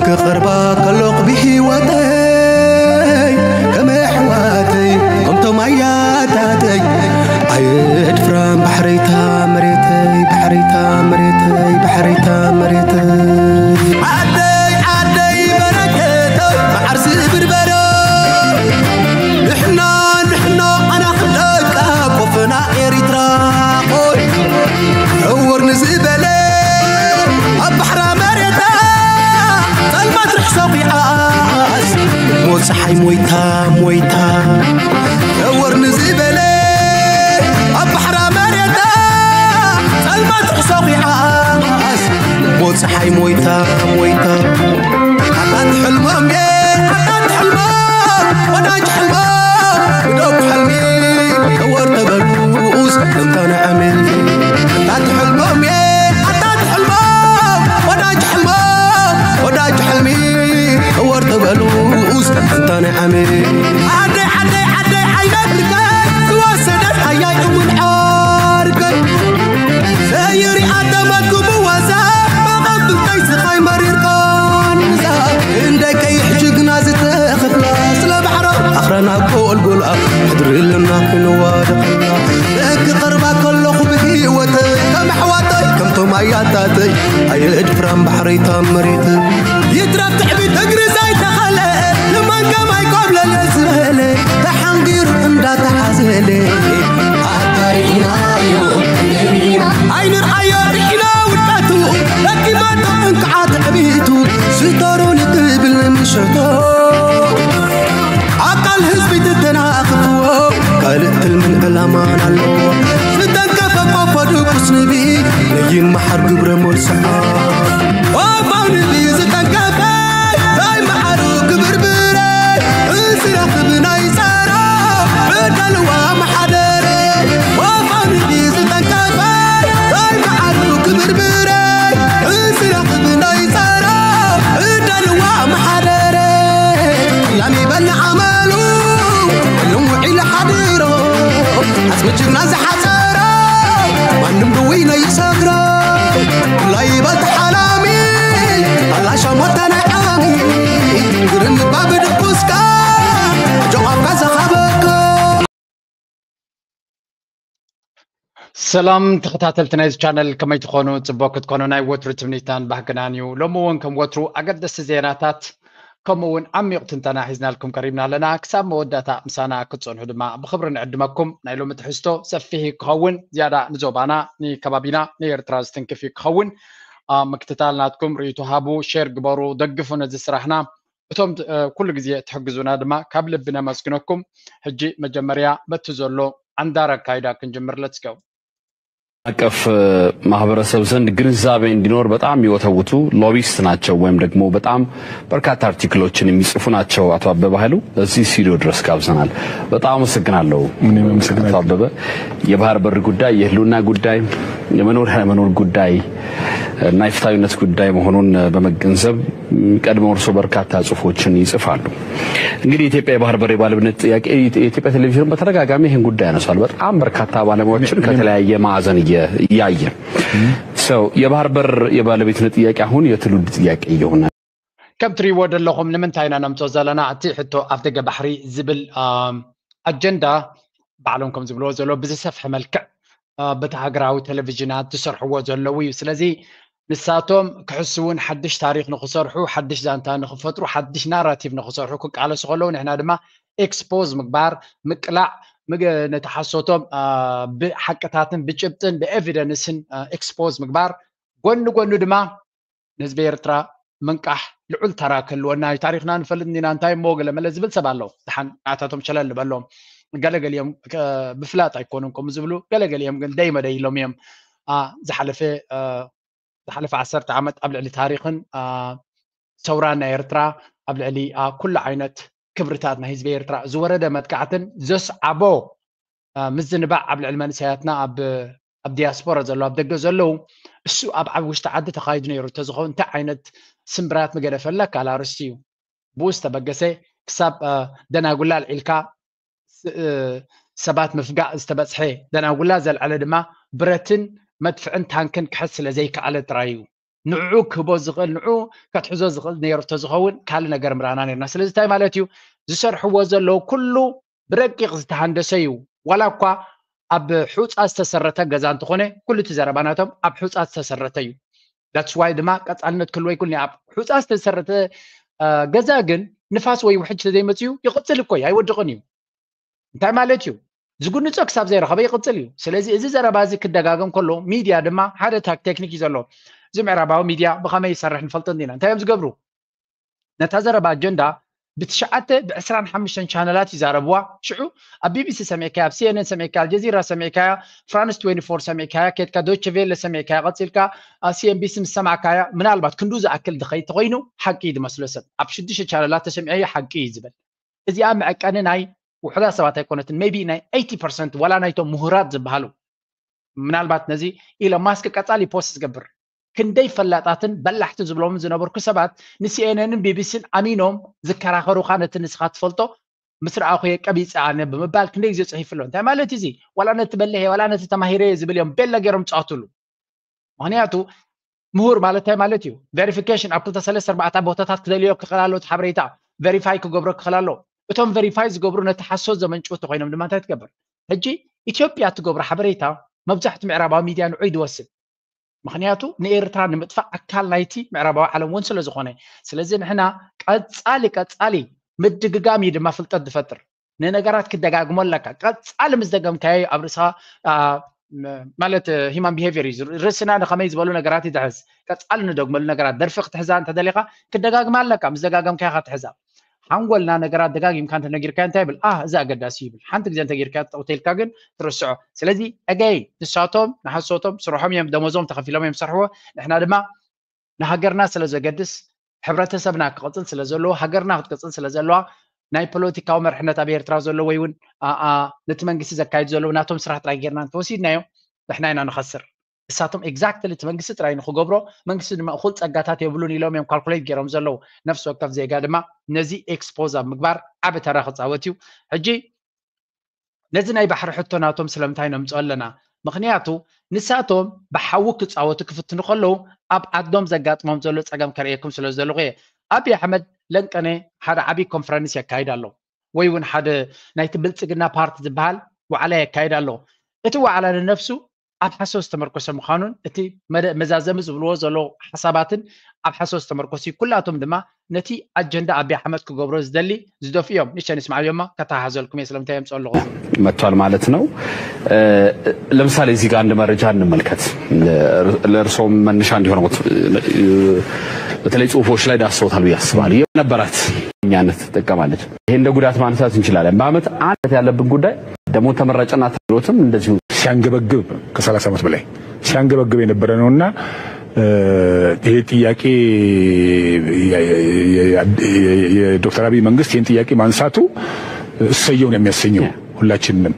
ክቐርባ ከሎኹ ብህይወተይ ከም ኣሕዋተይ ከምቶም ኣያታተይ ኣየድፍራን ባሕረይታ መሬተይ ባሕረይታ መሬተይ ባሕረይታ መሬተይ ዓደይ ዓደይ በረከተይ መዓር ስብርበረ ንሕና ንሕና ኣና ክንደቃ ኮፈና ኤሪትራ ቆይ ዕውር ንዝበለ ኣብ ባሕራ መሬታ ጸልማት ርሕሶ ኺዓስ ሞት ፀሓይ ሞይታ ሞይታ ዕውር ንዝበለ ኣብ ባሕራ መሬታ ጸልማት ርሕሶ ኺዓስ ሞት ፀሓይ ሞይታ ሞይታ ኣታት ሕልሞም እየ ኣታት ሕልሞም ወዳጅ ሕልሞም ብደጉ ሕልሚ ዕወር ተበሉስ እንተነዐሚ ኣታት ሕልሞም እየ ኣታት ሕልሞም ወዳጅ ሕልሞም ወዳጅ ሕልሚ ዕወር ተበሉስ እንተነዐሚ ዓደይ ዓደይ ዓደይ ዓይነ ብርከይ ዝወሰደት ኣያይ እውን ዓርከይ ዘይሪኣ ተመግቡ ወዛ መቐብልተይ ስኻይ መሪርካን ንዛ እንደይ ቀይሕ ጅግና ዝተኸፍላ ስለ ባሕራ ኣኽረና ጎልጎልኣ ሕድሪ ኣለና ክንዋ ደኸና ክቐርባ ከለኹ ብህይወተይ ከም ኣሕዋተይ ከምቶም ኣያታተይ ኣየድፍራን ባሕረይታ መሬተይ ይትረፍ ትዕቢት እግሪ ዘይተኸለ ንመንገም ኣይኮብለለ ዝበለ ተሓንጊሩ እንዳተሓዘለ ኣታ ርኢናዮ ኣይንርኣዮ ርኢና ውድቀቱ ለኪማቶ እንክዓ ትዕቢቱ ዝተሩ ንክብል ንምሸቶ ኣካል ህዝቢ ትተናኽፍዎ ካልእ ትልምን ዕላማን ኣለዎ ዝተንከፈ ቆፎ ድቁስ ንቢ ነይመሓር ግብረ ሞልስዓ ቆፎ ንቢ ዝተንከፈ ናይ መሓሩ ክብርብረ ዝረኽብ ናይ ጸራ ዕደልዋ መሓደረ ቆፎ ንቢ ዝተንከፈ ናይ መሓሩ ክብርብረ ዝረኽብ ናይ ጸራ ዕደልዋ መሓደረ ላም ይበል ዓመሉ ኩሎም ውዒሉ ሓዲሮ ኣስምጅና ዝሓፀሮ ማንም ድውይ ነይሰግሮ ላይበል ተሓላሚ ኣላሻ ሞተና ዓሚ ግርንባ ብድቁስካ ጆቓፍካ ዘኻበካ ሰላም ተኸታተልቲ ናይዚ ቻነል ከመይ ትኾኑ? ጽቡቕ ክትኮኑ ናይ ወትሩ ትምኒትናን ባህግናን እዩ። ሎሚ እውን ከም ወትሩ ኣገደስቲ ዜናታት ከምኡ እውን ዓሚቕ ትንተና ሒዝናልኩም ቀሪብና ኣለና። ክሳብ መወዳእታ ምሳና ክትጸንሑ ድማ ብኽብሪ ንዕድመኩም። ናይ ሎሚ ትሕዝቶ ሰፊሕ እዩ ክኸውን፣ ዝያዳ ንዞባና፣ ንከባቢና፣ ንኤርትራ ዝትንክፍ እዩ ክኸውን። ኣብ ምክትታል ናትኩም ርእይቶ ሃቡ፣ ሼር ግበሩ፣ ደግፉ ነዚ ስራሕና። እቶም ኩሉ ግዜ ትሕግዙና ድማ ካብ ልቢ ነመስግነኩም። ሕጂ መጀመርያ በቲ ዘሎ ዓንዳር ኣካይዳ ክንጅምር let's go። አቀፍ ማህበረሰብ ዘንድ ግንዛቤ እንዲኖር በጣም የሚወተውቱ ሎቢስት ናቸው ወይም ደግሞ በጣም በርካታ አርቲክሎችን የሚጽፉ ናቸው። አቶ አበበ ኃይሉ እዚህ ስቱዲዮ ድረስ ጋብዘናል። በጣም አመሰግናለሁ። እኔም አመሰግናለሁ። አቶ አበበ የባህር በር ጉዳይ፣ የህልውና ጉዳይ፣ የመኖር ያለመኖር ጉዳይ እና የፍትሐዊነት ጉዳይ መሆኑን በመገንዘብ ቀድሞ እርሶ በርካታ ጽሁፎችን ይጽፋሉ። እንግዲህ የኢትዮጵያ የባህር በር የባለቤትነት ጥያቄ የኢትዮጵያ ቴሌቪዥን በተደጋጋሚ ይህን ጉዳይ ያነሳል። በጣም በርካታ ባለሙያዎችን ከተለያየ ማዕዘን እየ- እያየ ሰው የባህር በር የባለቤትነት ጥያቄ አሁን የትውልድ ጥያቄ እየሆነ ከም ትሪእዎ ዘለኹም ንምንታይ ኢና ነምፅኦ ዘለና እቲ ሕቶ ኣፍ ደገ ባሕሪ ዝብል ኣም፣ ኣጀንዳ ባዕሎም ከም ዝብልዎ ዘሎ ብዝሰፍሐ መልክዕ አ፣ በቲ ሃገራዊ ቴሌቪዥናት ዝሰርሕዎ ዘለዉ እዩ። ስለዚ ንሳቶም ክሕስውን ሓድሽ ታሪኽ ንኽሰርሑ ሓድሽ ዛንታ ንኽፈጥሩ ሓድሽ ናራቲቭ ንኽሰርሑ ክቃለሱ ከለዉ ንሕና ድማ ኤክስፖዝ ምግባር ምቅላዕ ምግ- ነቲ ሓሶቶም አ፣ ብሓቅታትን ብጭብጥን ብኤቪደንስን ኤክስፖዝ ምግባር ጎኒ ጎኒ ድማ ንህዝቢ ኤርትራ ምንቃሕ ልዑል ተራ ክህልወና እዩ። ታሪኽና ንፈልጥ እንዲና እንታይ እሞ ገለ መለ ዝብል ሰብ ኣሎ። ደሓን ንኣታቶም ሸለል ንበሎም። ገለገሊኦም ከ- ብፍላጥ ኣይኮኑን ከምኡ ዝብሉ፣ ገለገሊኦም ግን ደይ መደይ ኢሎም እዮም። አ፣ ዝሓለፈ አ፣ ዝሓለፈ ዓሰርተ ዓመት ኣብ ልዕሊ ታሪኽን አ፣ ሰውራን ናይ ኤርትራ ኣብ ልዕሊ አ፣ ኩሉ ዓይነት ክብርታት ናይ ህዝቢ ኤርትራ ዝወረደ መጥቃዕትን ዘስዓቦ አ፣ ምዝንባዕ ኣብ ልዕሊ መንእሰያትና ኣብ ኣብ ዲያስፖራ ዘለዉ ኣብ ደገ ዘለዉ እሱ ኣብ ዓብ ውሽጢ ዓዲ ተኻይዱ ነይሩ እንተዝኸውን እንታይ ዓይነት ስምብራት ምገደፈላ ካል ኣርስቲ እዩ። ብኡ ዝተበገሰ ክሳብ አ፣ ደናጉላ ኣልዒልካ ስ- እ፣ ሰባት ምፍጋእ ዝተበፅሐ ደናጉላ ዘልዐለ ድማ ብረትን መድፍዕን ታንክን ክሕዝ ስለ ዘይከኣለ ጥራይ እዩ። ንዑ ክህቦ ዝኽእል ንዑ ከትሕዞ ዝኽእል ነይሩ ተዝኸውን ካልእ ነገር ምራና ነርና። ስለዚ እንታይ ማለት እዩ? ዝሰርሕዎ ዘለዉ ኩሉ ብረቂቕ ዝተሃንደሰ እዩ። ዋላ እኳ ኣብ ሑፃ ዝተሰረተ ገዛ እንተኾነ ኩሉ እቲ ዘረባናቶም ኣብ ሑፃ ዝተሰረተ እዩ። That's why ድማ ቀፃልነት ክህልዎ ይክእል። ኣብ ሑፃ ዝተሰረተ ገዛ ግን ንፋስ ወይ ውሕጅ ተዘይመፅዩ ይቕፅል እኮ እዩ፣ ኣይወድቕን እዩ። እንታይ ማለት እዩ? ዝጉንፆ ክሳብ ዘይረኸበ ይቕፅል እዩ። ስለዚ እዚ ዘረባ እዚ ክደጋገም ከሎ ሚድያ ድማ ሓደ ቴክኒክ እዩ ዘለዎ። እዚ ምዕራባዊ ሚድያ ብኸመይ ይሰርሕ ንፈልጦ እንዲና። እንታይ እዮም ዝገብሩ? ነታ ዘረባ ኣጀንዳ ብትሽዓተ ብዕስራን ሓሙሽተን ቻነላት ይዛረብዋ። ሽዑ ኣብ ቢቢሲ ሰሚዕካያ፣ ኣብ ሲኤንኤን ሰሚዕካያ፣ ኣልጀዚራ ሰሚዕካያ፣ ፍራንስ ትዌንቲ ፎር ሰሚዕካያ፣ ኬድካ ዶይቸ ቬለ ሰሚዕካያ፣ ቀፂልካ ሲኤንቢሲ ምስ ሰማዕካያ፣ ምናልባት ክንዱ ዝኣክል ድኸይ ተኮይኑ ሓቂ እዩ ዝመስሎ ሰብ። ኣብ ሽዱሽተ ቻነላት ተሰሚዐዮ ሓቂ እዩ ዝብል። እዚኣ መዐቀኒ ናይ ውሑዳት ሰባት ኣይኮነትን። ሜቢ ናይ ኤይቲ ፐርሰንት ዋላ ናይቶም ምሁራት ዝበሃሉ። ምናልባት ነዚ ኢሎን ማስክ ቀፃሊ ፖስት ዝገብር ክንደይ ፈላጣትን በላሕትን ዝብሎምን ዝነበርኩ ሰባት ንሲኤንኤንን ቢቢሲን ኣሚኖም ዝከራኸሩኻ ነቲ ንስኻ ትፈልጦ ምስ ረኣኹ እየ ቀቢፀ ኣነ ብምባል ክንደይ ግዜ ፅሒፉ ኣሎ። እንታይ ማለት እዚ? ዋላ ነቲ በሊሕ እየ ዋላ ነቲ ተማሂረ እየ ዝብል እዮም ቤላ ገይሮም ዝፃወትሉ። ምክንያቱ ምሁር ማለት እንታይ ማለት እዩ? ቬሪፊኬሽን ኣብ ክልተ ሰለስተ ኣርባዕተ ቦታታት ክደልዮ ክኽእል ኣሎ፣ እቲ ሓበሬታ ቬሪፋይ ክገብሮ ክኽእል ኣሎ። እቶም ቬሪፋይ ዝገብሩ ነቲ ሓሶት ዘመንጭው ተኮይኖም ድማ እንታይ ትገብር? ሕጂ ኢትዮጵያ ትገብሮ ሓበሬታ መብዛሕቱ ምዕራባዊ ሚድያ ንዑ እዩ ዝወስድ። ምክንያቱ ንኤርትራ ንምጥፋእ ኣካል ናይቲ ምዕራባዊ ዓለም እውን ስለ ዝኾነ፣ ስለዚ ንሕና ቀጻሊ ቀጻሊ ምድግጋም እዩ ድማ ፍልጠት ዝፈጥር። ንነገራት ክደጋግሞ ኣለካ። ቀጻሊ ምስ ደገምካዮ ኣብ ርእስኻ ማለት ሂማን ቢሄቪየር እዩ። ርእስና ንኸመይ ዝበሉ ነገራት ይትሕዝ። ቀጻሊ ንደግመሉ ነገራት ደርፊ ክትሕዛ እንተደሊኻ ክደጋግማ ኣለካ። ምስ ደጋገምካዮ ኢኻ ትሕዛ። ሓንጎልና ነገራት ደጋጊምካ እንተነጊርካዮ እንታይ ይብል? ኣህ እዚ ኣገዳሲ ይብል። ሓንቲ ግዜ እንተጊርካዮ ጠውቴልካ ግን ትርስዖ። ስለዚ ኣገይ ንሳቶም ንሓሶቶም ስርሖም እዮም፣ ደሞዞም ተኸፊሎም እዮም ዝሰርሕዎ። ንሕና ድማ ንሃገርና ስለ ዘገድስ፣ ሕብረተሰብና ክቕጽል ስለ ዘለዎ፣ ሃገርና ክትቅጽል ስለ ዘለዋ፣ ናይ ፖለቲካዊ መርሕነት ኣብ ኤርትራ ዘሎ ወይ እውን ነቲ መንግስቲ ዘካይዱ ዘለዉ ናቶም ስራሕ ጥራይ ጌርና እንተወሲድናዮ ንሕና ኢና ንኸስር። እሳቶም ኤግዛክትሊ እቲ መንግስቲ ጥራይ ንክገብሮ፣ መንግስቲ ድማ እኹል ጸጋታት የብሉን ኢሎም እዮም ካልኩሌት ገይሮም ዘለዉ። ነፍሲ ወከፍ ዜጋ ድማ ነዚ ኤክስፖዝ ኣብ ምግባር ዓቢ ተራ ክጻወት እዩ። ሕጂ ነዚ ናይ ባሕሪ ሕቶ ናቶም ስለምንታይ ነምጽኦ ኣለና? ምኽንያቱ ንሳቶም ብሓዊ ክጻወቱ ክፍትኑ ከለዉ ኣብ ዓዶም ዘጋጥሞም ዘሎ ጸገም ከርእየኩም ስለ ዝደለኹ እየ። ኣብይ ኣሕመድ ለንቀነ ሓደ ዓብዪ ኮንፈረንስ የካይድ ኣሎ ወይ እውን ሓደ ናይቲ ብልጽግና ፓርቲ ዝበሃል ዋዕላ የካይድ ኣሎ። እቲ ዋዕላ ንነፍሱ ኣብ ሓሶት ዝተመርኮሰ ምዃኑን እቲ መዛዘሚ ዝብልዎ ዘለዉ ሓሳባትን ኣብ ሓሶት ዝተመርኮሱ እዩ። ኩላቶም ድማ ነቲ ኣጀንዳ ኣብይ ኣሕመድ ክገብሮ ዝደሊ ዝደፍኡ እዮም። ንሸ ንስማዕ እዮማ ከተሓሓዘልኩም እየ ስለምንታይ የምፅኦ ኣለኹ። መጥቷል ማለት ነው። ለምሳሌ እዚህ ጋር አንድ መረጃ እንመልከት። ለእርሶም መነሻ እንዲሆነዎት በተለይ ጽሁፎች ላይ ዳስሰውታል ብዬ አስባለሁ። የነበራት ኛነት ትጠቀማለች። ይሄ እንደ ጉዳት ማንሳት እንችላለን። በአመት አንድ ያለብን ጉዳይ ደግሞ ተመራጭና ተብሎትም እንደዚሁ ሲያንገበግብ ከ30 ዓመት በላይ ሲያንገበግብ የነበረ ነውና ይሄ ጥያቄ የዶክተር አብይ መንግስት ይህን ጥያቄ ማንሳቱ እሰየው ነው የሚያሰኘው። ሁላችንም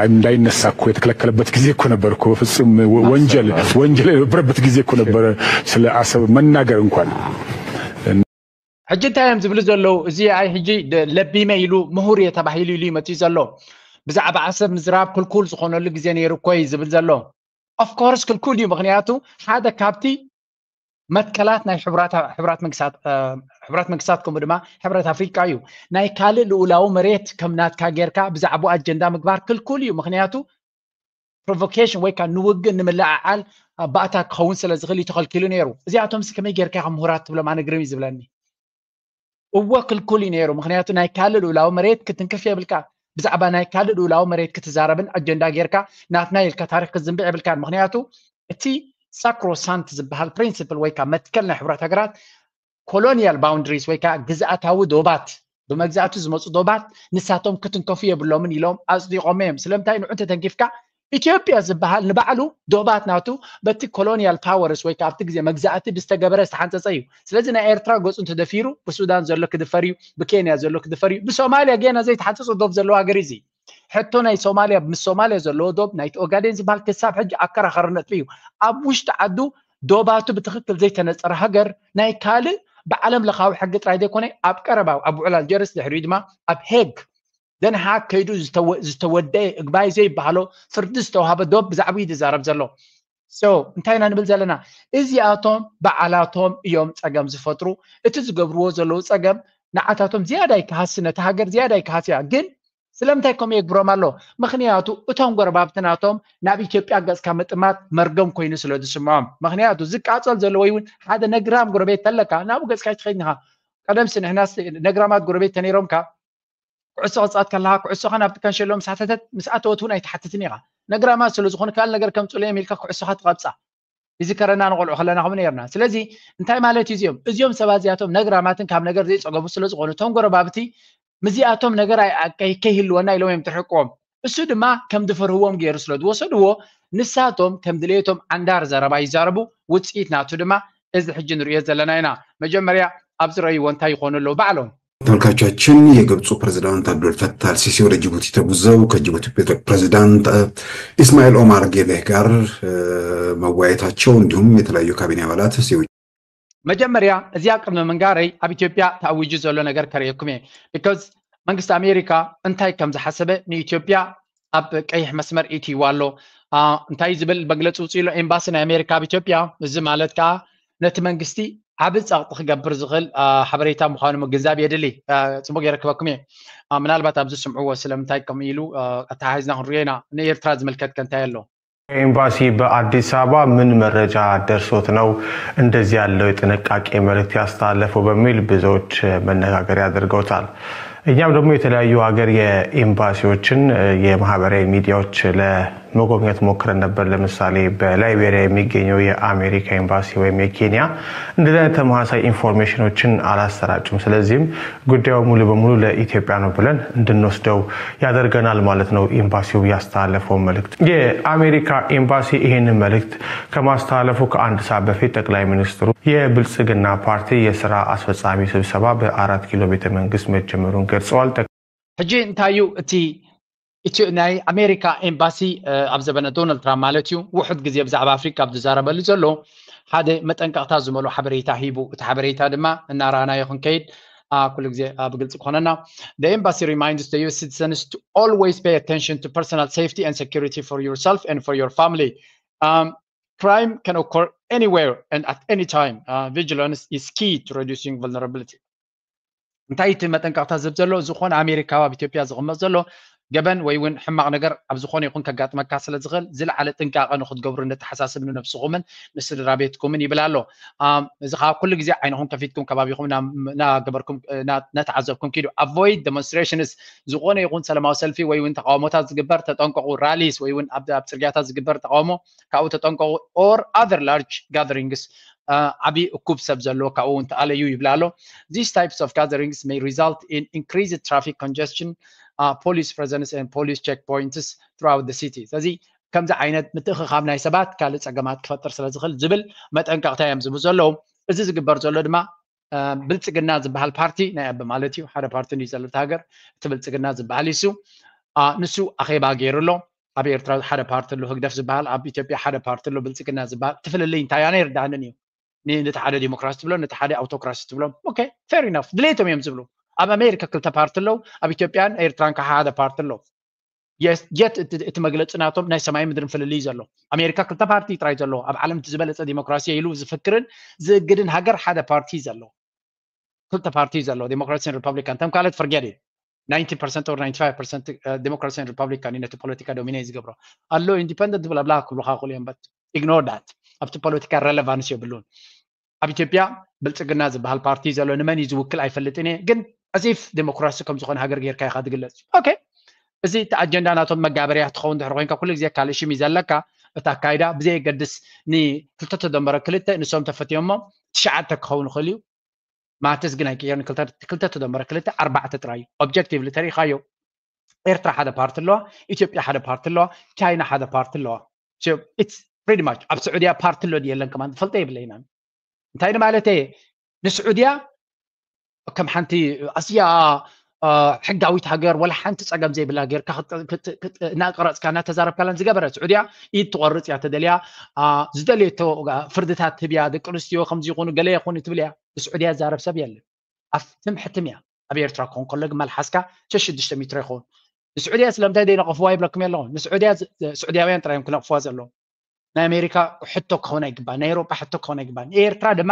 እንዳይነሳ እኮ የተከለከለበት ጊዜ እኮ ነበር እኮ። በፍጹም ወንጀል ወንጀል የነበረበት ጊዜ እኮ ነበረ ስለ አሰብ መናገር እንኳን። ሕጂ እንታይ እዮም ዝብሉ ዘለዉ? እዚ ኣይ ሕጂ ለቢመ ኢሉ ምሁር እየ ተባሂሉ ኢሉ ይመፅኡ ዘሎ። ብዛዕባ ዓሰብ ምዝራብ ክልኩል ዝኾነሉ ግዜ ነይሩ እኮ እዩ ዝብል ዘሎ። ኦፍኮርስ ክልኩል እዩ። ምክንያቱ ሓደ ካብቲ መትከላት ናይ ሕቡራት መንግስታት ከምኡ ድማ ሕብረት ኣፍሪቃ እዩ። ናይ ካልእ ልኡላዊ መሬት ከም ናትካ ጌርካ ብዛዕባኡ ኣጀንዳ ምግባር ክልኩል እዩ። ምክንያቱ ፕሮቮኬሽን ወይ ከዓ ንውግእ ንምልዕዓል ባእታ ክኸውን ስለ ዝኽእል እዩ ተኸልኪሉ ነይሩ። እዚኣቶም ሲ ከመይ ጌርካ ኢኻ ምሁራት ትብሎም? ኣነ ግርም እዩ ዝብለኒ። እወ ክልኩል እዩ ነይሩ። ምክንያቱ ናይ ካልእ ልኡላዊ መሬት ክትንክፍ የብልካ። ብዛዕባ ናይ ካልእ ልኡላዊ መሬት ክትዛረብን ኣጀንዳ ጌርካ ናትና ኢልካ ታሪክ ክትዝንብዕ የብልካን። ምክንያቱ እቲ ሳክሮሳንት ዝበሃል ፕሪንስፕል ወይ ከዓ መትከል ናይ ሕብረት ሃገራት ኮሎኒያል ባውንድሪስ ወይ ከዓ ግዝኣታዊ ዶባት ብመግዛእቱ ዝመፁ ዶባት ንሳቶም ክትንከፉ የብሎምን ኢሎም ኣፅዲቖም እዮም። ስለምንታይ ንዑ እንተተንኪፍካ ኢትዮጵያ ዝበሃል ንባዕሉ ዶባት ናቱ በቲ ኮሎኒያል ፓወርስ ወይ ከዓ ኣብቲ ግዜ መግዛእቲ ብዝተገበረ ዝተሓንፀፀ እዩ። ስለዚ ናይ ኤርትራ ገፁ እንተደፊሩ ብሱዳን ዘሎ ክድፈር እዩ፣ ብኬንያ ዘሎ ክድፈር እዩ። ብሶማልያ ጌና ዘይተሓንፀፀ ዶብ ዘለዎ ሃገር እዩ። ሕቶ ናይ ሶማልያ ምስ ሶማልያ ዘለዎ ዶብ ናይቲ ኦጋዴን ዝበሃል ክሳብ ሕጂ ኣከራኻሪ ነጥቢ እዩ። ኣብ ውሽጢ ዓዱ ዶባቱ ብትኽክል ዘይተነፀረ ሃገር ናይ ካልእ ብዓለም ለኻዊ ሕጊ ጥራይ ዘይኮነ ኣብ ቀረባ ኣብ ውዕል ኣልጀርስ ድሕሪኡ ድማ ኣብ ሄግ ደንሃግ ከይዱ ዝተወደአ እግባይ ዘይበሃሎ ፍርዲ ዝተዋሃበ ዶብ ብዛዕባኡ እዩ ዝዛረብ ዘሎ። So እንታይ ኢና ንብል ዘለና? እዚኣቶም በዓላቶም እዮም ጸገም ዝፈጥሩ። እቲ ዝገብርዎ ዘለዉ ጸገም ንዓታቶም ዝያዳ ይከሃሲ፣ ነቲ ሃገር ዝያዳ ይከሃስያ። ግን ስለምንታይ ከምኡ የግብሮም ኣሎ? ምኽንያቱ እቶም ጎረባብቲ ናቶም ናብ ኢትዮጵያ ገጽካ ምጥማት መርገም ኮይኑ ስለ ዝስምዖም። ምኽንያቱ ዝቃጸል ዘሎ ወይ እውን ሓደ ነግራም ጎረቤት ተለካ ናብኡ ገጽካ ኣይትኸይድን ኢኻ። ቀደምሲ ንሕናስ ነግራማት ጎረቤት ተነይሮምካ ኩዕሶ ክጻወት ከለኻ ኩዕሶኻ ናብቲ ከንሸሎ ምስ ሓተተት ምስ ኣተወት እውን ኣይትሓትትን ኢኻ። ነግራማት ስለ ዝኾኑ ካልእ ነገር ከምጽኡለይ ኢልካ ኩዕሶኻ ትቐብጻ። ይዝከረና ንቆልዑ ከለና ከምኡ ነርና። ስለዚ እንታይ ማለት እዩ እዚኦም? እዚኦም ሰባት እዚኣቶም ነግራማትን ካብ ነገር ዘይጸገቡ ስለ ዝኾኑ እቶም ጎረባብቲ ምስዚኣቶም ነገር ኣይ- ኣይ- ከይህልወና ኢሎም እዮም ትርሕቅዎም። እሱ ድማ ከም ዝፈርህዎም ገይሩ ስለ ዝወሰድዎ ንሳቶም ከም ድሌቶም ዓንዳር ዘረባ ይዛረቡ። ውጽኢት ናቱ ድማ እዚ ሕጂ ንርእዮ ዘለና ኢና። መጀመርያ ኣብዚ ረእይዎ እንታይ ይኾኑ ኣለዉ ባዕሎም። ተመልካቾቻችን የግብፁ ፕሬዝዳንት አብዱል ፈታህ አልሲሲ ወደ ጅቡቲ ተጉዘው ከጅቡቲ ፕሬዝዳንት ኢስማኤል ኦማር ጌሌህ ጋር መወያየታቸው እንዲሁም የተለያዩ ካቢኔ አባላት መጀመርያ እዚኣ ቅድሚ ምንጋረይ ኣብ ኢትዮጵያ ተኣዊጁ ዘሎ ነገር ከርእየኩም እየ። Because መንግስቲ ኣሜሪካ እንታይ ከም ዝሓሰበ ንኢትዮጵያ ኣብ ቀይሕ መስመር ኢትይዋ ኣሎ። እንታይ ዝብል መግለፂ ውፅኡ ኣሎ ኤምባሲ ናይ ኣሜሪካ ኣብ ኢትዮጵያ? እዚ ማለት ከዓ ነቲ መንግስቲ ዓቢ ፀቕጢ ክገብር ዝኽእል ሓበሬታ ምዃኑ ምግንዛብ የድሊ። ፅቡቅ የረክበኩም እየ። ምናልባት ኣብዚ ስምዕዎ ስለምንታይ ከምኡ ኢሉ ኣተሓሒዝና ክንሪኦ ኢና። ንኤርትራ ዝምልከት ከ እንታይ ኣሎ? ኤምባሲ በአዲስ አበባ ምን መረጃ ደርሶት ነው እንደዚህ ያለው የጥንቃቄ መልእክት ያስተላለፈው በሚል ብዙዎች መነጋገሪያ አድርገውታል። እኛም ደግሞ የተለያዩ ሀገር የኤምባሲዎችን የማህበራዊ ሚዲያዎች ለመጎብኘት ሞክረን ነበር። ለምሳሌ በላይቤሪያ የሚገኘው የአሜሪካ ኤምባሲ ወይም የኬንያ እንደዚህ አይነት ተመሳሳይ ኢንፎርሜሽኖችን አላሰራጩም። ስለዚህም ጉዳዩ ሙሉ በሙሉ ለኢትዮጵያ ነው ብለን እንድንወስደው ያደርገናል ማለት ነው። ኤምባሲው ያስተላለፈው መልእክት የአሜሪካ ኤምባሲ ይህንን መልእክት ከማስተላለፉ ከአንድ ሰዓት በፊት ጠቅላይ ሚኒስትሩ የብልጽግና ፓርቲ የስራ አስፈጻሚ ስብሰባ በአራት ኪሎ ቤተ መንግስት መጀመሩን ገልጸዋል። ሕጂ እንታይ እዩ እቲ ናይ ኣሜሪካ ኤምባሲ ኣብ ዘበነ ዶናልድ ትራምፕ ማለት እዩ ውሑድ ግዜ ብዛዕባ ኣፍሪካ ኣብ ዝዛረበሉ ዘሎ ሓደ መጠንቀቕታ ዝመልኦ ሓበሬታ ሂቡ። እቲ ሓበሬታ ድማ እናረኣናዮ ክንከይድ ኩሉ ግዜ ብግልፂ ክኾነና። The embassy reminds the U S citizens to always pay attention to personal safety and security for yourself and for your family. Um, crime can occur anywhere and at any time. Uh, vigilance is key to reducing vulnerability. እንታይ እቲ መጠንቀቕታ ዝብ ዘሎ? ዝኾነ ኣሜሪካዊ ኣብ ኢትዮጵያ ዝቕመጥ ዘሎ ገበን ወይ እውን ሕማቕ ነገር ኣብ ዝኾነ ይኹን ከጋጥመካ ስለ ዝኽእል ዝለዓለ ጥንቃቐ ንክትገብሩ ነተሓሳስብ ንነብስኹምን ንስድራ ቤትኩምን ይብል ኣሎ። እዚ ከዓ ኩሉ ግዜ ዓይንኹም ከፊትኩም ከባቢኹም እናገበርኩም እናተዓዘብኩም ኪዱ። Avoid demonstrations፣ ዝኾነ ይኹን ሰላማዊ ሰልፊ ወይ እውን ተቃውሞታት ዝግበር ተጠንቀቑ። ራሊስ ወይ እውን ኣብ ጽርግያታት ዝግበር ተቃውሞ ካብኡ ተጠንቀቑ። Or other large gatherings፣ ዓብዪ እኩብ ሰብ ዘለዎ ካብኡ እውን ተኣለዩ ይብል ኣሎ። These types of gatherings may result in increased traffic congestion, uh, police presence and police checkpoints throughout the city። ስለዚ ከምዚ ዓይነት ምትእኽኻብ ናይ ሰባት ካልእ ጸገማት ክፈጥር ስለ ዝኽእል ዝብል መጠንቀቕታ እዮም ዝህቡ ዘለዉ። እዚ ዝግበር ዘሎ ድማ ብልጽግና ዝበሃል ፓርቲ ናይ ኣቢ ማለት እዩ። ሓደ ፓርቲ እዩ ዘሎ ሃገር፣ እቲ ብልጽግና ዝበሃል ይሱ ንሱ ኣኼባ ገይሩ ኣሎ። ኣብ ኤርትራ ሓደ ፓርቲ ኣሎ ህግደፍ ዝበሃል፣ ኣብ ኢትዮጵያ ሓደ ፓርቲ ኣሎ ብልጽግና ዝበሃል። እቲ ፍልልይ እንታይ ኣነ ይርዳእንን እዩ። ነቲ ሓደ ዲሞክራሲ ትብሎ፣ ነቲ ሓደ ኣውቶክራሲ ትብሎ። Okay, fair enough፣ ድሌቶም እዮም ዝብሉ። ኣብ ኣሜሪካ ክልተ ፓርቲ ኣለዉ፣ ኣብ ኢትዮጵያን ኤርትራን ከዓ ሓደ ፓርቲ ኣለዉ። የት እቲ መግለፂ ናቶም ናይ ሰማይ ምድርን ፍልልይ ዘሎ? ኣሜሪካ ክልተ ፓርቲ ጥራይ ዘለዎ ኣብ ዓለም እቲ ዝበለፀ ዲሞክራሲ ኢሉ ዝፍክርን ዝእግድን ሃገር ሓደ ፓርቲ ዘሎ። ክልተ ፓርቲ ዘሎ ዲሞክራሲን ሪፐብሊካን። እቶም ካልኦት forget it። Ninety percent or ninety five percent ዲሞክራሲን ሪፐብሊካን እዩ ነቲ ፖለቲካ ዶሚኔት ዝገብሮ። ኣሎ ኢንዲፐንደንት ብላብላ ክብሉካ ክእሉ እዮም። But ignore that። ኣብቲ ፖለቲካ ረለቫንስ የብሉን። ኣብ ኢትዮጵያ ብልፅግና ዝበሃል ፓርቲ ዘሎ ንመን እዩ ዝውክል ኣይፈልጥን እየ፣ ግን as if ዲሞክራሲ ከም ዝኾነ ሃገር ጌርካ ኢኻ ዝግለፅ። Okay፣ እዚ እቲ ኣጀንዳ ናቶም መጋበርያ ትኸውን ድሕሪ ኮይንካ ኩሉ ግዜ ካልእ ሽም እዩ ዘለካ። እቲ ኣካይዳ ብዘየገድስ ንክልተ ተደመረ ክልተ ንሶም ተፈትዮሞ ትሽዓተ ክኸውን ይኽእል እዩ። ማትስ ግን ኣይቅየርን። ክልተ ተደመረ ክልተ ኣርባዕተ ጥራይ እዩ። ኦብጀክቲቭሊ ተሪኢኻዮ ኤርትራ ሓደ ፓርቲ ኣለዋ፣ ኢትዮጵያ ሓደ ፓርቲ ኣለዋ፣ ቻይና ሓደ ፓርቲ ኣለዋ። It's pretty much። ኣብ ስዑድያ ፓርቲ ኣሎ ድዩ የለን ከማን ዝፈልጦ የብለይና። እንታይ ንማለት እየ? ንስዑድያ ከም ሓንቲ ኣዝያ ሕጋዊት ሃገር ወላ ሓንቲ ጸገም ዘይብላ ጌርካ እናቀረጽካ እናተዛረብካላን ዝገበረት ስዑድያ ኢድ ትቆርጽ እያ ተደልያ። ዝደልየቶ ፍርድታት ትህብያ። ደቂ ኣንስትዮ ከምዚ ይኹኑ ገለ ይኹኑ ትብል እያ። ብስዑድያ ዛረብ ሰብ የለን። ኣብ ትም ሕትም እያ። ኣብ ኤርትራ ክኾን ከሎ ግን መልሓስካ ሸሽ ሽዱሽተ ሜትሮ ይኸውን። ንስዑድያ ስለምንታይ ዘይነቐፍዋ ይብለኩም ኣለኹ። ንስዑድያ ስዑድያውያን ጥራይ እዮም ክነቕፍዋ ዘለዎም። ናይ ኣሜሪካ ሕቶ ክኸውን ኣይግባን፣ ናይ ኤውሮጳ ሕቶ ክኸውን ኣይግባን። ኤርትራ ድማ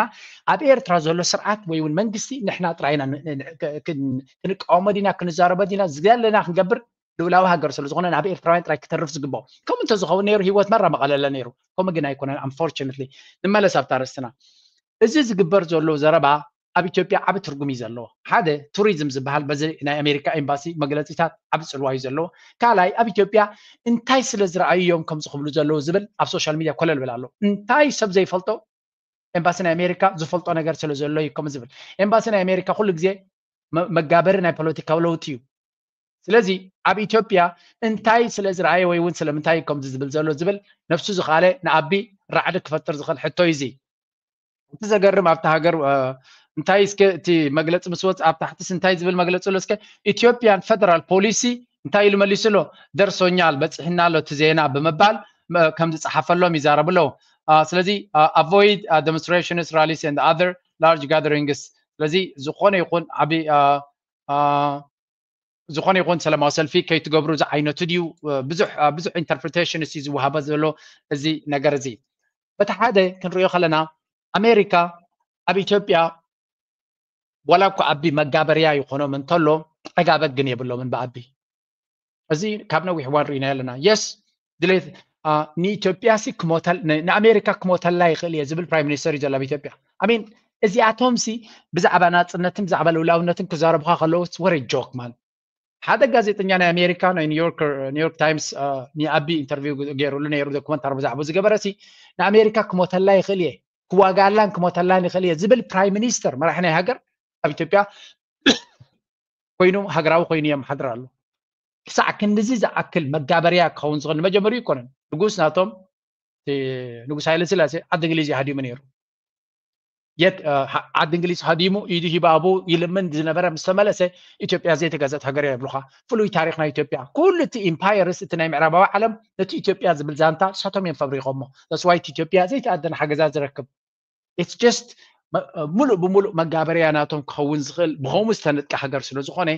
ኣብ ኤርትራ ዘሎ ስርዓት ወይ እውን መንግስቲ ንሕና ጥራይ ኢና ን- ን- ክ- ክን- ክንቃወሞ ዲና፣ ክንዛረቦ ዲና፣ ዘለና ክንገብር ልኡላዊ ሃገር ስለ ዝኾነ ናብ ኤርትራውያን ጥራይ ክተርፍ ዝግባኦ። ከምኡ እንተዝኸውን ነይሩ ህይወት መራ መቐለለ ነይሩ። ከምኡ ግን ኣይኮነን። Unfortunately፣ ንመለስ ኣብታ ኣርእስትና። እዚ ዝግበር ዘሎ ዘረባ ኣብ ኢትዮጵያ ዓቢ ትርጉም እዩ ዘለዎ። ሓደ፣ ቱሪዝም ዝበሃል በዚ ናይ ኣሜሪካ ኤምባሲ መግለጺታት ዓቢ ጽልዋ እዩ ዘለዎ። ካልኣይ፣ ኣብ ኢትዮጵያ እንታይ ስለ ዝረኣዩ እዮም ከምዚ ክብሉ ዘለዉ ዝብል ኣብ ሶሻል ሚድያ ኮለል ብል ኣሎ። እንታይ ሰብ ዘይፈልጦ ኤምባሲ ናይ ኣሜሪካ ዝፈልጦ ነገር ስለ ዘሎ እዩ ከምዚ ዝብል። ኤምባሲ ናይ ኣሜሪካ ኩሉ ግዜ መ- መጋበሪ ናይ ፖለቲካዊ ለውጢ እዩ። ስለዚ ኣብ ኢትዮጵያ እንታይ ስለ ዝረኣየ ወይ እውን ስለምንታይ እዩ ከምዚ ዝብል ዘሎ ዝብል ነፍሱ ዝኸኣለ ንኣቢ ራዕዲ ክፈጥር ዝኽእል ሕቶ እዩ እዚ። እቲ ዘገርም ኣብቲ ሃገር እ፣ እንታይ እስከ እቲ መግለፂ ምስ ወፅ ኣብ ታሕትስ እንታይ ዝብል መግለፂ ኣሎ? እስከ ኢትዮጵያን ፌደራል ፖሊሲ እንታይ ኢሉ መሊሱ ኣሎ? ደርሶኛል፣ በፂሕና ኣሎ እቲ ዜና ብምባል እ፣ ከም ዝፀሓፈሎም ይዛረቡ ኣለዉ። እ፣ ስለዚ እ፣ avoid እ፣ demonstrations, rallies and other large gatherings። ስለዚ ዝኾነ ይኹን ዓቢ እ፣ እ፣ ዝኾነ ይኹን ሰላማዊ ሰልፊ ከይትገብሩ ዝዓይነቱ ድዩ? ብዙሕ ብዙሕ ኢንተርፕሪቴሽን እዩ ዝወሃበ ዘሎ እዚ ነገር እዚ። በቲ ሓደ ክንሪኦ ከለና ኣሜሪካ ኣብ ኢትዮጵያ ዋላ እኳ ኣቢ መጋበርያ ይኾኖም እንተሎ ጠጋበት ግን የብሎምን ብኣቢ። እዚ ካብ ነዊሕ እዋን ርኢና ኣለና። የስ ድሌት አ፣ ንኢትዮጵያ ሲ ክሞተል ን- ንኣሜሪካ ክሞተላ ይኽእል እየ ዝብል ፕራይም ሚኒስተር እዩ ዘሎ ኣብ ኢትዮጵያ። ኣሚን እዚኣቶም ሲ ብዛዕባ ናፅነትን ብዛዕባ ልውላውነትን ክዛረቡካ ከለዉ ወረ ጆክ ማን ሓደ ጋዜጠኛ ናይ ኣሜሪካ ናይ ኒውዮርክ ኒውዮርክ ታይምስ አ፣ ንኣቢ ኢንተርቪው ገይሩሉ ነይሩ ዶክመንታሪ ብዛዕባ ዝገበረ ሲ ንኣሜሪካ ክሞተላ ይኽእል እየ ክዋጋላን ክሞተላን ይኽእል እየ ዝብል ፕራይም ሚኒስተር መራሒ ናይ ሃገር ኣብ ኢትዮጵያ ኮይኑ ሃገራዊ ኮይኑ የመሓድር ኣሎ። ክሳዕ ክንድዚ ዝኣክል መጋበርያ ክኸውን ዝኽእል ንመጀመሪኡ ይኮነን። ንጉስ ናቶም እቲ ንጉስ ሃይለ ስላሴ ዓዲ እንግሊዝ እዩ ሃዲሙ ነይሩ። የት እ፣ ሃ- ዓዲ እንግሊዝ ሃዲሙ ኢዱ ሂባቡ ይልምን ዝነበረ ምስ ተመለሰ ኢትዮጵያ ዘይተገዘት ሃገር እያ ይብሉኻ። ፍሉይ ታሪኽ ናይ ኢትዮጵያ። ኩሉ እቲ ኢምፓየርስ እቲ ናይ ምዕራባዊ ዓለም ነቲ ኢትዮጵያ ዝብል ዛንታ ንሳቶም እዮም ፈብሪኾሞ። That's why ኢትዮጵያ ዘይተኣደነ ሓገዛት ዝረክብ። It's just መ- ሙሉእ ብሙሉእ መጋበርያ ናቶም ክኸውን ዝኽእል ብኸምኡ ዝተነጥቀ ሃገር ስለ ዝኾነ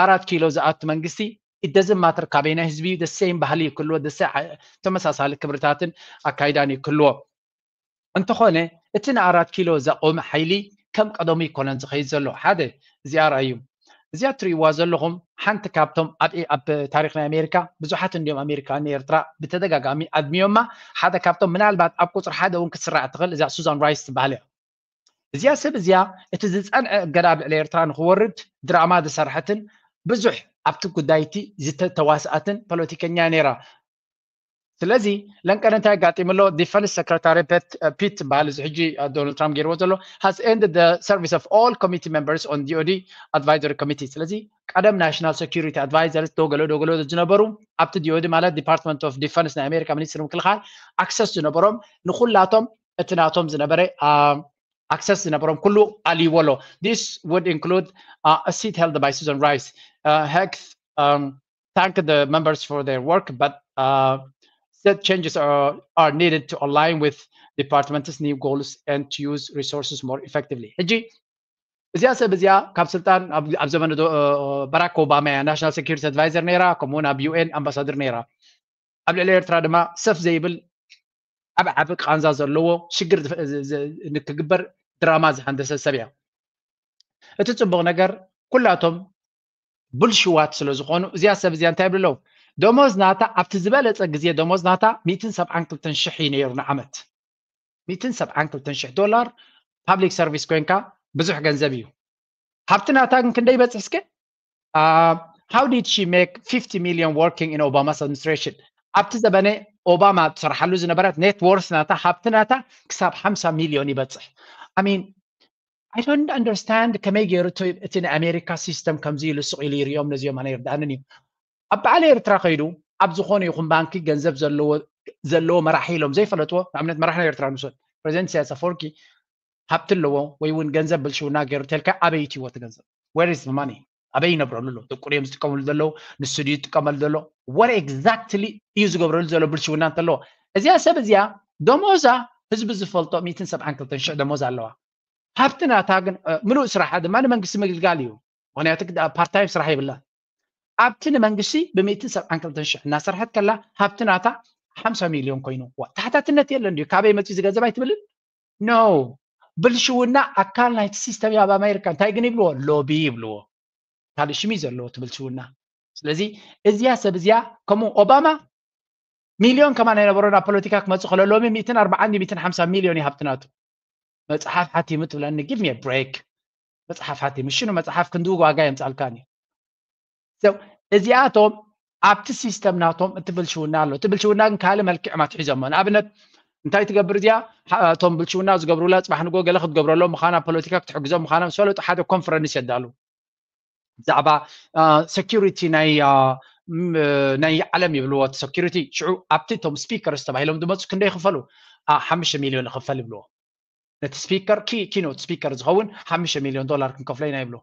ኣራት ኪሎ ዝኣቱ መንግስቲ it doesn't matter ካበይና ህዝቢ እዩ ደሰይም ባህሊ ክህልዎ ደሰ ተመሳሳሊ ክብርታትን ኣካይዳን እዩ ክህልዎ። እንተኾነ እቲ ንኣራት ኪሎ ዘቆመ ሓይሊ ከም ቀደሙ ይኮነን ዝኸይድ ዘሎ። ሓደ እዚኣ ርኣዩ። እዚኣ ትርእይዋ ዘለኹም ሓንቲ ካብቶም ኣብ ኣብ ታሪኽ ናይ ኣሜሪካ ብዙሓት እንዲዮም ኣሜሪካን ኤርትራ ብተደጋጋሚ ኣድሚዮማ ሓደ ካብቶም ምናልባት ኣብ ቁፅሪ ሓደ እውን ክትስራዕ ትኽእል እዛ ሱዛን ራይስ ትበሃል እያ። እዚኣ ሰብ እዚኣ እቲ ዝፀንዐ እገዳ ኣብ ልዕሊ ኤርትራ ንክወርድ ድራማ ዝሰርሐትን ብዙሕ ኣብቲ ጉዳይ እቲ ዝተተዋስኣትን ፖለቲከኛ ነይራ። ስለዚ ለንቀነ እንታይ ኣጋጢሙ ኣሎ? ዲፈንስ ሰክረታሪ ፒት በሃል እዚ ሕጂ ዶናልድ ትራምፕ ገይርዎ ዘሎ has ended the service of all committee members on D O D advisory committee። ስለዚ ቀደም ናሽናል ሴኩሪቲ ኣድቫይዘርስ ዶ ገለ ዶ ገለ ዝነበሩ ኣብቲ D O D ማለት ዲፓርትመንት ኦፍ ዲፈንስ ናይ ኣሜሪካ ሚኒስትሪ ምክልኻል ኣክሰስ ዝነበሮም ንኩላቶም እቲ ናቶም ዝነበረ ኣክሰስ ዝነበሮም ኩሉ ኣልይዎ ኣሎ። This would include uh, a seat held by Susan Rice. Uh, Hex um, thanked the members for their work, but uh, said changes are, are needed to align with department's new goals and to use resources more effectively. ሕጂ እዚኣ ሰብ እዚኣ ካብ ስልጣን ኣብ ኣብ ዘመነ ዶ- እ፣ ባራክ ኦባማ እያ ናሽናል ሴኩሪቲ ኣድቫይዘር ነይራ፣ ከምኡውን ኣብ ዩ ኤን ኣምባሳደር ነይራ። ኣብ ልዕሊ ኤርትራ ድማ ሰፍ ዘይብል ዓብ ዓቢ ቃንዛ ዘለዎ ሽግር ዝፈ- ዝ- ዝ- ንክግበር ድራማ ዝሃንደሰት ሰብ እያ። እቲ ጽቡቕ ነገር ኩላቶም ብልሽዋት ስለ ዝኾኑ እዚኣ ሰብ እዚኣ እንታይ ይብሉ ኣለዉ? ደሞዝ ናታ ኣብቲ ዝበለጸ ግዜ ደሞዝ ናታ ሚእትን ሰብዓን ክልተን ሽሕ እዩ ነይሩ ንዓመት። ሚእትን ሰብዓን ክልተን ሽሕ ዶላር ፓብሊክ ሰርቪስ ኮይንካ ብዙሕ ገንዘብ እዩ። ሃብቲ ናታ ግን ክንደይ ይበጽሕ እስከ? Uh, how did she make fifty million working in Obama's administration? ኣብቲ ዘበነ ኦባማ ትሰርሓሉ ዝነበረት ኔት ወርስ ናታ ሃብቲ ናታ ክሳብ ሓምሳ ሚልዮን ይበጽሕ። I mean, I don't understand ከመይ ገይሩ እቲ እቲ ናይ ኣሜሪካ ሲስተም ከምዚ ኢሉ ስቕ ኢሉ ይርእዮም ነዚኦም ኣነ ይርድኣንን እዩ። ኣብ በዓል ኤርትራ ከይዱ ኣብ ዝኾነ ይኹን ባንኪ ገንዘብ ዘለዎ ዘለዎ መራሒ ኢሎም ዘይፈለጥዎ ንኣብነት መራሒ ናይ ኤርትራ ንውሰድ ፕሬዚደንት ኢሳያስ ኣፈወርቂ ሃብቲ ኣለዎ ወይ እውን ገንዘብ ብልሽውና ገይሩ ተልካ ኣበይ እትይዎ እቲ ገንዘብ where is the money ኣበይ ይነብረሉ ኣሎ ደቁ እዮም ዝጥቀምሉ ዘለዉ ንሱ ድዩ ዝጥቀመሉ ዘሎ what exactly እዩ ዝገብረሉ ዘሎ ብልሽውና እንተለዎ እዚኣ ሰብ እዚኣ ደሞዛ ህዝቢ ዝፈልጦ ሚእትን ሰብዓን ክልተን ሽሕ ደሞዝ ኣለዋ ሃብቲ ናታ ግን እ፣ ምሉእ ስራሓ ድማ ንመንግስቲ ምግልጋል እዩ ምክንያቱ ፓርታይም ስራሕ የብላን ኣብቲ ንመንግስቲ ብሚእትን ሰብዓን ክልተን ሽሕ እናሰርሐት ከላ ሃብቲ ናታ ሓምሳ ሚልዮን ኮይኑ። ዋ፣ ተሓታትነት የለን ድዩ? ካበይ መፅኡ እዚ ገንዘብ ኣይትብልን? ኖ፣ ብልሽውና ኣካል ናይቲ ሲስተም እዩ። ኣብ ኣሜሪካ እንታይ ግን ይብልዎ? ሎቢ ይብልዎ። ካልእ ሽም እዩ ዘለዎ እቲ ብልሽውና። ስለዚ እዚያ ሰብ እዚያ ከምኡ ኦባማ ሚልዮን ከማን ኣይነበሮ ናብ ፖለቲካ ክመፅእ ከሎ ሎሚ ሚእትን ኣርባዓን ሚእትን ሓምሳ ሚልዮን እዩ ሃብቲ ናቱ። መፅሓፍ ሓቲሙ ትብለኒ give me a break። መፅሓፍ ሓቲሙ ሽኑ መፅሓፍ ክንዲ ዋጋ የምፃልካኒ። እዚኣቶም ኣብቲ ሲስተም ናቶም እቲ ብልሽውና ኣሎ። እቲ ብልሽውና ግን ካልእ መልክዕ ማት ሒዞሞ። ንኣብነት እንታይ ትገብር እዚኣ? እቶም ብልሽውና ዝገብሩላ ፅባሕ ንጎ ገለ ክትገብረሎም ምዃና ፖለቲካ ክትሕግዞም ምዃና ምስ ፈለጡ ሓደ ኮንፈረንስ የዳሉ። ብዛዕባ ሰኪሪቲ ናይ ናይ ዓለም ይብልዎ። ሰኪሪቲ ሽዑ ኣብቲ እቶም ስፒከርስ ተባሂሎም ዝመፁ ክንደይ ይኽፈሉ? ሓሙሽተ ሚልዮን ይኽፈል ይብልዎ። ነቲ ስፒከር ኪኖት ስፒከር ዝኸውን ሓሙሽተ ሚልዮን ዶላር ክንከፍሎ ኢና ይብሉ።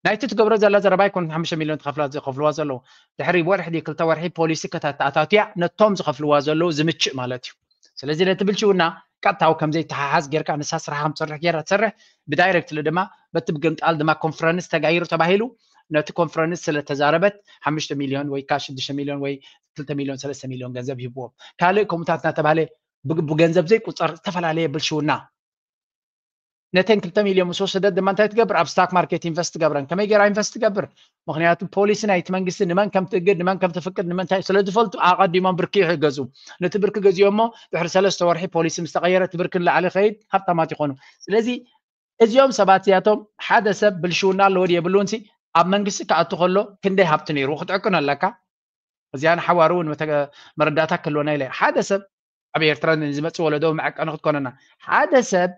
ናይቲ ትገብሮ ዘላ ዘረባ ኣይኮነት ሓሙሽተ ሚልዮን ትኸፍላ ዝኸፍልዋ ዘለዉ። ድሕሪ ወርሒ ድዩ ክልተ ወርሒ ፖሊሲ ከተተኣታትያ ነቶም ዝኸፍልዋ ዘለዉ ዝምችእ ማለት እዩ። ስለዚ ነቲ ብልሽውና ቀጥታዊ ከም ዘይተሓሓዝ ጌርካ ንሳ ስራሓ ከም ትሰርሕ ጌራ ትሰርሕ፣ ብዳይሬክትሊ ድማ በቲ ብግምጣል ድማ ኮንፈረንስ ተጋይሩ ተባሂሉ ነቲ ኮንፈረንስ ስለ ተዛረበት ሓሙሽተ ሚልዮን ወይ ከዓ ሽዱሽተ ሚልዮን ወይ ክልተ ሚልዮን ሰለስተ ሚልዮን ገንዘብ ይህብዎም። ካልእ ከምኡታት እናተባህለ ብገንዘብ ዘይቁፀር ዝተፈላለየ ብልሽውና ነተን ክልተ ሚልዮን ምስ ወሰደት ድማ እንታይ ትገብር? ኣብ ስታክ ማርኬት ኢንቨስት ትገብረን። ከመይ ገይራ ኢንቨስት ትገብር? ምክንያቱ ፖሊሲ ናይቲ መንግስቲ ንመን ከም ትእግድ ንመን ከም ተፍቅድ ንምንታይ ስለ ዝፈልጡ ኣቐዲሞም ብርኪ ይሕገዙ። ነቲ ብርኪ ገዚኦሞ ድሕሪ ሰለስተ ወርሒ ፖሊሲ ምስ ተቐየረ እቲ ብርኪ ንላዕሊ ከይድ ሃብታማት ይኾኑ። ስለዚ እዚኦም ሰባት እዚኣቶም ሓደ ሰብ ብልሽውና ኣለዎ ድዩ የብሉን ሲ ኣብ መንግስቲ ክኣቱ ከሎ ክንደይ ሃብቲ ነይርዎ ክትዕቅን ኣለካ። እዚኣ ንሓዋሩ እውን መረዳእታ ክህልወና ኢለ ሓደ ሰብ ኣብ ኤርትራ ንዝመፅእ ወለዶ መዐቀኒ ክትኮነና ሓደ ሰብ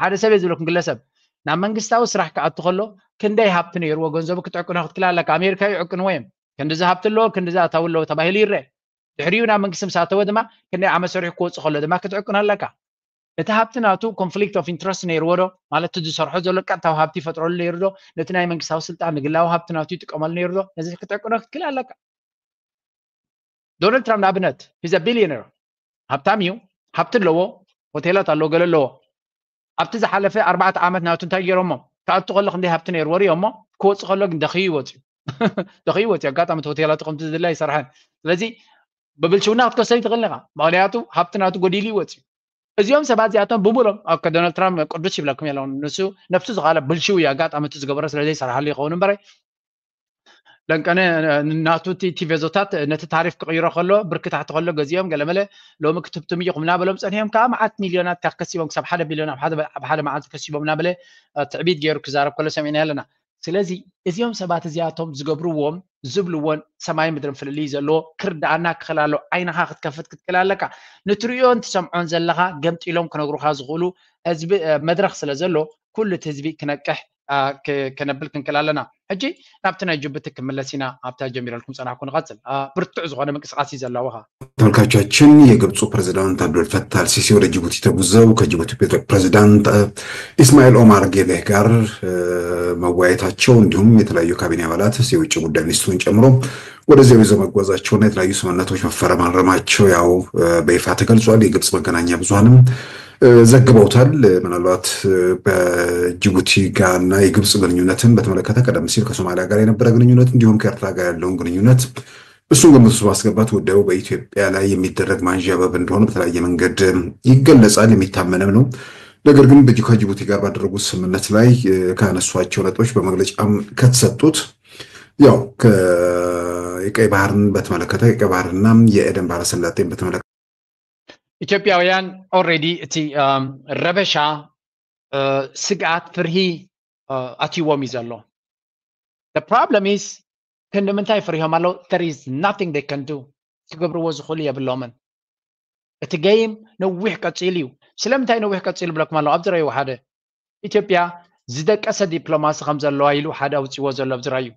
ሓደ ሰብ እየ ዝብለኩም ግለሰብ ናብ መንግስታዊ ስራሕ ክኣቱ ከሎ ክንደይ ሃብቲ ነይርዎ ገንዘቡ ክትዕቅኖ ክትክል ኣለካ። ኣሜሪካ ይዕቅንዎ እዮም። ክንዲዚ ሃብቲ ኣለዎ ክንዲዚ ኣታዊ ኣለዎ ተባሂሉ ይረአ። ድሕሪኡ ናብ መንግስቲ ምስ ኣተወ ድማ ክንደይ ዓመት ሰሪሑ ክወፅእ ከሎ ድማ ክትዕቅኖ ኣለካ። እቲ ሃብቲ ናቱ ኮንፍሊክት ኦፍ ኢንትረስት ነይርዎ ዶ? ማለት እቲ ዝሰርሖ ዘሎ ቀጥታዊ ሃብቲ ይፈጥረሉ ነይሩ ዶ? ነቲ ናይ መንግስታዊ ስልጣን ንግላዊ ሃብቲ ናቱ ይጥቀመሉ ነይሩ ዶ? ነዚ ክትዕቅኖ ክትክል ኣለካ። ዶናልድ ትራምፕ ንኣብነት he's a billionaire ሃብታም እዩ፣ ሃብቲ ኣለዎ፣ ሆቴላት ኣለዎ፣ ገለ ኣለዎ። ኣብቲ ዝሓለፈ ኣርባዕተ ዓመት ናቱ እንታይ ገይሮሞ? ክኣቱ ከሎ ክንደይ ሃብቲ ነይርዎ ሪኦሞ፣ ክወፅእ ከሎ ግን ደኽዩ ይወፅዩ። ደኽዩ ይወፅዩ። ኣጋጣሚ እቲ ሆቴላቱ ከምቲ ዝድለ ኣይሰርሐን። ስለዚ ብብልሽውና ክትከሰ ይትኽእል ኢኻ። ምክንያቱ ሃብቲ ናቱ ጎዲሉ ይወፅዩ። እዚኦም ሰባት እዚኣቶም ብሙሎም ኣብ ዶናልድ ትራምፕ ቅዱስ ይብለኩም የለውን። ንሱ ነብሱ ዝኻለ ብልሽው እዩ። ኣጋጣሚ እቲ ዝገበሮ ስለ ዘይሰርሓሉ ይኸውን እምበረ ለንቀነ ናቱ እቲ ቲቬዞታት ነቲ ታሪፍ ክቕይሮ ከሎ ብርኪ ታሕቲ ከሎ ገዚኦም ገለመለ ሎሚ ክትብትም ኢኹም እናበሎም ፀኒሖም ከዓ መዓት ሚልዮናት ከሲቦም ክሳብ ሓደ ቢልዮን ኣብ ሓደ መዓልቲ ከሲቦም እናበለ ትዕቢት ገይሩ ክዛረብ ከሎ ሰሚዕና ኣለና። ስለዚ እዚኦም ሰባት እዚኣቶም ዝገብርዎም ዝብልዎን ሰማይ ምድርን ፍልልይ ዘለዎ ክርዳኣና ክኽእል ኣለዎ። ዓይንኻ ክትከፍት ክትክእል ኣለካ። ንትሪኦን ትሰምዖን ዘለኻ ገምጢሎም ክነግሩኻ ዝኽእሉ ህዝቢ መድረኽ ስለ ዘሎ ኩሉ እቲ ህዝቢ ክነቅሕ ከነብል ክንክእል ኣለና። ሕጂ ናብቲ ናይ ጅቡቲ ክምለስ ኢና። ኣብታ ጀሚረልኩም ፀናሕኩ ንቐፅል። ብርቱዕ ዝኾነ ምንቅስቃስ እዩ ዘለውኻ። ተመልካቾቻችን የግብፁ ፕሬዚዳንት አብዱል ፈታህ አልሲሲ ወደ ጅቡቲ ተጉዘው ከጅቡቲ ፕሬዚዳንት ኢስማኤል ኦማር ጌሌህ ጋር መወያየታቸው እንዲሁም የተለያዩ ካቢኔ አባላት የውጭ ጉዳይ ሚኒስትሩን ጨምሮ ወደዚያው ይዘው መጓዛቸውና የተለያዩ ስምምነቶች መፈራረማቸው ያው በይፋ ተገልጿል። የግብፅ መገናኛ ብዙሃንም ዘግበውታል። ምናልባት በጅቡቲ ጋርና የግብፅ ግንኙነትን በተመለከተ ቀደም ሲል ከሶማሊያ ጋር የነበረ ግንኙነት እንዲሁም ከኤርትራ ጋር ያለውን ግንኙነት እሱን ግምት ውስጥ ማስገባት ጉዳዩ በኢትዮጵያ ላይ የሚደረግ ማንዣበብ እንደሆነ በተለያየ መንገድ ይገለጻል፣ የሚታመንም ነው። ነገር ግን ከጅቡቲ ጋር ባደረጉት ስምምነት ላይ ካነሷቸው ነጥቦች በመግለጫም ከተሰጡት ያው የቀይ ባህርን በተመለከተ የቀይ ባህርና የኤደን ባህረ ሰላጤን በተመለከተ ኢትዮጵያውያን already እቲ ረበሻ ስግኣት ፍርሂ ኣትይዎም እዩ ዘሎ። problem is ክንዲ ምንታይ ፍሪሆም ኣለዉ? There is nothing they can do። ክገብርዎ ዝኽእሉ የብሎምን። እቲ game ነዊሕ ቀፂሉ እዩ። ስለምንታይ ነዊሕ ቀፂሉ ብለኩም ኣለዉ? ኣብዚ ረእይዎ ሓደ ኢትዮጵያ ዝደቀሰ ዲፕሎማሲ ከም ዘለዋ ኢሉ ሓደ ኣውፅዎ ዘሎ ኣብዚ ረእዩ።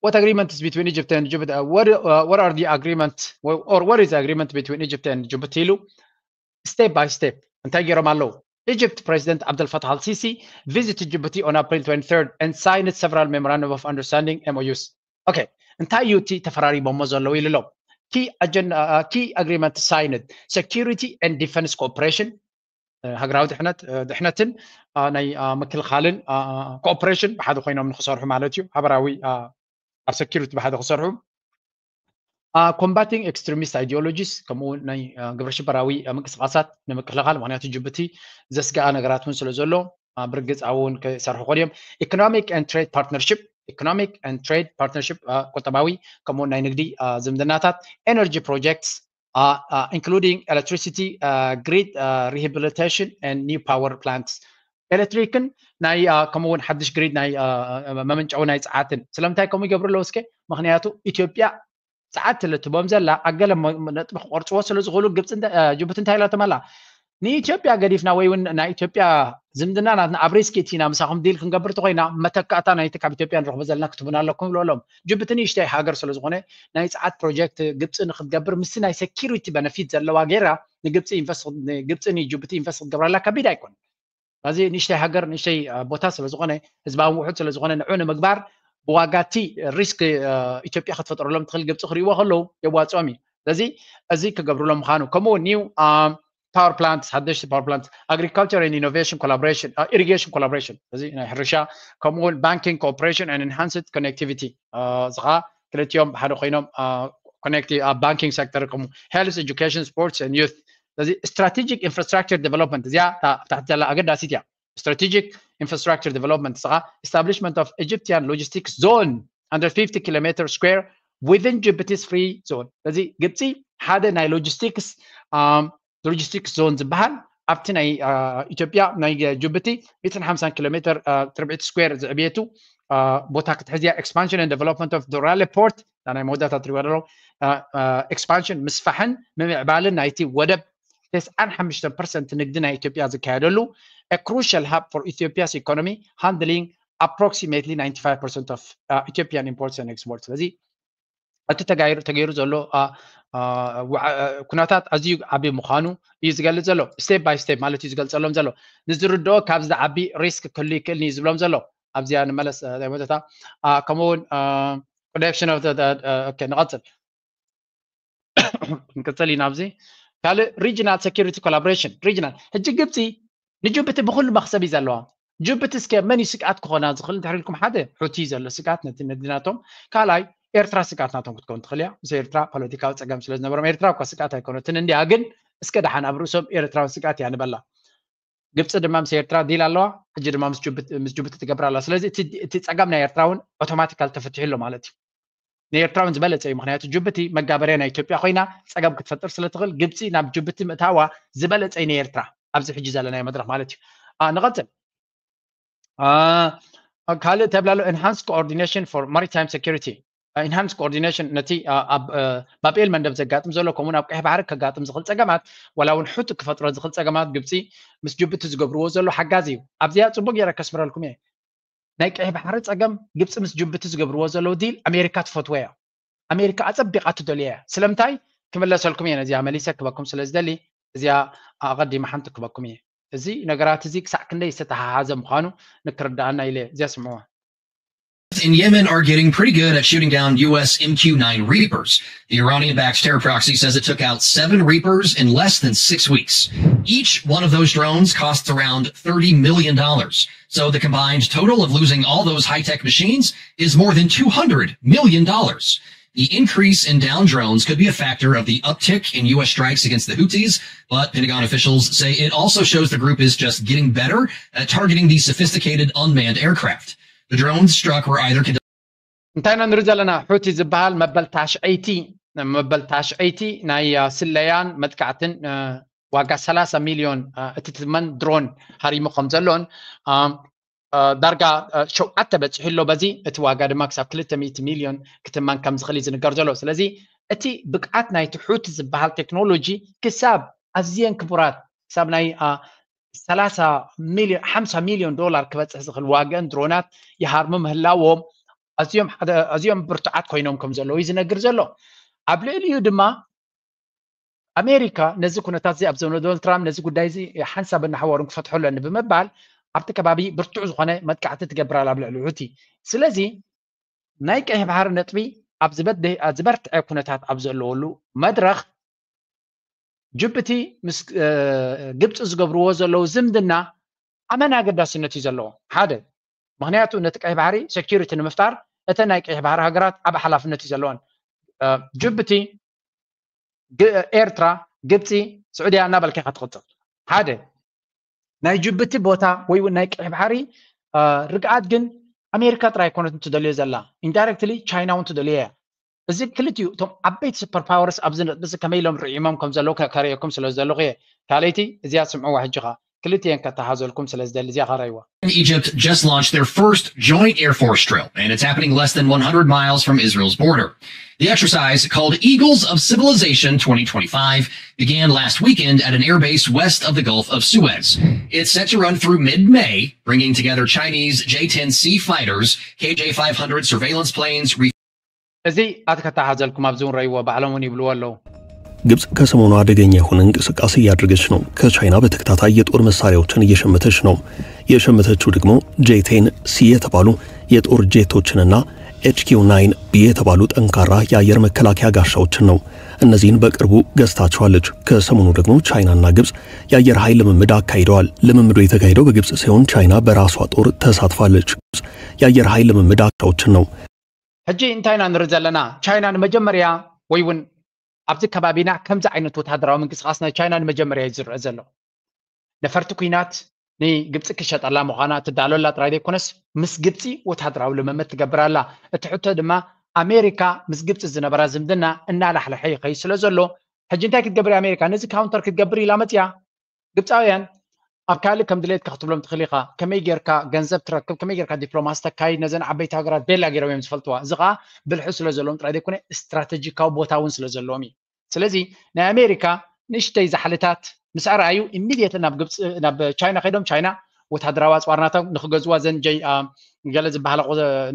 What agreement is between Egypt and Djibouti? Uh, what, uh, what are the agreement or what is the agreement between Egypt and Djibouti ኢሉ step by step እንታይ ገይሮም ኣለዉ? Egypt President Abdel Fattah al-Sisi visited Djibouti on April twenty-third and signed several memorandum of understanding M O Us. Okay, እንታይ እዩ እቲ ተፈራሪሞሞ ዘለዉ ኢሉ ኣሎ። Key agreement signed security and defense cooperation ሃገራዊ ድሕነት ድሕነትን ናይ ምክልኻልን cooperation ብሓደ ኮይኖም ንክሰርሑ ማለት እዩ። ሃበራዊ ኣብ security ብሓደ ክሰርሑ combating extremist ideologies፣ ከምኡ እውን ናይ ግብረ ሽበራዊ ምንቅስቃሳት ንምክልኻል፣ ምክንያቱ ጅቡቲ ዘስግኣ ነገራት እውን ስለ ዘሎ ብርግፅ ኣብኡ እውን ክሰርሑ ክኾኑ እዮም። Economic and trade partnership፣ economic and trade partnership፣ ቁጠባዊ ከምኡ ናይ ንግዲ ዝምድናታት፣ energy projects including electricity grid rehabilitation and new power plants፣ ኤሌክትሪክን ናይ ከምኡ እውን ሓድሽ ግሪድ ናይ መመንጨዊ ናይ ፀዓትን። ስለምንታይ ከምኡ ይገብሩ ኣለዉ? እስከ ምክንያቱ ኢትዮጵያ ፀዓት ስለትቦም ዘላ ኣገለ ነጥቢ ክቆርፅዎ ስለ ዝኽእሉ ግብፂ ጅቡቲ እንታይ ኢላቶም ኣላ? ንኢትዮጵያ ገዲፍና ወይ እውን ናይ ኢትዮጵያ ዝምድና ናትና ኣብ ሪስክ እቲና ምሳኹም ዲል ክንገብር ተኮይና መተካእታ ናይቲ ካብ ኢትዮጵያ ንረኽቦ ዘለና ክትቡና ኣለኩም ይብሉ ኣለዎም። ጅቡቲ ንእሽተይ ሃገር ስለ ዝኾነ ናይ ፀዓት ፕሮጀክት ግብፂ ንክትገብር ምስቲ ናይ ሴኪሪቲ በነፊት ዘለዋ ገይራ ንግብፂ ግብፂ ንጅቡቲ ኢንቨስት ክትገብረላ ከቢድ ኣይኮን። እዚ ንእሽተይ ሃገር ንእሽተይ ቦታ ስለዝኾነ ህዝባዊ ውሑድ ስለዝኾነ ንዑ ንምግባር ብዋጋቲ ሪስክ ኢትዮጵያ ክትፈጥረሎም ትኽእል ግብፂ ክሪእዎ ከለዉ የዋፅኦም እዩ። ስለዚ እዚ ክገብርሎም ምዃኑ ከምኡ new power plants፣ ሓደሽቲ power plants፣ agriculture and innovation collaboration፣ irrigation collaboration፣ እዚ ናይ ሕርሻ ከምኡ እውን banking cooperation and enhanced connectivity፣ እዚ ከዓ ክልቲኦም ሓደ ኮይኖም ኮኔክቲ ኣብ ባንኪንግ ሴክተር ከምኡ health education sports and youth። ስለዚ strategic infrastructure development እዚኣ ታሕቲ ዘላ ኣገዳሲት እያ። Strategic infrastructure development ስኻ establishment of Egyptian logistics zone under fifty kilometer square within Djibouti's free zone። ስለዚ ግብፂ ሓደ ናይ ሎጂስቲክስ ሎጂስቲክስ ዞን ዝበሃል ኣብቲ ናይ ኢትዮጵያ ናይ ጅቡቲ ሚእትን ሓምሳን ኪሎ ሜትር ትርብዒት ስኩዌር ዝዕብየቱ ቦታ ክትሕዝያ። Expansion and development of Doraleh port ናይ መወዳእታ ትሪዋ ደሎ expansion ምስፋሕን ምምዕባልን ናይቲ ወደብ ተስዓን ሓሙሽተን ፐርሰንት ንግዲ ናይ ኢትዮጵያ ዝካየደሉ a crucial hub for Ethiopia's economy handling approximately ninety-five percent of Ethiopian imports and exports። ስለዚ እቲ ተጋይሩ ተገይሩ ዘሎ ኩነታት ኣዝዩ ዓቢ ምዃኑ እዩ ዝገልጽ ዘሎ። Step by step ማለት እዩ ዝገልጸሎም ዘሎ። ንዝርድኦ ካብ ዝዓቢ ሪስክ ክህሉ ይክእል እዩ ዝብሎም ዘሎ። ኣብዚኣ ንመለስ ናይ መወዳእታ ከምኡ እውን production of the okay ንቐጽል ንቅጽል ኢና ኣብዚ ካልእ regional security collaboration። Regional ሕጂ ግብፂ ንጅቡቲ ብኩሉ መክሰብ እዩ ዘለዋ። ጅቡቲ እስከ መን እዩ ስግኣት ክኾና ዝኽእል እንድሕር ኢልኩም ሓደ ሑቲ እዩ ዘሎ ስግኣት ነቲ ንግዲ ናቶም። ካልኣይ ኤርትራ ስግኣት ናቶም ክትከውን ትኽእል እያ። ምስ ኤርትራ ፖለቲካዊ ፀገም ስለ ዝነበሮም ኤርትራ እኳ ስግኣት ኣይኮነትን እንዲያ ግን እስከ ደሓን ኣብ ርእሶም ኤርትራውን ስግኣት እያ ንበላ። ግብፂ ድማ ምስ ኤርትራ ዲል ኣለዋ። ሕጂ ድማ ምስ ጅቡቲ ትገብር ኣላ። ስለዚ እቲ ፀገም ናይ ኤርትራ እውን ኣውቶማቲካል ተፈቲሑ ኣሎ ማለት እዩ። ንኤርትራ እውን ዝበለፀ እዩ። ምክንያቱ ጅቡቲ መጋበርያ ናይ ኢትዮጵያ ኮይና ፀገም ክትፈጥር ስለትኽእል ግብፂ ናብ ጅቡቲ ምእታዋ ዝበለፀ እዩ ንኤርትራ ኣብዚ ሕጂ ዘለናዮ መድረክ ማለት እዩ። ንቐፅል። ካልእ ተብላሎ enhanced coordination for maritime security። Enhanced coordination ነቲ ኣብ ባብኤል መንደብ ዘጋጥም ዘሎ ከምኡን ኣብ ቀይሕ ባሕሪ ከጋጥም ዝኽእል ፀገማት ዋላ እውን ሑቲ ክፈጥሮ ዝኽእል ፀገማት ግብፂ ምስ ጅቡቲ ዝገብርዎ ዘሎ ሓጋዚ እዩ። ኣብዚኣ ፅቡቅ ገይረ ከስምረልኩም እየ። ናይ ቀይሕ ባሕሪ ፀገም ግብፂ ምስ ጅቡቲ ዝገብርዎ ዘለዉ ዲል ኣሜሪካ ትፈትዎ እያ። ኣሜሪካ ኣፀቢቓ ትደልዮ እያ። ስለምንታይ ክምለሰልኩም እየ ነዚኣ መሊሰ ክበኩም ስለ ዝደሊ እዚኣ ኣቐዲመ ሓንቲ ክበኩም እየ። እዚ ነገራት እዚ ክሳዕ ክንደይ ዝተተሓሓዘ ምዃኑ ንክርዳኣና ኢለ እዚኣ ስምዕዋ። In Yemen are getting pretty good at shooting down U S M Q nine Reapers. The Iranian backed terror proxy says it took out seven Reapers in less than six weeks. Each one of those drones costs around thirty million dollars. So the combined total of losing all those high tech machines is more than two hundred million dollars. The increase in down drones could be a factor of the uptick in U S strikes against the Houthis, but Pentagon officials say it also shows the group is just getting better at targeting these sophisticated unmanned aircraft. The drones struck were either እንታይ ኢና ንርኢ ዘለና? ሑቲ ዝበሃል መበል ታሽዐይቲ መበል ታሽዐይቲ ናይ ስለያን መጥቃዕትን ዋጋ ሰላሳ ሚልዮን እትትመን ድሮን ሃሪሙ ከም ዘሎን ዳርጋ ሸውዓተ በፂሑ ኣሎ። በዚ እቲ ዋጋ ድማ ክሳብ ክልተ ሚእቲ ሚልዮን ክትመን ከም ዝኽእል እዩ ዝንገር ዘሎ። ስለዚ እቲ ብቅዓት ናይቲ ሑቲ ዝበሃል ቴክኖሎጂ ክሳብ ኣዝየን ክቡራት ክሳብ ናይ ሰላሳ ሚልዮን ሓምሳ ሚልዮን ዶላር ክበፅሕ ዝኽእል ዋግአን ድሮናት ይሃርሙ ምህላዎም ኣዝዮም ሓደ ኣዝዮም ብርቱዓት ኮይኖም ከም ዘለዉ እዩ ዝነግር ዘሎ። ኣብ ልዕሊኡ ድማ ኣሜሪካ ነዚ ኩነታት እዚ ኣብ ዘመነ ዶናልድ ትራምፕ ነዚ ጉዳይ እዚ ሓንሳብ እናሓወሩን ክፈትሖ ኣለኒ ብምባል ኣብቲ ከባቢ ብርቱዕ ዝኾነ መጥቃዕቲ ትገብር ኣላ ኣብ ልዕሊ ሑቲ። ስለዚ ናይ ቀይሕ ባሕሪ ነጥቢ ኣብ ዝበርትዐ ኩነታት ኣብ ዘለወሉ መድረኽ ጅቡቲ ምስ ግብፂ ዝገብርዎ ዘለዉ ዝምድና ኣመን ኣገዳስነት እዩ ዘለዎ። ሓደ ምክንያቱ ነቲ ቀይሕ ባሕሪ ሴኪሪቲ ንምፍጣር እተን ናይ ቀይሕ ባሕሪ ሃገራት ዓብ ሓላፍነት እዩ ዘለወን። ጅቡቲ፣ ኤርትራ፣ ግብፂ፣ ስዑድያ እናበልካ ኢካ ትቅፅል። ሓደ ናይ ጅቡቲ ቦታ ወይ እውን ናይ ቀይሕ ባሕሪ ርግኣት ግን ኣሜሪካ ጥራይ ኣይኮነትን ትደልዮ ዘላ፣ ኢንዳይረክትሊ ቻይና እውን ትደልዮ እያ። እዚ ክልቲኡ እቶም ዓበይቲ ሱፐር ፓወርስ ኣብዚ ነጥቢ እዚ ከመይ ኢሎም ርዒሞም ከም ዘለዉ ከርእየኩም ስለ ዝደለኹ እየ። ካልኣይቲ እዚኣ ስምዕዋ ሕጂ ኸኣ ክልቲኤን ከተሓዘልኩም ስለ ዝደሊ እዚኣ ኸረይዋ። Egypt just launched their first joint Air Force drill, and it's happening less than one hundred miles from Israel's border. The exercise, called Eagles of Civilization twenty twenty-five, began last weekend at an airbase west of the Gulf of Suez. It's set to run through mid May, bringing together Chinese J ten C fighters, K J five hundred surveillance planes, እዚ ኣቲ ከተሓዘልኩም ኣብዚ እውን ረይዎ ባዕሎም እውን ይብልዎ ኣለዉ። ግብጽ ከሰሞኑ አደገኛ የሆነ እንቅስቃሴ እያደረገች ነው። ከቻይና በተከታታይ የጦር መሳሪያዎችን እየሸመተች ነው። የሸመተችው ደግሞ ጄቴን ሲ የተባሉ የጦር ጄቶችንና ኤች ኪው ናይን ቢ የተባሉ ጠንካራ የአየር መከላከያ ጋሻዎችን ነው። እነዚህን በቅርቡ ገዝታቸዋለች። ከሰሞኑ ደግሞ ቻይናና ግብጽ የአየር ኃይል ልምምድ አካሂደዋል። ልምምዱ የተካሄደው በግብጽ ሲሆን ቻይና በራሷ ጦር ተሳትፋለች። የአየር ኃይል ልምምድ ጋሻዎችን ነው። ሕጂ እንታይ ኢና ንርኢ ዘለና? ቻይና ንመጀመርያ ወይ እውን ኣብዚ ከባቢና ከምዚ ዓይነት ወታደራዊ ምንቅስቃስ ናይ ቻይና ንመጀመርያ እዩ ዝረአ ዘሎ። ነፈርቲ ኲናት ንግብፂ ክሸጠላ ምዃና ትዳሎ ኣላ ጥራይ ዘይኮነስ ምስ ግብፂ ወታደራዊ ልምምድ ትገብር ኣላ። እቲ ሕቶ ድማ ኣሜሪካ ምስ ግብፂ ዝነበራ ዝምድና እናላሕለሐ ይኸይድ ስለ ዘሎ ሕጂ እንታይ ክትገብር ኣሜሪካ ነዚ ካውንተር ክትገብር ኢላ መፅያ። ግብፃውያን ኣብ ካልእ ከም ድሌትካ ክትብሎም ትኽእል ኢኻ። ከመይ ጌርካ ገንዘብ ትረክብ፣ ከመይ ጌርካ ዲፕሎማሲ ተካይድ ነዘን ዓበይቲ ሃገራት ቤላ ገይሮም እዮም ዝፈልጥዋ። እዚ ኸዓ ብልሒ ስለ ዘለዎም ጥራይ ዘይኮነ ስትራተጂካዊ ቦታ እውን ስለ ዘለዎም እዩ። ስለዚ ናይ ኣሜሪካ ንእሽተይ ዛሕልታት ምስ ኣርኣዩ ኢሚድየትሊ ናብ ግብፂ ናብ ቻይና ከይዶም ቻይና ወታደራዊ ኣፅዋር ናቶም ንክገዝዋ ዘን ጀይ ገለ ዝበሃላ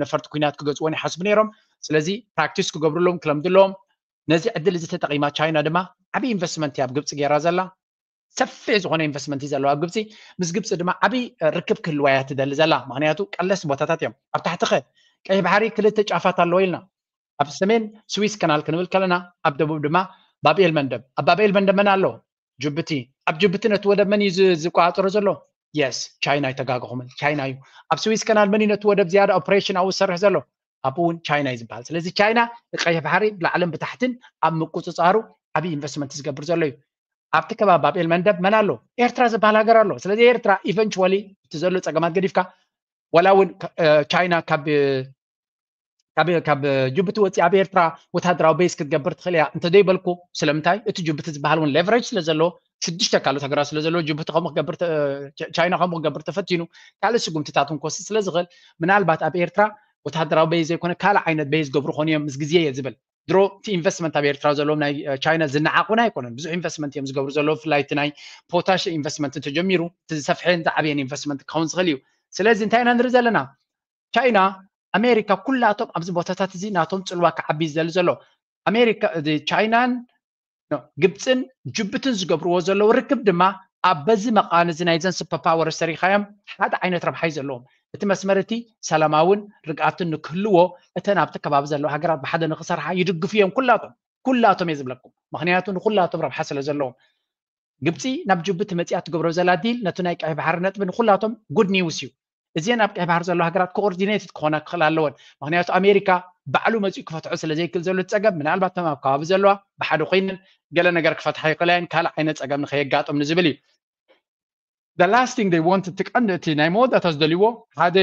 ነፈርቲ ኩናት ክገዝዎን ይሓስቡ ነይሮም። ስለዚ ፕራክቲስ ክገብርሎም ክለምድሎም ነዚ ዕድል እዚ ተጠቂማ ቻይና ድማ ዓብዪ ኢንቨስትመንት እያ ኣብ ግብፂ ገይራ ዘላ። ሰፊሕ ዝኾነ ኢንቨስትመንት እዩ ዘለዋ ኣብ ግብፂ። ምስ ግብፂ ድማ ዓብዪ ርክብ ክህልዋ እያ ትደሊ ዘላ። ምክንያቱ ቀለስቲ ቦታታት እዮም። ኣብ ታሕቲ ኸ ቀይ ባሕሪ ክልተ ጫፋት ኣለዎ ኢልና ኣብ ሰሜን ስዊስ ከናል ክንብል ከለና ኣብ ደቡብ ድማ ባብኤል መንደብ። ኣብ ባብኤል መንደብ መን ኣሎ? ጅቡቲ። ኣብ ጅቡቲ ነቲ ወደብ መን እዩ ዝቆፃፀሮ ዘሎ? የስ ቻይና ኣይተጋገኹምን፣ ቻይና እዩ። ኣብ ስዊስ ከናል መን እዩ ነቲ ወደብ ዝያዳ ኦፕሬሽን ኣብኡ ዝሰርሕ ዘሎ? ኣብኡ እውን ቻይና እዩ ዝበሃል። ስለዚ ቻይና ቀይሕ ባሕሪ ብላዕልን ብታሕትን ኣብ ምቁፅፃሩ ዓብዪ ኢንቨስትመንት ዝገብር ዘሎ እዩ። ኣብቲ ከባቢ ባብኤል መንደብ መን ኣሎ? ኤርትራ ዝበሃል ሃገር ኣሎ። ስለዚ ኤርትራ ኢቨንቹዋሊ እቲ ዘሎ ፀገማት ገዲፍካ ዋላ እውን ቻይና ካብ ካብ ጅቡቲ ወፂኣ ኣብ ኤርትራ ወታደራዊ ቤዝ ክትገብር ትኽእል እያ እንተዘይበልኩ፣ ስለምንታይ እቲ ጅቡቲ ዝበሃል እውን ሌቨሬጅ ስለ ዘለዎ ሽዱሽተ ካልኦት ሃገራት ስለ ዘለዎ ጅቡቲ ከምኡ ክገብር ቻይና ከምኡ ክገብር ተፈቲኑ ካልእ ስጉምትታት እውን ክወስድ ስለ ዝኽእል ምናልባት ኣብ ኤርትራ ወታደራዊ ቤዝ ዘይኮነ ካልእ ዓይነት ቤዝ ገብሩ ኾኑ እዮም ምስ ግዜ እየ ዝብል። ድሮ እቲ ኢንቨስትመንት ኣብ ኤርትራ ዘለዎም ናይ ቻይና ዝነዓቑን ኣይኮነን። ብዙሕ ኢንቨስትመንት እዮም ዝገብሩ ዘለዉ። ብፍላይ እቲ ናይ ፖታሽ ኢንቨስትመንት ተጀሚሩ እቲ ዝሰፍሐን ዝዓበየን ኢንቨስትመንት ክኸውን ዝኽእል እዩ። ስለዚ እንታይ ኢና ንርኢ ዘለና? ቻይና ኣሜሪካ ኩላቶም ኣብዚ ቦታታት እዚ ናቶም ፅልዋ ክዓቢ ዝደሊ ዘሎ ኣሜሪካ ቻይናን ግብፅን ጅቡትን ዝገብርዎ ዘለዉ ርክብ ድማ ኣብ በዚ መቃን እዚ ናይዘን ሱፐር ፓወር ሰሪኻዮም ሓደ ዓይነት ረብሓ እዩ ዘለዎም። እቲ መስመር እቲ ሰላማውን ርግኣትን ንክህልዎ እተን ኣብቲ ከባቢ ዘለዋ ሃገራት ብሓደ ንክሰርሓ ይድግፉ እዮም ኩላቶም ኩላቶም እየ ዝብለኩም። ምክንያቱ ንኩላቶም ረብሓ ስለ ዘለዎም ግብፂ ናብ ጅቡቲ መፂኣ ትገብሮ ዘላ ዲል ነቲ ናይ ቀይ ባሕሪ ነጥቢ ንኩላቶም ጉድ ኒውስ እዩ። እዚአን ኣብ ቀይ ባሕሪ ዘለዋ ሃገራት ኮኦርዲኔትድ ክኾና ክኽእላ ኣለወን። ምክንያቱ ኣሜሪካ ባዕሉ መፂኡ ክፈትሖ ስለ ዘይክእል ዘሎ ፀገም ምናልባት ተም ኣብ ከባቢ ዘለዋ ብሓደ ኮይነን ገለ ነገር ክፈትሓ ይኽእላ እየን ካልእ ዓይነት ፀገም ንከየጋጥም ንዝብል እዩ። The last thing they want እቲ ቀንዲ እቲ ናይ መወዳእታ ዝደልይዎ ሓደ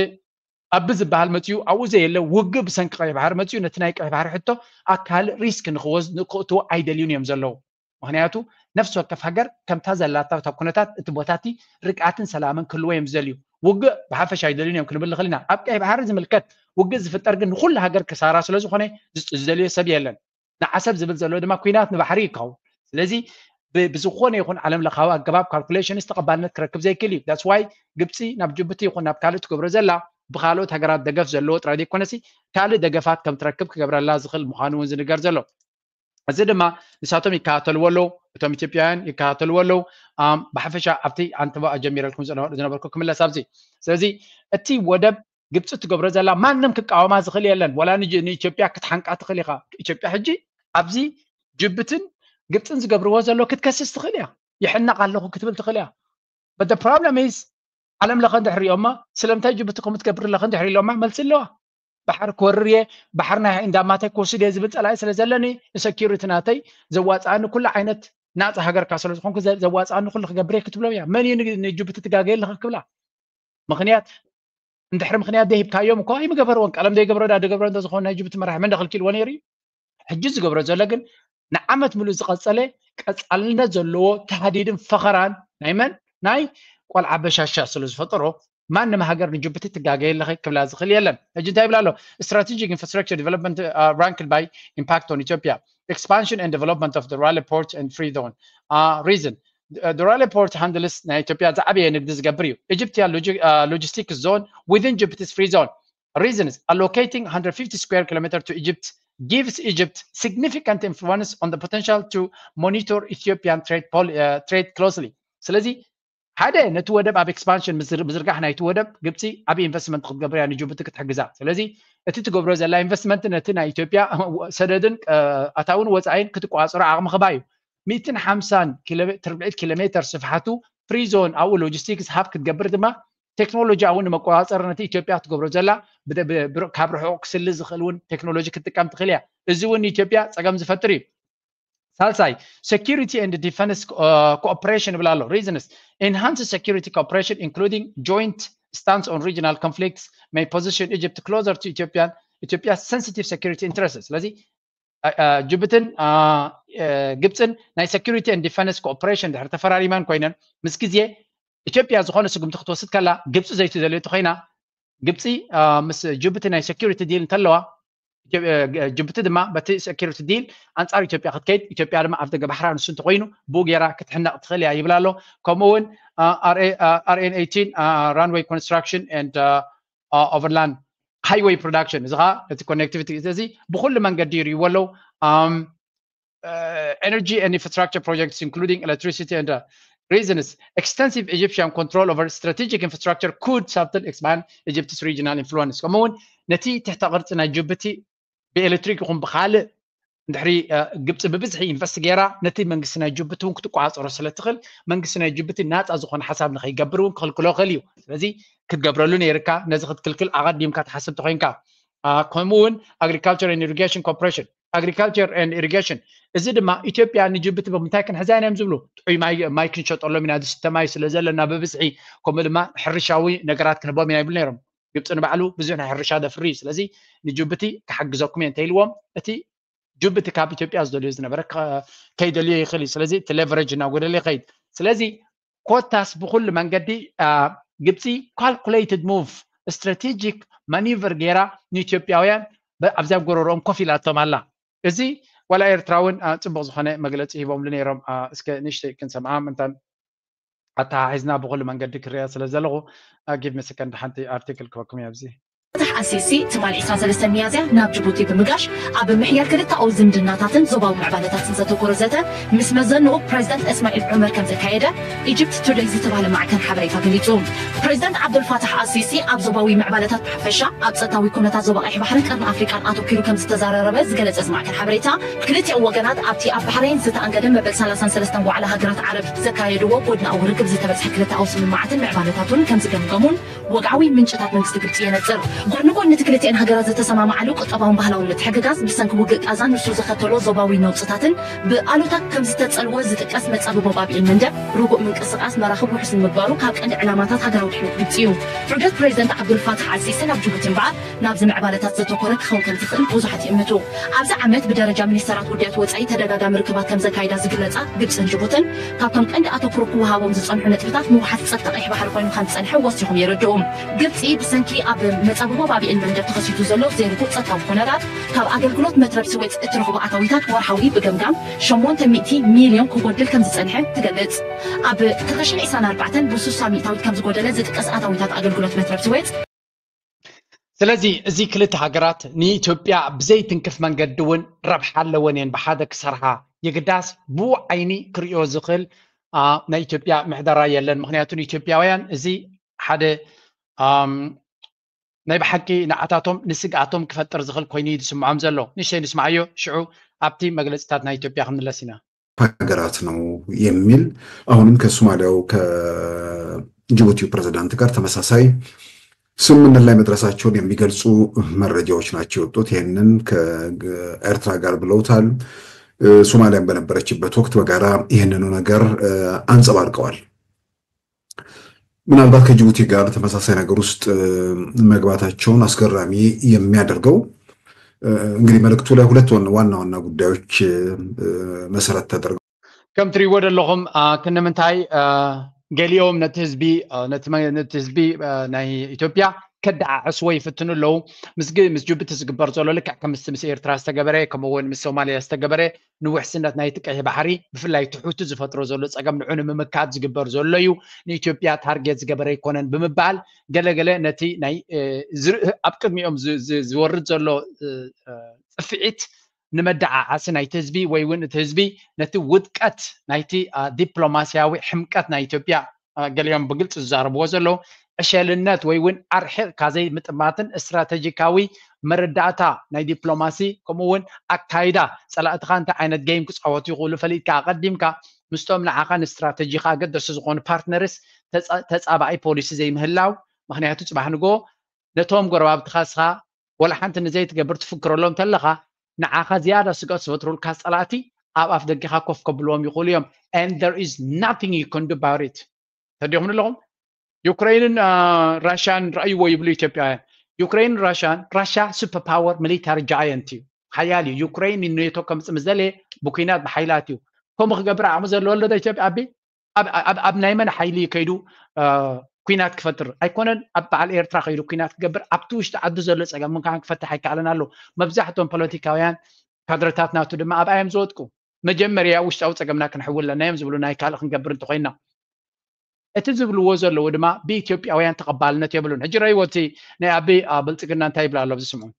ኣብ ዝበሃል መፅኡ ኣብኡ ዘየለ ውግእ ብሰንኪ ቀይ ባሕሪ መፅኡ ነቲ ናይ ቀይ ባሕሪ ሕቶ ኣብ ካልእ ሪስክ ንክወዝ ንክእትዎ ኣይደልዩን እዮም ዘለዉ። ምክንያቱ ነፍሲ ወከፍ ሃገር ከምታ ዘላታ እታ ኩነታት እቲ ቦታ እቲ ርግኣትን ሰላምን ክህልዎ እዮም ዝደልዩ። ውግእ ብሓፈሻ ኣይደልዩን እዮም ክንብል ንኽእል ኢና። ኣብ ቀይ ባሕሪ ዝምልከት ውግእ ዝፍጠር ግን ንኩሉ ሃገር ክሳራ ስለ ዝኾነ ዝደልዮ ሰብ የለን። ንዓሰብ ዝብል ዘሎ ድማ ኩናት ንባሕሪ ይካው። ስለዚ ብዝኾነ ይኹን ዓለም ለኻዊ ኣገባብ ካልኩሌሽንስ ተቐባልነት ክረክብ ዘይክእል እዩ። ዳትስ ዋይ ግብፂ ናብ ጅቡቲ ይኹን ናብ ካልእ ትገብሮ ዘላ ብካልኦት ሃገራት ደገፍ ዘለዎ ጥራይ ዘይኮነሲ ካልእ ደገፋት ከም ትረክብ ክገብረላ ዝኽእል ምዃኑ እውን ዝንገር ዘሎ። እዚ ድማ ንሳቶም ይከታተልዎ ኣለዉ፣ እቶም ኢትዮጵያውያን ይከታተልዎ ኣለዉ። ብሓፈሻ ኣብቲ ኣንተባ ጀሚረልኩም ዝነበርኩ ክምለስ ኣብዚ። ስለዚ እቲ ወደብ ግብፂ ትገብሮ ዘላ ማንም ክቃወማ ዝኽእል የለን። ዋላ ንኢትዮጵያ ክትሓንቃ ትኽእል ኢኻ። ኢትዮጵያ ሕጂ ኣብዚ ጅብትን ግብፅን ዝገብርዎ ዘሎ ክትከስስ ትኽእል እያ። ይሕነቕ ኣለኹ ክትብል ትኽእል እያ። But the problem is ዓለም ለኸ እንድሕር ሪኦማ ስለምንታይ ጅቡቲ ከምኡ ትገብር ኣለኸ እንድሕር ኢሎማ መልሲ ኣለዋ። ባሕር ክወርር እየ፣ ባሕር ናይ እንዳማተይ ክወስድ እየ ዝብል ፀላኢ ስለ ዘለኒ፣ ንሰኪሪቲ ናተይ ዘዋፅኣኒ ኩሉ ዓይነት ናፃ ሃገርካ ስለ ዝኾንኩ ዘ- ዘዋፅኣኒ ኩሉ ክገብር እየ ክትብሎም እያ። መን እዩ ን- ንጅቡቲ ትጋገየልኺ ክብላ? ምክንያት እንድሕሪ ምክንያት ዘይሂብካዮም እኮ ኣይምገበርዎን። ቀለም ዘይገብሮ ዳ ደገብሮ እንተዝኾን ናይ ጅቡቲ መራሒ መን ደኸልኪልዎ ነይሩ እዩ? ሕጂ ዝገብሮ ዘሎ ግን ንዓመት ሙሉእ ዝቐጸለ ቀጻልነት ዘለዎ ተሃዲድን ፈኸራን ናይ መን ናይ ቆልዓ በሻሻ ስለ ዝፈጠሮ ማንም ሃገር ንጅቡቲ ትጋገየለኺ ክብላ ዝኽእል የለን። ሕጂ እንታይ ይብላ ኣሎ? Strategic infrastructure development ranked by impact on Ethiopia, expansion and development of the Rale port and free zone. Reason, the Rale port handles ናይ ኢትዮጵያ ዝዓበየ ንግዲ ዝገብር እዩ። Egyptia logistic zone within Djibouti's free zone. Reasons, allocating one hundred fifty square kilometer to Egypt gives Egypt significant influence on the potential to monitor Ethiopian trade, pol- uh, trade closely. ስለዚ ሓደ ነቲ ወደብ ኣብ ኤክስፓንሽን ምዝርጋሕ ናይቲ ወደብ ግብፂ ዓብዪ ኢንቨስትመንት ክትገብር እያ ንጅቡቲ ክትሕግዛ። ስለዚ እቲ ትገብሮ ዘላ ኢንቨስትመንት ነቲ ናይ ኢትዮጵያ ሰደድን ኣታውን ወፃኢን ክትቆፃፀሮ ዓቕሚ ክባ እዩ። ሚእትን ሓምሳን ትርብዒት ኪሎ ሜተር ስፍሓቱ ፍሪ ዞን ኣብኡ ሎጂስቲክስ ሃብ ክትገብር ድማ ቴክኖሎጂ እውን ንመቆፃፀሪ ነቲ ኢትዮጵያ ትገብሮ ዘላ ካብ ርሑቕ ክስሊ ዝኽእል እውን ቴክኖሎጂ ክትጥቀም ትኽእል እያ። እዚ እውን ንኢትዮጵያ ፀገም ዝፈጥር እዩ። ሳልሳይ security and defense cooperation ይብል ኣሎ። Reasons, enhance security cooperation including joint stance on regional conflicts may position Egypt closer to Ethiopian Ethiopia's sensitive security interests። ስለዚ ጅቡትን ግብፅን ናይ security and defense cooperation ድሕሪ ተፈራሪመን ኮይነን ምስ ግዜ ኢትዮጵያ ዝኾነ ስጉምቲ ክትወስድ ከላ ግብፂ ዘይትደልዮ እንተኮይና ግብፂ ምስ ጅቡቲ ናይ security deal እንተለዋ ጅቡቲ ድማ በቲ security deal ኣንፃር ኢትዮጵያ ክትከይድ ኢትዮጵያ ድማ ኣብ ደገ ባሕራ ንሱ እንተኮይኑ ብኡ ገይራ ክትሕነቕ ትኽእል እያ ይብል ኣሎ። ከምኡ እውን R N eighteen runway construction and overland highway production እዚ ከዓ እቲ connectivity እዚ ብኩሉ መንገዲ ይርእይዎ ኣለዉ። Energy and infrastructure projects including electricity and reasons, extensive Egyptian control over strategic infrastructure could subtle expand Egypt's regional influence። ከምኡ እውን ነቲ ትሕተ ቅርፂ ናይ ጅቡቲ ብኤሌክትሪክ ይኹን ብካልእ እንድሕሪ ግብፂ ብብዝሒ ኢንቨስት ገይራ ነቲ መንግስቲ ናይ ጅቡቲ እውን ክትቆፃፀሮ ስለትኽእል መንግስቲ ናይ ጅቡቲ ናፃ ዝኾነ ሓሳብ ንከይገብር እውን ክኽልክሎ ክእል እዩ። ስለዚ ክትገብረሉ ነይርካ ነዚ ክትክልክል ኣቐዲምካ ትሓስብ ተኮይንካ። ከምኡ እውን agriculture and irrigation cooperation agriculture and irrigation እዚ ድማ ኢትዮጵያ ንጅቡቲ ብምንታይ ክንሕዛ ኢና እዮም ዝብሉ። ጥዑይ ማይ ክንሸጠሎም ኢና ዝስተ ማይ ስለ ዘለና ብብዝሒ ከምኡ ድማ ሕርሻዊ ነገራት ክንህቦም ኢና ይብሉ ነይሮም። ግብፂ ንባዕሉ ብዙሕ ናይ ሕርሻ ደፍሪ እዩ። ስለዚ ንጅቡቲ ክሓግዘኩም እየ እንተኢልዎም እቲ ጅቡቲ ካብ ኢትዮጵያ ዝደልዮ ዝነበረ ከይደልዮ ይኽእል እዩ። ስለዚ እቲ leverage እናጎደለ ይኸይድ። ስለዚ ኮታስ ብኩሉ መንገዲ ግብፂ calculated move strategic maneuver ገይራ ንኢትዮጵያውያን ኣብዚኣ ጎረሮኦም ኮፍ ኢላቶም ኣላ። እዚ ዋላ ኤርትራ እውን ፅቡቅ ዝኾነ መግለፂ ሂቦምሉ ነይሮም። እስከ ንእሽተይ ክንሰምዓ ምንታን ኣተሓሒዝና ብኩሉ መንገዲ ክሪኣ ስለ ዘለኹ give me second ሓንቲ ኣርቲክል ክበኩም እየ ኣብዚ። ፋታሕ ኣሲሲ ትማሊ ዕስራን ሰለስተን ሚያዝያ ናብ ጅቡቲ ብምጋሽ ኣብ ምሕያል ክልተኣዊ ዝምድናታትን ዞባዊ ምዕባለታትን ዘተኮረ ዘተ ምስ መዘንኡ ፕሬዚደንት እስማዒል ዑመር ከም ዘካየደ ኢጅፕት ቱደይ ዝተባህለ ማዕከን ሓበሬታ ገሊጹ። ፕሬዚደንት ዓብዱልፋታሕ ኣሲሲ ኣብ ዞባዊ ምዕባለታት ብሓፈሻ ኣብ ጸጥታዊ ኩነታት ዞባ ቀይሕ ባሕርን ቀርኒ ኣፍሪቃን ኣተኲሩ ከም ዝተዘራረበ ዝገለጸ እዚ ማዕከን ሓበሬታ፣ ክልቲኦም ወገናት ኣብቲ ኣብ ባሕረይን ዝተኣንገደ መበል ሰላሳን ሰለስተን ዋዕላ ሃገራት ዓረብ ዘካየድዎ ጎድናዊ ርክብ ዝተበጽሐ ክልተኣዊ ስምምዓትን ምዕባለታቱን ከም ዝገምገሙን ወግዓዊ ምንጭታት መንግስቲ ግብጺ የነጽር። ጎኒ ጎኒ እቲ ክልቲኤን ሃገራት ዝተሰማማዓሉ ቁጠባውን ባህላውን ምትሕግጋዝ ብሰንኪ ውግእ ቃዛን ንሱ ዘኸተሎ ዞባዊ ነውጽታትን ብኣሉታ ከም ዝተጸልወ ዝጥቀስ መጻብቦ ባብ ኤል መንደብ ርጉእ ምንቅስቃስ መራኽብ ውሑስ ንምግባሩ ካብ ቀንዲ ዕላማታት ሃገራዊ ድሕነት ግብጺ እዩ። ዑደት ፕሬዚደንት ዓብዱልፋታሕ ኣልሲሲ ናብ ጅቡቲ እምበኣር ናብዚ ምዕባለታት ዘተኮረ ክኸውን ከም ዝኽእል ብዙሓት ይእምቱ። ኣብዚ ዓመት ብደረጃ ሚኒስተራት ጉዳያት ወጻኢ ተደጋጋሚ ርክባት ከም ዘካይዳ ዝግለጻ ግብጽን ጅቡትን ካብቶም ቀንዲ ኣተኩሮ ክወሃቦም ዝጸንሑ ነጥብታት ምውሓስ ጸጥታ ቀይሕ ባሕሪ ኮይኑ ከም ዝጸንሐ ወሲኾም የረድኡ። ግብጺ ብሰንኪ ኣብ መጻብቦ ባብ ኤል መንደብ ተኸሲቱ ዘሎ ዘይርጉእ ጸጥታዊ ኩነታት ካብ ኣገልግሎት መትረብ ስዌጽ እትረኽቦ ኣታዊታት ወርሓዊ ብገምጋም ሸሞንተ ሚእቲ ሚልዮን ክጎድል ከም ዝጸንሐ ትገልጽ። ኣብ ክልተ ሽሕን ዕስራን ኣርባዕተን ብስሳ ሚእታዊት ከም ዝጎደለ ዝጥቀስ ኣታዊታት ኣገልግሎት መትረብ ስዌጽ፣ ስለዚ እዚ ክልተ ሃገራት ንኢትዮጵያ ብዘይትንክፍ መንገዲ እውን ረብሓ ኣለወን እየን ብሓደ ክሰርሓ። የግዳስ ብኡ ዓይኒ ክርእዮ ዝኽእል ናይ ኢትዮጵያ ምሕደራ የለን። ምክንያቱ ንኢትዮጵያውያን እዚ ሓደ ናይ ብሓቂ ንዓታቶም ንስግኣቶም ክፈጥር ዝኽእል ኮይኑ እዩ ዝስምዖም ዘሎ። ንእሽተይ ንስምዓዮ፣ ሽዑ ኣብቲ መግለፂታት ናይ ኢትዮጵያ ክንምለስ ኢና። ሀገራት ነው የሚል አሁንም ከሶማሊያው ከጅቡቲው ፕሬዝዳንት ጋር ተመሳሳይ ስምምነት ላይ መድረሳቸውን የሚገልጹ መረጃዎች ናቸው የወጡት። ይህንን ከኤርትራ ጋር ብለውታል። ሶማሊያን በነበረችበት ወቅት በጋራ ይህንኑ ነገር አንጸባርቀዋል። ምናልባት ከጅቡቲ ጋር ተመሳሳይ ነገር ውስጥ መግባታቸውን አስገራሚ የሚያደርገው እንግዲህ መልእክቱ ላይ ሁለት ዋና ዋና ጉዳዮች መሰረት ተደርገው ከም ትሪእዎ ዘለኹም ክንምንታይ ገሊኦም ነቲ ህዝቢ ነቲ ህዝቢ ናይ ኢትዮጵያ ከደዓዕስዎ ይፍትኑ ኣለዉ። ምስ ምስ ጅቡቲ ዝግበር ዘሎ ልክዕ ከም ምስ ምስ ኤርትራ ዝተገበረ ከምኡውን ምስ ሶማልያ ዝተገበረ ንውሕስነት ናይቲ ቀይሕ ባሕሪ ብፍላይ ትሑቲ ዝፈጥሮ ዘሎ ጸገም ንዑ ንምምካት ዝግበር ዘሎ እዩ። ንኢትዮጵያ ታርጌት ዝገበረ ኣይኮነን ብምባል ገለገለ ነቲ ናይ ኣብ ቅድሚኦም ዝወርድ ዘሎ ጽፍዒት ንመደዓዓሲ ናይቲ ህዝቢ ወይ እውን እቲ ህዝቢ ነቲ ውድቀት ናይቲ ዲፕሎማስያዊ ሕምቀት ናይ ኢትዮጵያ ገሊኦም ብግልፂ ዝዛረብዎ ዘለዉ ዕሸልነት ወይ እውን ኣርሒቕካ ዘይምጥማትን ስትራተጂካዊ መረዳእታ ናይ ዲፕሎማሲ ከምኡ እውን ኣካይዳ ፀላእትኻ እንታይ ዓይነት ጌም ክፃወቱ ይኽእሉ ፈሊጥካ ኣቐዲምካ ምስቶም ንዓኻ ንስትራተጂኻ ኣገደሲ ዝኾኑ ፓርትነርስ ተፃባኣይ ፖሊሲ ዘይምህላው ምክንያቱ ፅባሕ ንጎ ነቶም ጎረባብትኻ እስኻ ወላ ሓንቲ ንዘይትገብር ትፍክረሎም ተለኻ ንዓኻ ዝያዳ ስግኣት ዝፈጥሩልካ ፀላእቲ ኣብ ኣፍ ደገኻ ኮፍ ከብልዎም ይኽእሉ እዮም and there is nothing you can do about it ተዲኹም ኣለኹም ዩክሬንን ራሽያን ረኣይዎ ይብሉ ኢትዮጵያውያን ዩክሬን ራሽያን ራሽያ super power military giant እዩ ሓያል እዩ ዩክሬን ኔቶ ከምፅ ምዘለየ ብኩናት ብሓይላት እዩ ከምኡ ክገብር ዓቕሚ ዘለዎ ኣሎ ኢትዮጵያ ኣቢ ኣብ ናይ መን ሓይሊ ከይዱ ኩናት ክፈጥር ኣይኮነን ኣብ በዓል ኤርትራ ከይዱ ኩናት ክገብር ኣብቲ ውሽጢ ዓዱ ዘሎ ፀገም ምን ከዓ ክፈትሕ ኣይከኣለን ኣሎ መብዛሕትኦም ፖለቲካውያን ካድረታት ናቱ ድማ ኣብኣዮም ዝወጥቁ መጀመርያ ውሽጣዊ ፀገምና ክንሕውል ኣለና እዮም ዝብሉ ናይ ካልእ ክንገብር እንተኮይና እቲ ዝብልዎ ዘለዉ ድማ ብኢትዮጵያውያን ተቐባልነት የብሉን ሕጂ ረይዎ እቲ ናይ ኣቢ ብልፅግና እንታይ ይብላ ኣሎ ኣብዚ ስምዑ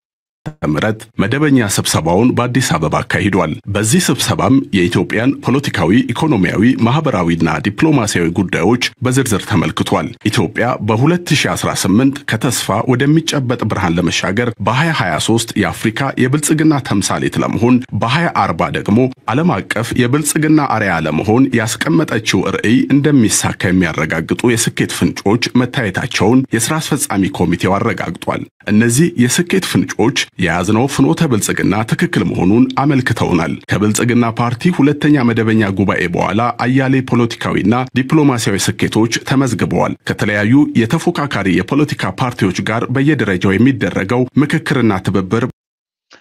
ምረት መደበኛ ስብሰባውን በአዲስ አበባ አካሂዷል። በዚህ ስብሰባም የኢትዮጵያን ፖለቲካዊ፣ ኢኮኖሚያዊ፣ ማህበራዊና ዲፕሎማሲያዊ ጉዳዮች በዝርዝር ተመልክቷል። ኢትዮጵያ በ2018 ከተስፋ ወደሚጨበጥ ብርሃን ለመሻገር በ2023 የአፍሪካ የብልጽግና ተምሳሌት ለመሆን በ2040 ደግሞ ዓለም አቀፍ የብልጽግና አርያ ለመሆን ያስቀመጠችው ርዕይ እንደሚሳካ የሚያረጋግጡ የስኬት ፍንጮች መታየታቸውን የስራ አስፈጻሚ ኮሚቴው አረጋግጧል። እነዚህ የስኬት ፍንጮች የያዝነው ፍኖተ ብልጽግና ትክክል መሆኑን አመልክተውናል። ከብልጽግና ፓርቲ ሁለተኛ መደበኛ ጉባኤ በኋላ አያሌ ፖለቲካዊና ዲፕሎማሲያዊ ስኬቶች ተመዝግበዋል። ከተለያዩ የተፎካካሪ የፖለቲካ ፓርቲዎች ጋር በየደረጃው የሚደረገው ምክክርና ትብብር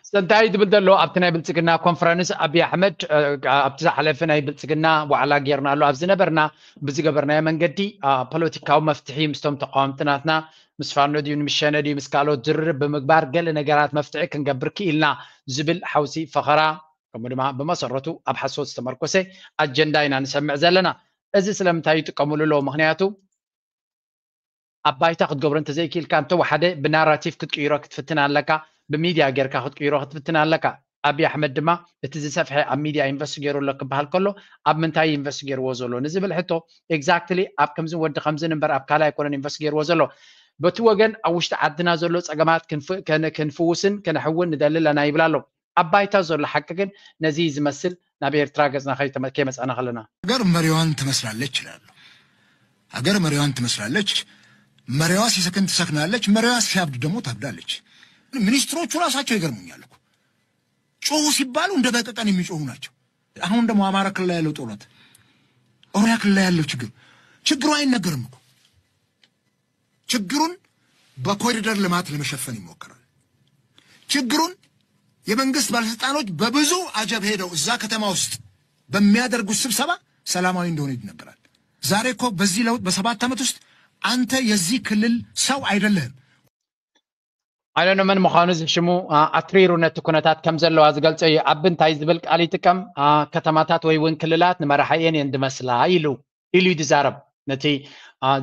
ሰንታይ ዝብል ዘሎ ኣብቲ ናይ ብልፅግና ኮንፈረንስ ኣብይ ኣሕመድ ኣብቲ ዝሓለፈ ናይ ብልፅግና ዋዕላ ጌርና ኣሎ ኣብ ዝነበርና ብዝገበርናዮ መንገዲ ፖለቲካዊ መፍትሒ ምስቶም ተቃወምቲ ናትና ምስ ፋኖ ድዩ ንምሸነ ድዩ ምስ ካልኦት ዝርርብ ብምግባር ገለ ነገራት መፍትሒ ክንገብር ክኢልና ዝብል ሓውሲ ፈኸራ ከምኡ ድማ ብመሰረቱ ኣብ ሓሶት ዝተመርኮሰ ኣጀንዳ ኢና ንሰምዕ ዘለና እዚ ስለምንታይ ይጥቀምሉ ኣለዎ ምክንያቱ ኣብ ባይታ ክትገብሮ እንተዘይክኢልካ እንተወሓደ ብናራቲቭ ክትቅይሮ ክትፍትን ኣለካ ብሚድያ ጌርካ ክትቅይሮ ክትፍትን ኣለካ ኣብይ ኣሕመድ ድማ እቲ ዝሰፍሐ ኣብ ሚድያ ኢንቨስት ገይሩ ኣሎ ክበሃል ከሎ ኣብ ምንታይ ኢንቨስት ገይርዎ ዘሎ ንዝብል ሕቶ ኤግዛክትሊ ኣብ ከምዚ ወዲ ከምዝን እምበር ኣብ ካልእ ኣይኮነን ኢንቨስት ገይርዎ ዘሎ በቲ ወገን ኣብ ውሽጢ ዓድና ዘሎ ፀገማት ክንፍውስን ከነሕውን ንደሊ ኣለና ይብል ኣሎ ኣብ ባይታ ዘሎ ሓቂ ግን ነዚ ዝመስል ናብ ኤርትራ ገፅና ከይመፃና ከለና ሀገር መሪዋን ትመስላለች ይላሉ። ሀገር መሪዋን ትመስላለች። መሪዋ ሲሰክን ትሰክናለች። መሪዋ ሲያብድ ደግሞ ታብዳለች። ሚኒስትሮቹ ራሳቸው ይገርሙኛል እኮ ጮሁ ሲባሉ እንደ በቀቀን የሚጮሁ ናቸው። አሁን ደግሞ አማራ ክልል ላይ ያለው ጦርነት፣ ኦሮሚያ ክልል ላይ ያለው ችግር ችግሩ አይነገርም እኮ ችግሩን በኮሪደር ልማት ለመሸፈን ይሞከራል። ችግሩን የመንግስት ባለስልጣኖች በብዙ አጀብ ሄደው እዛ ከተማ ውስጥ በሚያደርጉት ስብሰባ ሰላማዊ እንደሆነ ይነገራል። ዛሬ እኮ በዚህ ለውጥ በሰባት ዓመት ውስጥ አንተ የዚህ ክልል ሰው አይደለህም። ኣይለኖ መን ምዃኑ እዚ ሽሙ ኣትሪሩ ነቲ ኩነታት ከም ዘለዋ ዝገልጾ እዩ። ኣብ እንታይ ዝብል ቃል ይጥቀም? ከተማታት ወይ እውን ክልላት ንመራሕየን እየን ዝመስላ ኢሉ ኢሉ እዩ ዝዛረብ። ነቲ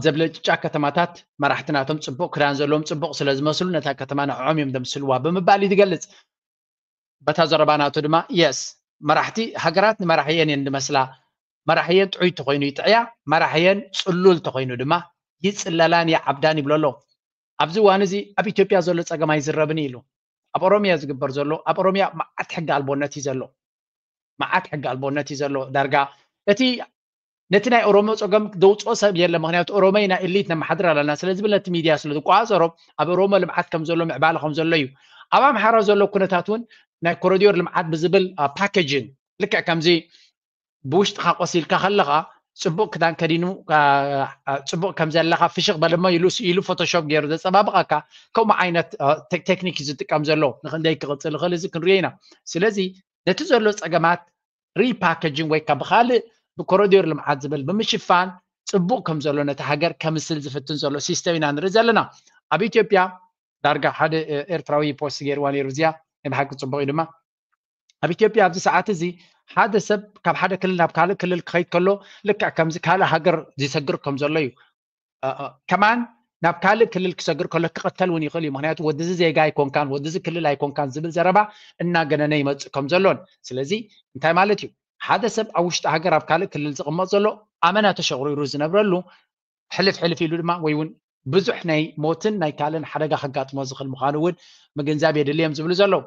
ዘብለጭጫ ከተማታት መራሕቲ ናቶም ጽቡቕ ክዳን ዘለዎም ጽቡቕ ስለ ዝመስሉ ነታ ከተማ ንዕዖም እዮም ዘምስልዋ ብምባል እዩ ዝገልጽ። በታ ዘረባ ናቱ ድማ የስ መራሕቲ ሃገራት ንመራሕየን እየን ዝመስላ። መራሕየን ጥዑይ ተኾይኑ ይጥዕያ፣ መራሕየን ጽሉል ተኾይኑ ድማ ይጽለላን ይዓብዳን ይብሎ ኣሎ። ኣብዚ እዋን እዚ ኣብ ኢትዮጵያ ዘሎ ጸገም ኣይዝረብን ኢሉ ኣብ ኦሮሚያ ዝግበር ዘሎ ኣብ ኦሮሚያ መዓት ሕጊ ኣልቦነት እዩ ዘሎ መዓት ሕጊ ኣልቦነት እዩ ዘሎ ዳርጋ እቲ ነቲ ናይ ኦሮሞ ፀገም ዘውፅኦ ሰብ የለ። ምክንያቱ ኦሮሞ ኢና ኤሊት ነመሓድር ኣለና ስለዝብል ነቲ ሚድያ ስለ ዝቆፃፀሮ ኣብ ኦሮሞ ልምዓት ከም ዘሎ ምዕባለ ከም ዘሎ እዩ። ኣብ ኣምሓራ ዘሎ ኩነታት እውን ናይ ኮሪዶር ልምዓት ብዝብል ፓኬጅን ልክዕ ከምዚ ብውሽጥኻ ቆሲልካ ከለኻ ፅቡቅ ክዳን ከዲኑ ፅቡቅ ከም ዘለኻ ፍሽቅ በለሞ ኢሉ ኢሉ ፎቶሾፕ ገይሩ ዘፀባብቐካ ከምኡ ዓይነት ቴክኒክ እዩ ዝጥቀም ዘሎ። ንክንደይ ክቕፅል ይኽእል እዚ ክንሪኦ ኢና። ስለዚ ነቲ ዘሎ ፀገማት ሪፓኬጅን ወይ ከዓ ብካልእ ብኮሪዶር ልምዓት ዝብል ብምሽፋን ፅቡቅ ከም ዘሎ ነቲ ሃገር ከምስል ዝፍትን ዘሎ ሲስተም ኢና ንርኢ ዘለና። ኣብ ኢትዮጵያ ዳርጋ ሓደ ኤርትራዊ ፖስት ገይርዋ ነይሩ እዚኣ ናይ ብሓቂ ፅቡቅ እዩ ድማ ኣብ ኢትዮጵያ ኣብዚ ሰዓት እዚ ሓደ ሰብ ካብ ሓደ ክልል ናብ ካልእ ክልል ክኸይድ ከሎ ልክዕ ከምዚ ካልእ ሃገር ዝሰግር ከም ዘሎ እዩ። ከማን ናብ ካልእ ክልል ክሰግር ከሎ ክቐተል እውን ይኽእል እዩ። ምክንያቱ ወድዚ ዜጋ ኣይኮንካን፣ ወድዚ ክልል ኣይኮንካን ዝብል ዘረባ እናገነነ ይመፅእ ከም ዘሎን። ስለዚ እንታይ ማለት እዩ? ሓደ ሰብ ኣብ ውሽጢ ሃገር ኣብ ካልእ ክልል ዝቕመጥ ዘሎ ኣመና ተሸቑሪሩ ዝነብረሉ ሕልፍ ሕልፍ ኢሉ ድማ ወይ እውን ብዙሕ ናይ ሞትን ናይ ካልእን ሓደጋ ከጋጥሞ ዝኽእል ምዃኑ እውን ምግንዛብ የድሊ እዮም ዝብሉ ዘለዉ።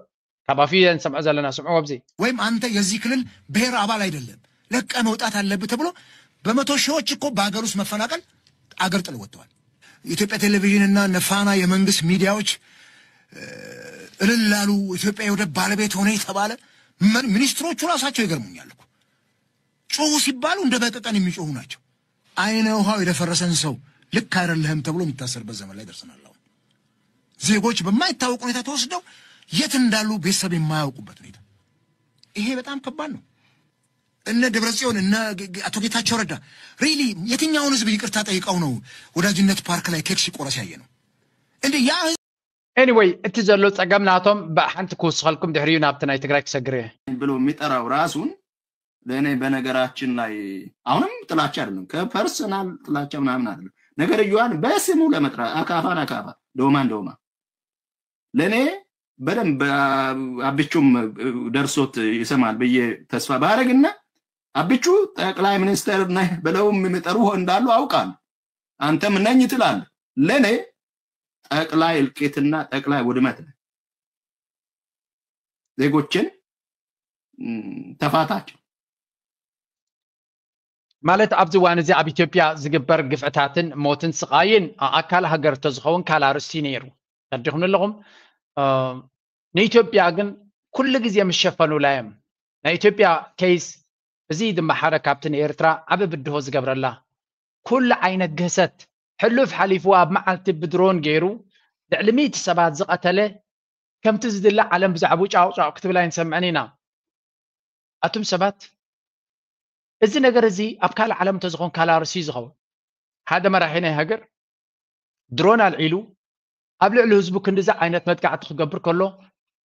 ካብ ኣፍዩ ንሰምዖ ዘለና ስምዖ ኣብዚ ወይም አንተ የዚህ ክልል ብሔር አባል አይደለም ለቀ መውጣት አለብህ ተብሎ በመቶ ሺዎች እኮ በሀገር ውስጥ መፈናቀል አገር ጥለው ወጥተዋል። የኢትዮጵያ ቴሌቪዥንና ነፋና የመንግስት ሚዲያዎች እልል አሉ። ኢትዮጵያ የወደብ ባለቤት ሆነ የተባለ ሚኒስትሮቹ ራሳቸው ይገርሙኛል እኮ። ጩሁ ሲባሉ እንደ በቀቀን የሚጮሁ ናቸው። አይነ ውሃው የደፈረሰን ሰው ልክ አይደለህም ተብሎ የሚታሰርበት ዘመን ላይ ደርሰናል። አሁን ዜጎች በማይታወቅ ሁኔታ ተወስደው የት እንዳሉ ቤተሰብ የማያውቁበት ሁኔታ፣ ይሄ በጣም ከባድ ነው። እነ ደብረጽዮን እነ አቶ ጌታቸው ረዳ ሪሊ የትኛውን ህዝብ ይቅርታ ጠይቀው ነው ወዳጅነት ፓርክ ላይ ኬክ ሲቆረስ ያየ ነው እንዴ? ያ anyway እቲ ዘሎ ጸገም ናቶም ብሓንቲ ክውስኸልኩም ድሕሪኡ ናብቲ ናይ ትግራይ ክሰግር እየ። ብሎ የሚጠራው ራሱን ለእኔ በነገራችን ላይ አሁንም ጥላቻ አይደለም፣ ከፐርሰናል ጥላቻ ምናምን አይደለም። ነገር እየዋን በስሙ ለመጥራት አካፋን አካፋ ዶማን ዶማ ለእኔ በደንብ አብቹም ደርሶት ይሰማል ብዬ ተስፋ ባረግና አብቹ ጠቅላይ ሚኒስትር ነህ ብለውም የሚጠሩ እንዳሉ አውቃለሁ። አንተም ነኝ ትላለህ። ለእኔ ጠቅላይ እልቂትና ጠቅላይ ውድመት ነህ። ዜጎችን ተፋታቸው። ማለት ኣብዚ እዋን እዚ ኣብ ኢትዮጵያ ዝግበር ግፍዕታትን ሞትን ስቓይን ኣካል ሃገር ተዝኸውን ካልእ ኣርእስቲ ነይሩ። ተረዲኹም ኣለኹም። ንኢትዮጵያ ግን ኩሉ ግዜ ምስ ሸፈኑላ እዮም። ናይ ኢትዮጵያ ኬይስ እዚ ድማ ሓደ ካብቲ ንኤርትራ ዓቢ ብድሆ ዝገብረላ ኩሉ ዓይነት ግህሰት ሕሉፍ ሓሊፉ ኣብ መዓልቲ ብድሮን ገይሩ ልዕሊ ሚእቲ ሰባት ዝቐተለ ከምቲ ዝድለ ዓለም ብዛዕባኡ ጫውጫው ክትብል ኣይንሰምዕን ኢና። ኣቱም ሰባት እዚ ነገር እዚ ኣብ ካልእ ዓለም እንተዝኾን ካልእ ኣርእስቲ እዩ ዝኸውን። ሓደ መራሒ ናይ ሃገር ድሮን ኣልዒሉ ኣብ ልዕሊ ህዝቡ ክንድዚ ዓይነት መጥቃዕቲ ክገብር ከሎ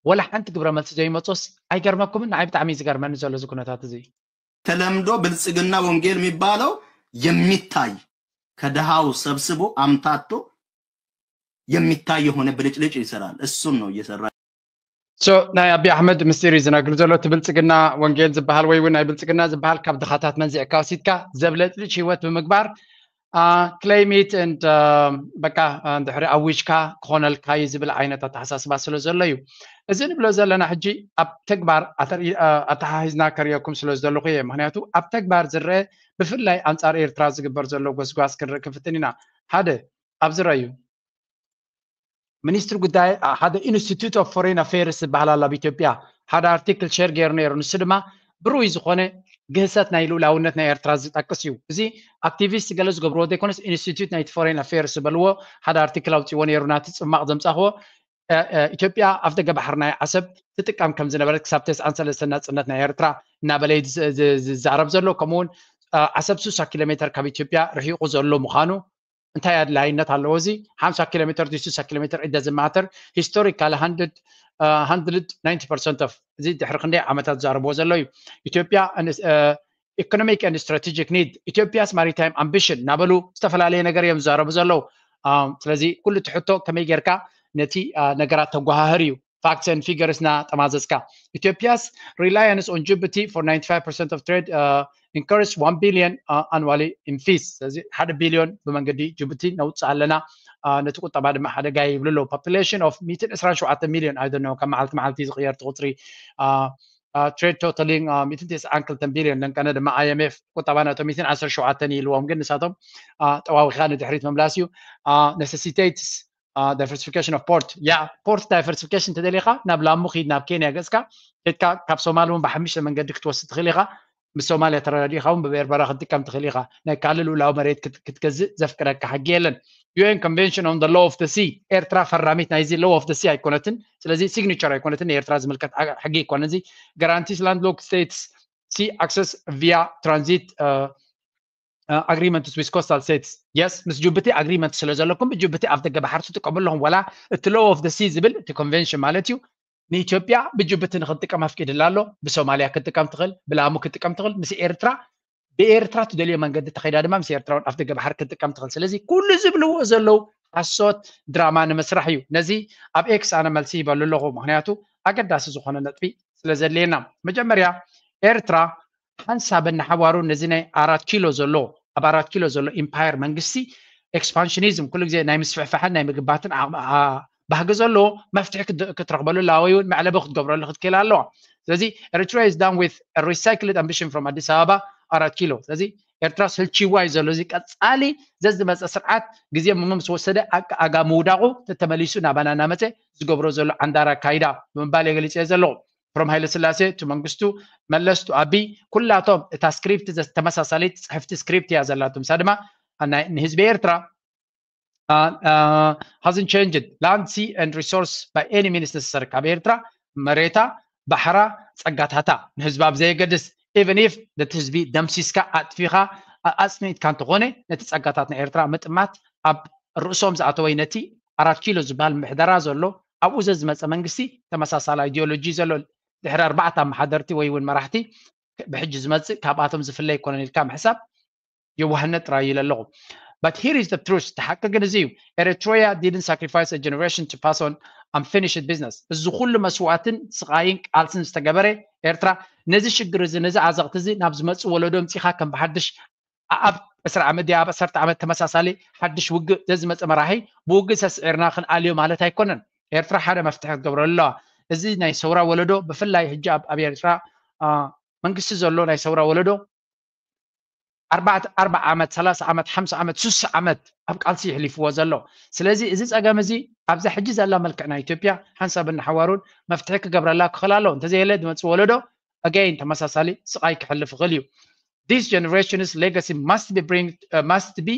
ወላ ሓንቲ ግብረ መልሲ ዘይመጾስ ኣይገርመኩምን? ንዓይ ብጣዕሚ እዩ ዝገርመኒ ዘሎ እዚ ኩነታት እዚ። ተለምዶ ብልጽግና ወንጌል የሚባለው የሚታይ ከድሃው ሰብስቦ አምታቶ የሚታይ የሆነ ብልጭልጭ ይሰራል። እሱን ነው እየሰራ ሶ ናይ ኣቢ ኣሕመድ ምስጢር እዩ ዝነግር ዘሎ። እቲ ብልጽግና ወንጌል ዝበሃል ወይ እውን ናይ ብልጽግና ዝበሃል ካብ ድኻታት መንዚዕካ ወሲድካ ዘብለጭልጭ ህይወት ብምግባር claim it and በቃ ድሕሪ ኣዊጅካ ክኾነልካ እዩ ዝብል ዓይነት ኣተሓሳስባ ስለ ዘሎ እዩ። እዚ ንብሎ ዘለና ሕጂ ኣብ ተግባር ኣተሓሂዝና ከርእየኩም ስለ ዝደለኹ እየ። ምክንያቱ ኣብ ተግባር ዝረአ ብፍላይ ኣንጻር ኤርትራ ዝግበር ዘሎ ጎስጓስ ክንርኢ ክፍትን ኢና። ሓደ ኣብዚ ረዩ ሚኒስትሪ ጉዳይ ሓደ ኢንስቲትዩት ኦፍ ፎሬን ኣፌርስ ዝበሃል ኣሎ ኣብ ኢትዮጵያ ሓደ ኣርቲክል ሸር ገይሩ ነይሩ። ንሱ ድማ ብሩይ ዝኾነ ግህሰት ናይ ልኡላውነት ናይ ኤርትራ ዝጠቅስ እዩ። እዚ ኣክቲቪስት ገለ ዝገብርዎ ዘይኮነስ ኢንስቲትዩት ናይቲ ፎሬን ኣፌርስ ዝበልዎ ሓደ ኣርቲክል ኣውፅዎ ነይሩ። ናቲ ፅማቕ ዘምፃኽዎ ኢትዮጵያ ኣፍ ደገ ባሕሪ ናይ ዓሰብ ትጥቀም ከም ዝነበረት ክሳብ ተስዓን ሰለስተን ናፅነት ናይ ኤርትራ እናበለ ዝዛረብ ዘሎ፣ ከምኡውን ዓሰብ ስሳ ኪሎ ሜትር ካብ ኢትዮጵያ ርሒቑ ዘሎ ምዃኑ እንታይ ኣድላይነት ኣለዎ? እዚ ሓምሳ ኪሎ ሜትር ስሳ ኪሎ ሜትር it doesn't matter historical hundred hundred ninety percent of እዚ ድሕሪ ክንደይ ዓመታት ዝዛረብዎ ዘሎ እዩ። ኢትዮጵያ economic and strategic need ኢትዮጵያስ ማሪታይም ኣምቢሽን እናበሉ ዝተፈላለየ ነገር እዮም ዝዛረቡ ዘለዉ። ስለዚ ኩሉ ትሕቶ ከመይ ጌርካ ነቲ ነገራት ተጓሃህር እዩ። Facts and figures ና ጠማዘዝካ ኢትዮጵያስ reliance on Djibouti for ninety-five percent of trade incurs one billion annually in fees። ስለዚ ሓደ ቢልዮን ብመንገዲ ጅቡቲ ነውፅእ ኣለና፣ ነቲ ቁጠባ ድማ ሓደጋ ይብሉ ኣለዉ። Population of ሚእትን ዕስራን ሸውዓተን ሚልዮን I don't know ካብ መዓልቲ መዓልቲ ዝቕየር እቲ ቁፅሪ trade totaling ሚእትን ተስዓን ክልተን ቢልዮን፣ ደንቀነ ድማ I M F ቁጠባና እቶም ሚእትን ዓሰርተ ሸውዓተን ኢልዎም፣ ግን ንሳቶም ጠዋዊኻ ንድሕሪት ምምላስ እዩ። Necessitates diversification of port. ያ port diversification ተደሊኻ ናብ ላሙ ኺድ፣ ናብ ኬንያ ገጽካ ኬድካ ካብ ሶማል እውን ብሓሙሽተ መንገዲ ክትወስድ ትኽእል ኢኻ። ምስ ሶማልያ ተረዳዲእኻ እውን ብቤርበራ ክትጥቀም ትኽእል ኢኻ። ናይ ካልእ ልኡላዊ መሬት ክትገዝእ ዘፍቅደካ ሕጊ የለን። U N Convention on the Law of the Sea፣ ኤርትራ ፈራሚት ናይዚ Law of the Sea ኣይኮነትን። ስለዚ ሲግኒቸር ኣይኮነትን፣ ንኤርትራ ዝምልከት ሕጊ ኣይኮነን። እዚ guarantees landlocked states sea access via transit agreements with coastal states። Yes፣ ምስ ጅቡቲ ኣግሪመንት ስለ ዘለኩም ብጅቡቲ ኣፍ ደገ ባሕሪ ትጥቀሙ ኣለኹም። ዋላ እቲ Law of the Sea ዝብል እቲ ኮንቨንሽን ማለት እዩ፣ ንኢትዮጵያ ብጅቡቲ ንክትጥቀም ኣፍቂድላ ኣሎ። ብሶማልያ ክትጥቀም ትኽእል፣ ብላሙ ክትጥቀም ትኽእል። ምስ ኤርትራ ብኤርትራ ትደልዮ መንገዲ ተኸይዳ ድማ ምስ ኤርትራ እውን ኣፍ ደገ ባሕሪ ክትጥቀም ትኽእል። ስለዚ ኩሉ ዝብልዎ ዘለዉ ሓሶት ድራማ ንምስራሕ እዩ። ነዚ ኣብ ኤክስ ኣነ መልሲ ይበሉ ኣለኹ፣ ምክንያቱ ኣገዳሲ ዝኾነ ነጥቢ ስለ ዘድልየና። መጀመርያ ኤርትራ ሓንሳብ እናሓዋሩ ነዚ ናይ ኣራት ኪሎ ዘሎ ኣብ ኣራት ኪሎ ዘሎ ኢምፓየር መንግስቲ ኤክስፓንሽኒዝም ኩሉ ግዜ ናይ ምስፍሕፋሕን ናይ ምግባትን ባህጊ ዘለዎ መፍትሒ ክትረኽበሉ ኣለዋ ወይ እውን መዕለቢ ክትገብረሉ ክትክእል ኣለዋ። ስለዚ Eritrea is done with recycled ambition from ኣዲስ ኣበባ ኣራት ኪሎ። ስለዚ ኤርትራ ስልችዋ እዩ ዘሎ እዚ ቀጻሊ ዘዝመፀ ስርዓት ግዜ ምስ ወሰደ ኣጋ ምውዳቑ ተተመሊሱ ናባና እናመፀ ዝገብሮ ዘሎ ዓንዳር ኣካይዳ ብምባል የገሊፀ ዘለኹ። From ሃይለ ስላሴ to መንግስቱ መለስ to ኣቢ ኩላቶም እታ ስክሪፕት ተመሳሳሊት ፅሕፍቲ ስክሪፕት እያ ዘላቶም። ንሳ ድማ ንህዝቢ ኤርትራ hasn't changed land, sea and resource by any means necessary። ካብ ኤርትራ መሬታ ባሕራ ጸጋታታ ንህዝባ ብዘየገድስ even if ነቲ ህዝቢ ደምሲስካ ኣጥፊኻ ኣጽኒትካ እንተኾነ ነቲ ጸጋታት ናይ ኤርትራ ምጥማት ኣብ ርእሶም ዝኣተወይ ነቲ ኣራት ኪሎ ዝበሃል ምሕደራ ዘሎ ኣብኡ ዘዝመጸ መንግስቲ ተመሳሳሊ ኣይዲዮሎጂ ዘሎ ድሕሪ ኣርባዕተ ኣመሓደርቲ ወይ እውን መራሕቲ ብሕጂ ዝመጽእ ካብኣቶም ዝፍለ ኣይኮነን ኢልካ ምሕሳብ የዋህነት ጥራይ ኢለ ኣለኹ። But here is the truth፣ እቲ ሓቂ ግን እዚ እዩ። Eritrea didn't sacrifice a generation to pass on unfinished business። እዚ ኩሉ መስዋእትን ስቓይን ቃልስን ዝተገበረ ኤርትራ ነዚ ሽግር እዚ ነዚ ዓዘቕቲ እዚ ናብ ዝመጽእ ወለዶ ኣምጺኻ ከም ብሓድሽ ኣብ ዕስራ ዓመት ድያ ኣብ ዓሰርተ ዓመት ተመሳሳሊ ሓድሽ ውግእ ዘዝመጸ መራሒ ብውግእ ሰስዒርና ክንኣልዮ ማለት ኣይኮነን። ኤርትራ ሓደ መፍትሒ ክትገብረሉ ኣለዋ። እዚ ናይ ሰውራ ወለዶ ብፍላይ ሕጂ ኣብ ኤርትራ መንግስቲ ዘሎ ናይ ሰውራ ወለዶ ኣርባዕተ ኣርባዓ ዓመት ሰላሳ ዓመት ሓምሳ ዓመት ስሳ ዓመት ኣብ ቃልሲ ይሕሊፍዎ ዘሎ። ስለዚ እዚ ጸገም እዚ ኣብዛ ሕጂ ዘላ መልክዕ ናይ ኢትዮጵያ ሓንሳብ እናሓዋሩን መፍትሒ ክገብረላ ክኽእል ኣለዎ። እንተዘየለ ዝመጽእ ወለዶ ኣገይን ተመሳሳሊ ስቓይ ክሕልፍ ይኽእል እዩ። This generation's legacy must be bring uh, must be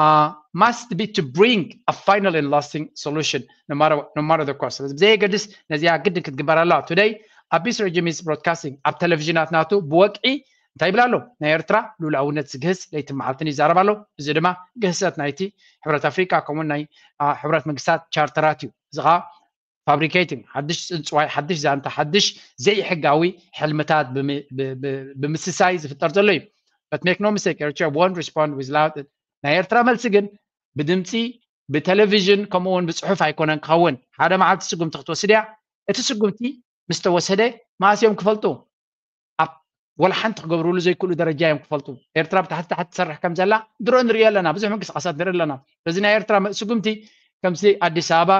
uh, must be to bring a final and lasting solution no matter no matter the cost። ስለዚ ብዘየገድስ ነዚኣ ግድን ክትግበር ኣለዋ። Today Abis regime is broadcasting ኣብ ቴሌቪዥናት ናቱ ብወግዒ እንታይ ይብል ኣሎ? ናይ ኤርትራ ልኡላውነት ዝግህስ ለይትን መዓልትን ይዛረብ ኣሎ። እዚ ድማ ግህሰት ናይቲ ሕብረት ኣፍሪቃ ከምኡውን ናይ ሕብረት መንግስታት ቻርተራት እዩ። እዚ ከዓ ፋብሪኬቲንግ ሓድሽ ፅንፅዋይ ሓድሽ ዛንታ ሓድሽ ዘይሕጋዊ ሕልምታት ብምስሳይ ዝፍጠር ዘሎ እዩ። But make no mistake, Eritrea won't respond with loud ናይ ኤርትራ መልሲ ግን ብድምፂ ብቴሌቪዥን ከምኡ እውን ብፅሑፍ ኣይኮነን ክኸውን። ሓደ መዓልቲ ስጉምቲ ክትወስድ እያ። እቲ ስጉምቲ ምስ ተወሰደ መኣስ እዮም ክፈልጡ? ኣብ ወላ ሓንቲ ክገብርሉ ዘይክእሉ ደረጃ እዮም ክፈልጡ። ኤርትራ ብታሕቲ ታሕቲ ትሰርሕ ከም ዘላ ድሮ ንሪኦ ኣለና፣ ብዙሕ ምንቅስቃሳት ንርኢ ኣለና። በዚ ናይ ኤርትራ ስጉምቲ ከምዚ ኣዲስ ኣበባ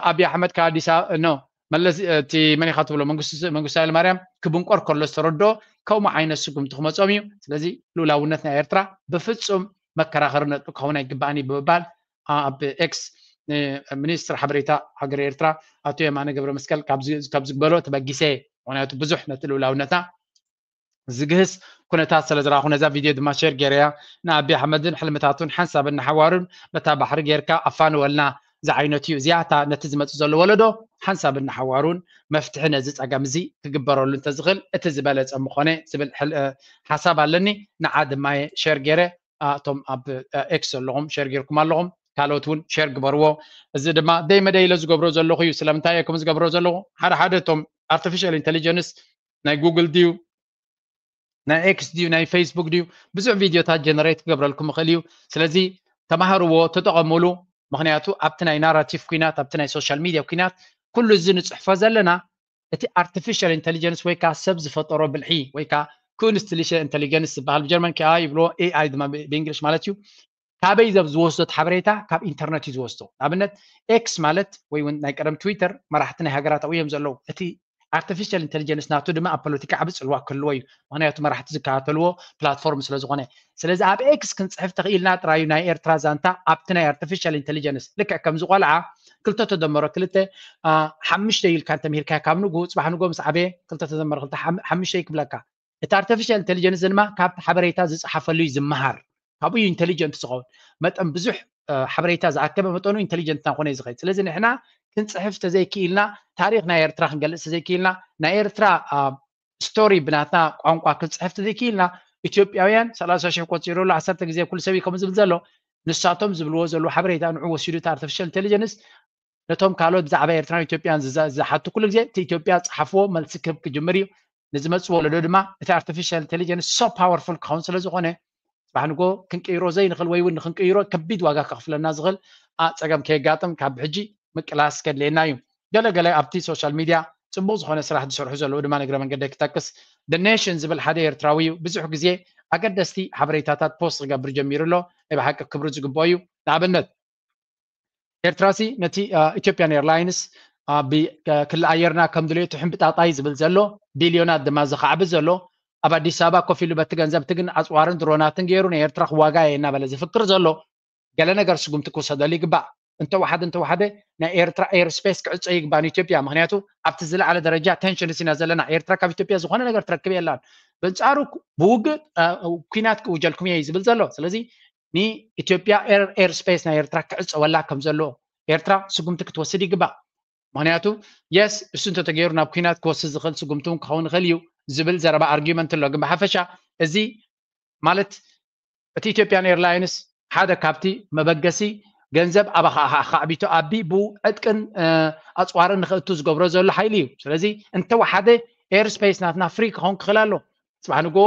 ኣቢ ኣሕመድ ካብ ኣዲስ ኣበባ ኖ መለስ እቲ መን ኢኻ ትብሎ መንግስቱ መንግስቱ ሃይለማርያም ክብንቆር ከሎ ዝተረድኦ ከምኡ ዓይነት ስጉምቲ ክመጾም እዩ። ስለዚ ልኡላውነት ናይ ኤርትራ ብፍጹም መከራኸሪ ነጥቢ ክኸውን ኣይግባእን እዩ ብምባል ኣብ ኤክስ ሚኒስትር ሓበሬታ ሃገር ኤርትራ ኣቶ የማነ ገብረ መስቀል ካብ ዝግበሎ ተበጊሰ። ምክንያቱ ብዙሕ ነቲ ልኡላውነትና ዝግህስ ኩነታት ስለ ዝረኣኹ ነዛ ቪድዮ ድማ ሸር ገይረያ ንኣቢ ኣሕመድን ሕልምታቱን ሓንሳብ እናሓዋሩን በታ ባሕሪ ጌርካ ኣፋንወልና ዝዓይነቱ እዩ። እዚኣታ ነቲ ዝመፅእ ዘሎ ወለዶ ሓንሳብ እናሓዋሩን መፍትሒ ነዚ ፀገም እዚ ክግበረሉ እንተዝኽእል እቲ ዝበለፀ ምኾነ ዝብል ሓሳብ ኣለኒ። ንዓ ድማ ሸር ገይረ እቶም ኣብ ኤክስ ዘለኹም ሸር ጌርኩም ኣለኹም። ካልኦት እውን ሸር ግበርዎ። እዚ ድማ ደይ መደይ ኢለ ዝገብሮ ዘለኹ እዩ። ስለምንታይ እየ ከም ዝገብሮ ዘለኹ ሓደ ሓደ እቶም ኣርቲፊሻል ኢንቴሊጀንስ ናይ ጉግል ድዩ ናይ ኤክስ ድዩ ናይ ፌስቡክ ድዩ ብዙሕ ቪድዮታት ጀነሬት ክገብረልኩም ይኽእል እዩ። ስለዚ ተማሃርዎ፣ ተጠቐሙሉ። ምክንያቱ ኣብቲ ናይ ናራቲቭ ኩናት ኣብቲ ናይ ሶሻል ሚድያ ኩናት ኩሉ እዚ ንፅሕፎ ዘለና እቲ ኣርቲፊሻል ኢንቴሊጀንስ ወይ ከዓ ሰብ ዝፈጠሮ ብልሒ ወይ ከዓ ኩንስትሊሸ ኢንቴሊጀንስ ዝበሃል ብጀርመን ኪኣ ይብልዎ ኤኣይ ድማ ብእንግሊሽ ማለት እዩ። ካበይ ዘብ ዝወስዶ ሓበሬታ ካብ ኢንተርነት እዩ ዝወስዶ። ንኣብነት ኤክስ ማለት ወይ እውን ናይ ቀደም ትዊተር መራሕቲ ናይ ሃገራት ኣብኡ እዮም ዘለዉ። እቲ ኣርቲፊሻል ኢንቴሊጀንስ ናቱ ድማ ኣብ ፖለቲካ ዓቢ ጽልዋ ክህልዎ እዩ። ምክንያቱ መራሕቲ ዝከታተልዎ ፕላትፎርም ስለ ዝኾነ። ስለዚ ኣብ ኤክስ ክንጽሕፍ ተኽኢልና ጥራዩ ናይ ኤርትራ ዛንታ ኣብቲ ናይ ኣርቲፊሻል ኢንቴሊጀንስ ልክዕ ከምዚ ቆልዓ ክልተ ተደመሮ ክልተ ሓሙሽተ ኢልካ እንተምሂርካ ካብ ንጉ ጽባሕ ንጎ ምስ ዓበየ ክልተ ተደመሮ ክልተ ሓሙሽተ ክብለካ። እቲ ኣርቲፊሻል ኢንቴሊጀንስ ድማ ካብቲ ሓበሬታ ዝጸሓፈሉ እዩ ዝመሃር። ካብኡ እዩ ኢንቴሊጀንት ዝኸውን። መጠን ብዙሕ ሓበሬታ ዝኣከበ መጠኑ ኢንቴሊጀንት እናኾነ እዩ ዝኸይድ። ስለዚ ንሕና ክንጽሕፍ ተዘይክኢልና፣ ታሪኽ ናይ ኤርትራ ክንገልጽ ተዘይክኢልና፣ ናይ ኤርትራ ስቶሪ ብናትና ቋንቋ ክንጽሕፍ ተዘይክኢልና፣ ኢትዮጵያውያን ሰላሳ ሺሕ ቆጺሩ ኣሎ፣ ዓሰርተ ግዜ ኩሉ ሰብ እዩ ከምኡ ዝብል ዘሎ። ንሳቶም ዝብልዎ ዘለዉ ሓበሬታ ንዑ ወሲዱ እቲ ኣርቲፊሻል ኢንቴሊጀንስ ነቶም ካልኦት ብዛዕባ ኤርትራን ኢትዮጵያን ዝሓቱ ኩሉ ግዜ እቲ ኢትዮጵያ ጸሓፍዎ መልሲ ክህብ ክጅምር እዩ። ንዝመጽእ ወለዶ ድማ እቲ ኣርቲፊሻል ኢንቴሊጀንስ so powerful ክኸውን ስለ ዝኾነ ጽባሕ ንጎ ክንቅይሮ ዘይንኽእል ወይ እውን ንክንቅይሮ ከቢድ ዋጋ ከኽፍለና ዝኽእል ጸገም ከየጋጥም ካብ ሕጂ ምቅላስ ከድልየና እዩ። ገለ ገለ ኣብቲ ሶሻል ሚድያ ጽቡቕ ዝኾነ ስራሕ ዝሰርሑ ዘለዉ ድማ ንእግረ መንገደይ ክጠቅስ፣ ኔሽን ዝብል ሓደ ኤርትራዊ እዩ። ብዙሕ ግዜ ኣገደስቲ ሓበሬታታት ፖስት ክገብር ጀሚሩ ኣሎ። ናይ ብሓቂ ክብሪ ዝግብኦ እዩ። ንኣብነት ኤርትራሲ ነቲ ኢትዮጵያን ኤርላይንስ ክሊ ኣየርና ከም ድልዮ ትሕምብጣጣይ ዝብል ዘሎ፣ ቢልዮናት ድማ ዝኸዕቢ ዘሎ፣ ኣብ ኣዲስ ኣበባ ኮፍ ኢሉ በቲ ገንዘብቲ ግን ኣፅዋርን ድሮናትን ገይሩ ናይ ኤርትራ ክዋጋ እየ እናበለ ዝፍክር ዘሎ፣ ገለ ነገር ስጉምቲ ክውሰደሉ ይግባእ። እንተወሓደ እንተወሓደ ናይ ኤርትራ ኤርስፔስ ክዕፀ ይግባእ ንኢትዮጵያ። ምክንያቱ ኣብቲ ዝለዓለ ደረጃ ቴንሽንስ ኢና ዘለና። ኤርትራ ካብ ኢትዮጵያ ዝኾነ ነገር ትረክብ የላን። በንፃሩ ብውግእ ኩናት ክውጀልኩም እየ ዝብል ዘሎ። ስለዚ ንኢትዮጵያ ኤርስፔስ ናይ ኤርትራ ክዕፀወላ ከም ዘሎ ኤርትራ ስጉምቲ ክትወስድ ይግባእ። ምክንያቱ የስ እሱ እንተተገይሩ ናብ ኩናት ክወስድ ዝኽእል ስጉምቲ እውን ክኸውን ይኽእል እዩ ዝብል ዘረባ ኣርጊመንት ኣሎ። ግን ብሓፈሻ እዚ ማለት እቲ ኢትዮጵያን ኤርላይንስ ሓደ ካብቲ መበገሲ ገንዘብ ኣብ ኣኻዕቢቱ ኣቢ ብኡ ዕጥቅን ኣፅዋርን ንክእቱ ዝገብሮ ዘሎ ሓይሊ እዩ። ስለዚ እንተወሓደ ኤርስፔስ ናትና ፍሪ ክኸውን ክኽእል ኣሎ። ፅባሕ ንግሆ